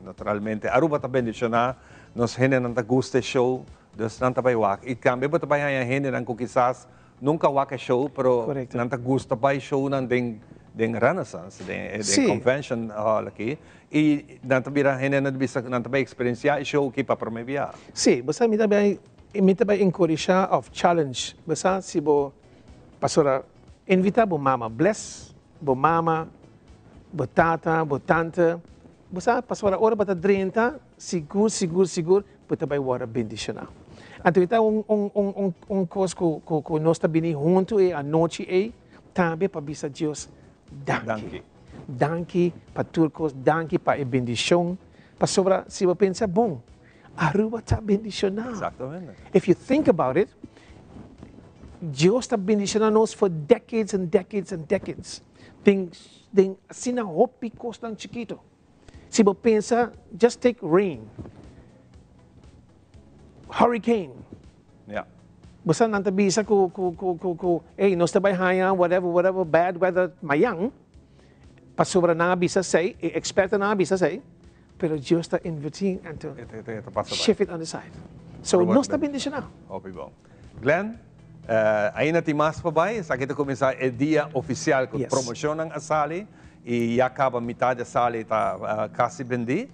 Naturalmente Aruba ta bendiciona, nos hendenan ta gusta e show, dus nan ta bay wak. Y tambe bo ta bay haña hendenan cu kisas Nunca wak e show pero nan ta gusta bay shownan den den Renaissance, den den convention hall aki y nan ta bira hende nan ta bisa nan ta bay experiencia e show aki pa prome bia. Sí, bo sa mi ta bay mi ta bay encorisha of challenge bo sa si bo pasobra invita bo mama bless bo mama, bo tata, bo tante bo sa pasobra ora bo ta drenta sigur sigur sigur Bo ta bai wòrdu bendishoná. Anto e ta un un un un un kos ku ku ku nos ta bini huntu e anochi ei tambe pa bisa Dios danki. Danki. Danki pa tur kos, danki pa e bendishon. Pasobra si bo pensa bon, Aruba ta bendishoná. Exactamente. If you think about it, Dios ta bendishoná nos for decades and decades and decades den den asina hopi kosnan chikito. Si bo pensa, just take rain, hurricane. Ja. Bo sa nan ta bisa ku ku ku ku ku hey nos ta bai haña whatever whatever bad weather mayan, pasobra nan a bisa esei, e ekspertonan a bisa esei, pero Dios ta invertí anto E ta e ta pasa bai. shift it on the side. So nos ta bendishoná. Hopi bon. Glenn, ainda tin mas pa bai, esaki ta kuminsá e dia ofisial ku promoshonnan a sali i ya kaba mitad di a sali ta kasi bendí.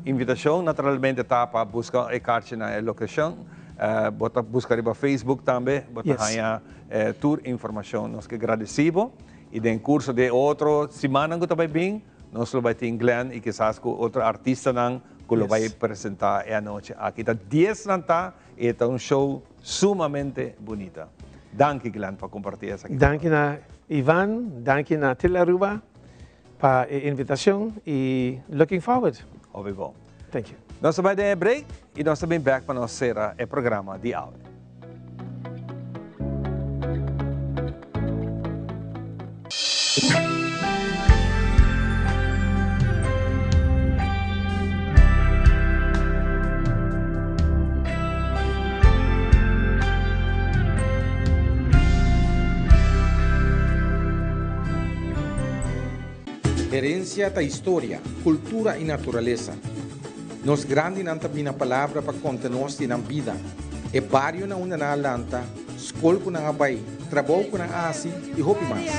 Invitashon naturalmente ta pa buska e karchi na e lokashon. Bo ta buska riba Facebook tambe, bo ta haña tur informashon. Nos ke gradisí bo i den kurso di e otro simannan ku ta bai bin, nos lo bai tin Glenn i kisas ku otro artistanan ku lo bai presentá e anochi aki. Ta diesnan ta. E ta un show sumamente bunita. Danki Glenn pa comparti esaki. Danki na Ivan, danki na Tele Aruba pa e invitacion y looking forward. Hopi bon. Thank you. Nos ta bai den e break y nos ta bin bek pa nos cera e programa di awe. Herensia ta historia, kultura i naturalesa. Nos grandinan ta bini na palabra pa konta nos di nan bida, e barionan unda nan a lanta, skol ku nan a bai, trabou ku nan a hasi i hopi mas.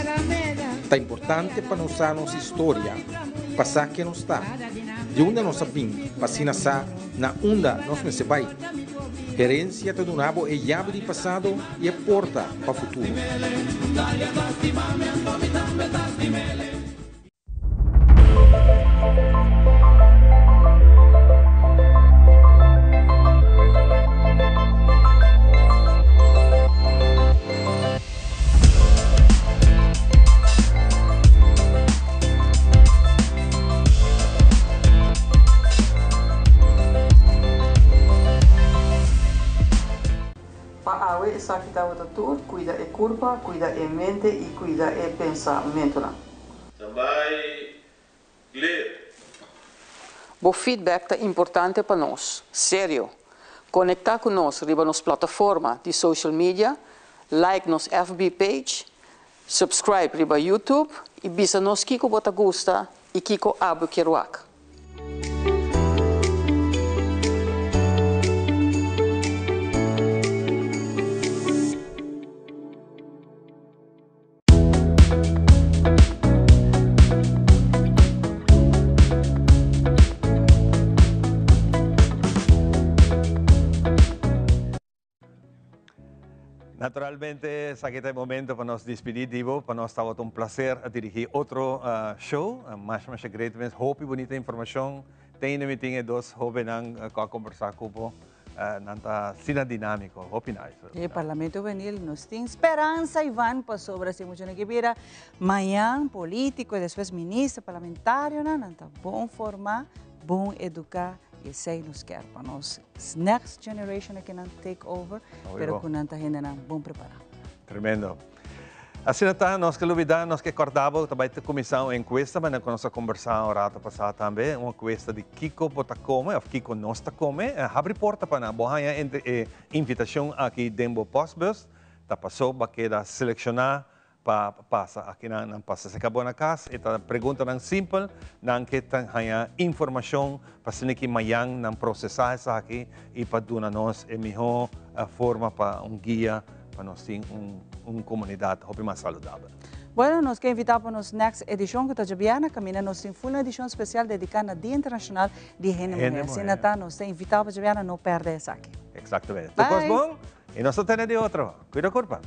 Ta importante pa nos sa nos historia, pa sa ken nos ta, di unda nos a bin pa asina sa na unda nos mester bai. Herensia ta duna bo e yabi di pasado i e porta pa futuro. Pa awe esaki tabata tur, cuida e curpa, cuida e mente y cuida e pensamentonan. Standby, clear. Bo feedback ta importante pa nos. Serio. Conecta cu nos riba nos plataforma di social media, like nos FB page, Subscribe riba YouTube y bisa nos kico bo ta gusta y kico abo kier wak. Naturalmente, esaki ta e momento pa nos despidi di bo. Pa nos tabata un placer a dirigi otro show. Masha, masha great mes. Hopi bunita informacion. Tene mi tin e dos hobennan cu a conversa cu bo. Nan ta asina dinamico. Hopi nice. E Parlamento Hubenil nos tin speransa, Ivan, pasobra si mucha no ke bira mañan politico y despues minister, parlamentarionan, nan ta bon forma, bon educa y esey nos kier pa nos Next generation a kinan take over, pero ku nan ta hendenan bon prepará. Tremendo. Asina ta, nos ke lubidá, nos ke kòrda bo, ta bai ta kuminsá un enkuesta, manera ku nos a kombersá un rato pasá tambe, un enkuesta di kiko bo ta kome òf kiko nos ta kome. Habri porta pa nan. Bo haña e invitashon aki den bo pòstbùs, ta pasó bo a keda selekshoná Pa pasa aki nan nan pasa se kabo na kas e ta preguntanan simpel nan ke ta haña informashon pa asina ki mayan nan prosesá esaki i pa duna nos e mihó forma pa un guia pa nos tin un un komunidat hopi mas saludabel. Bueno, nos ke invitá pa nos next edishon ku ta djabièrnè kaminda nos tin full un edishon spesial dediká na Dia Internashonal di Hende Muhé. Asina ta nos ta invitá pa djabièrnè no pèrdè esaki. Eksaktamente. Tur kos bon i nos ta tene di otro. Kuida kurpa.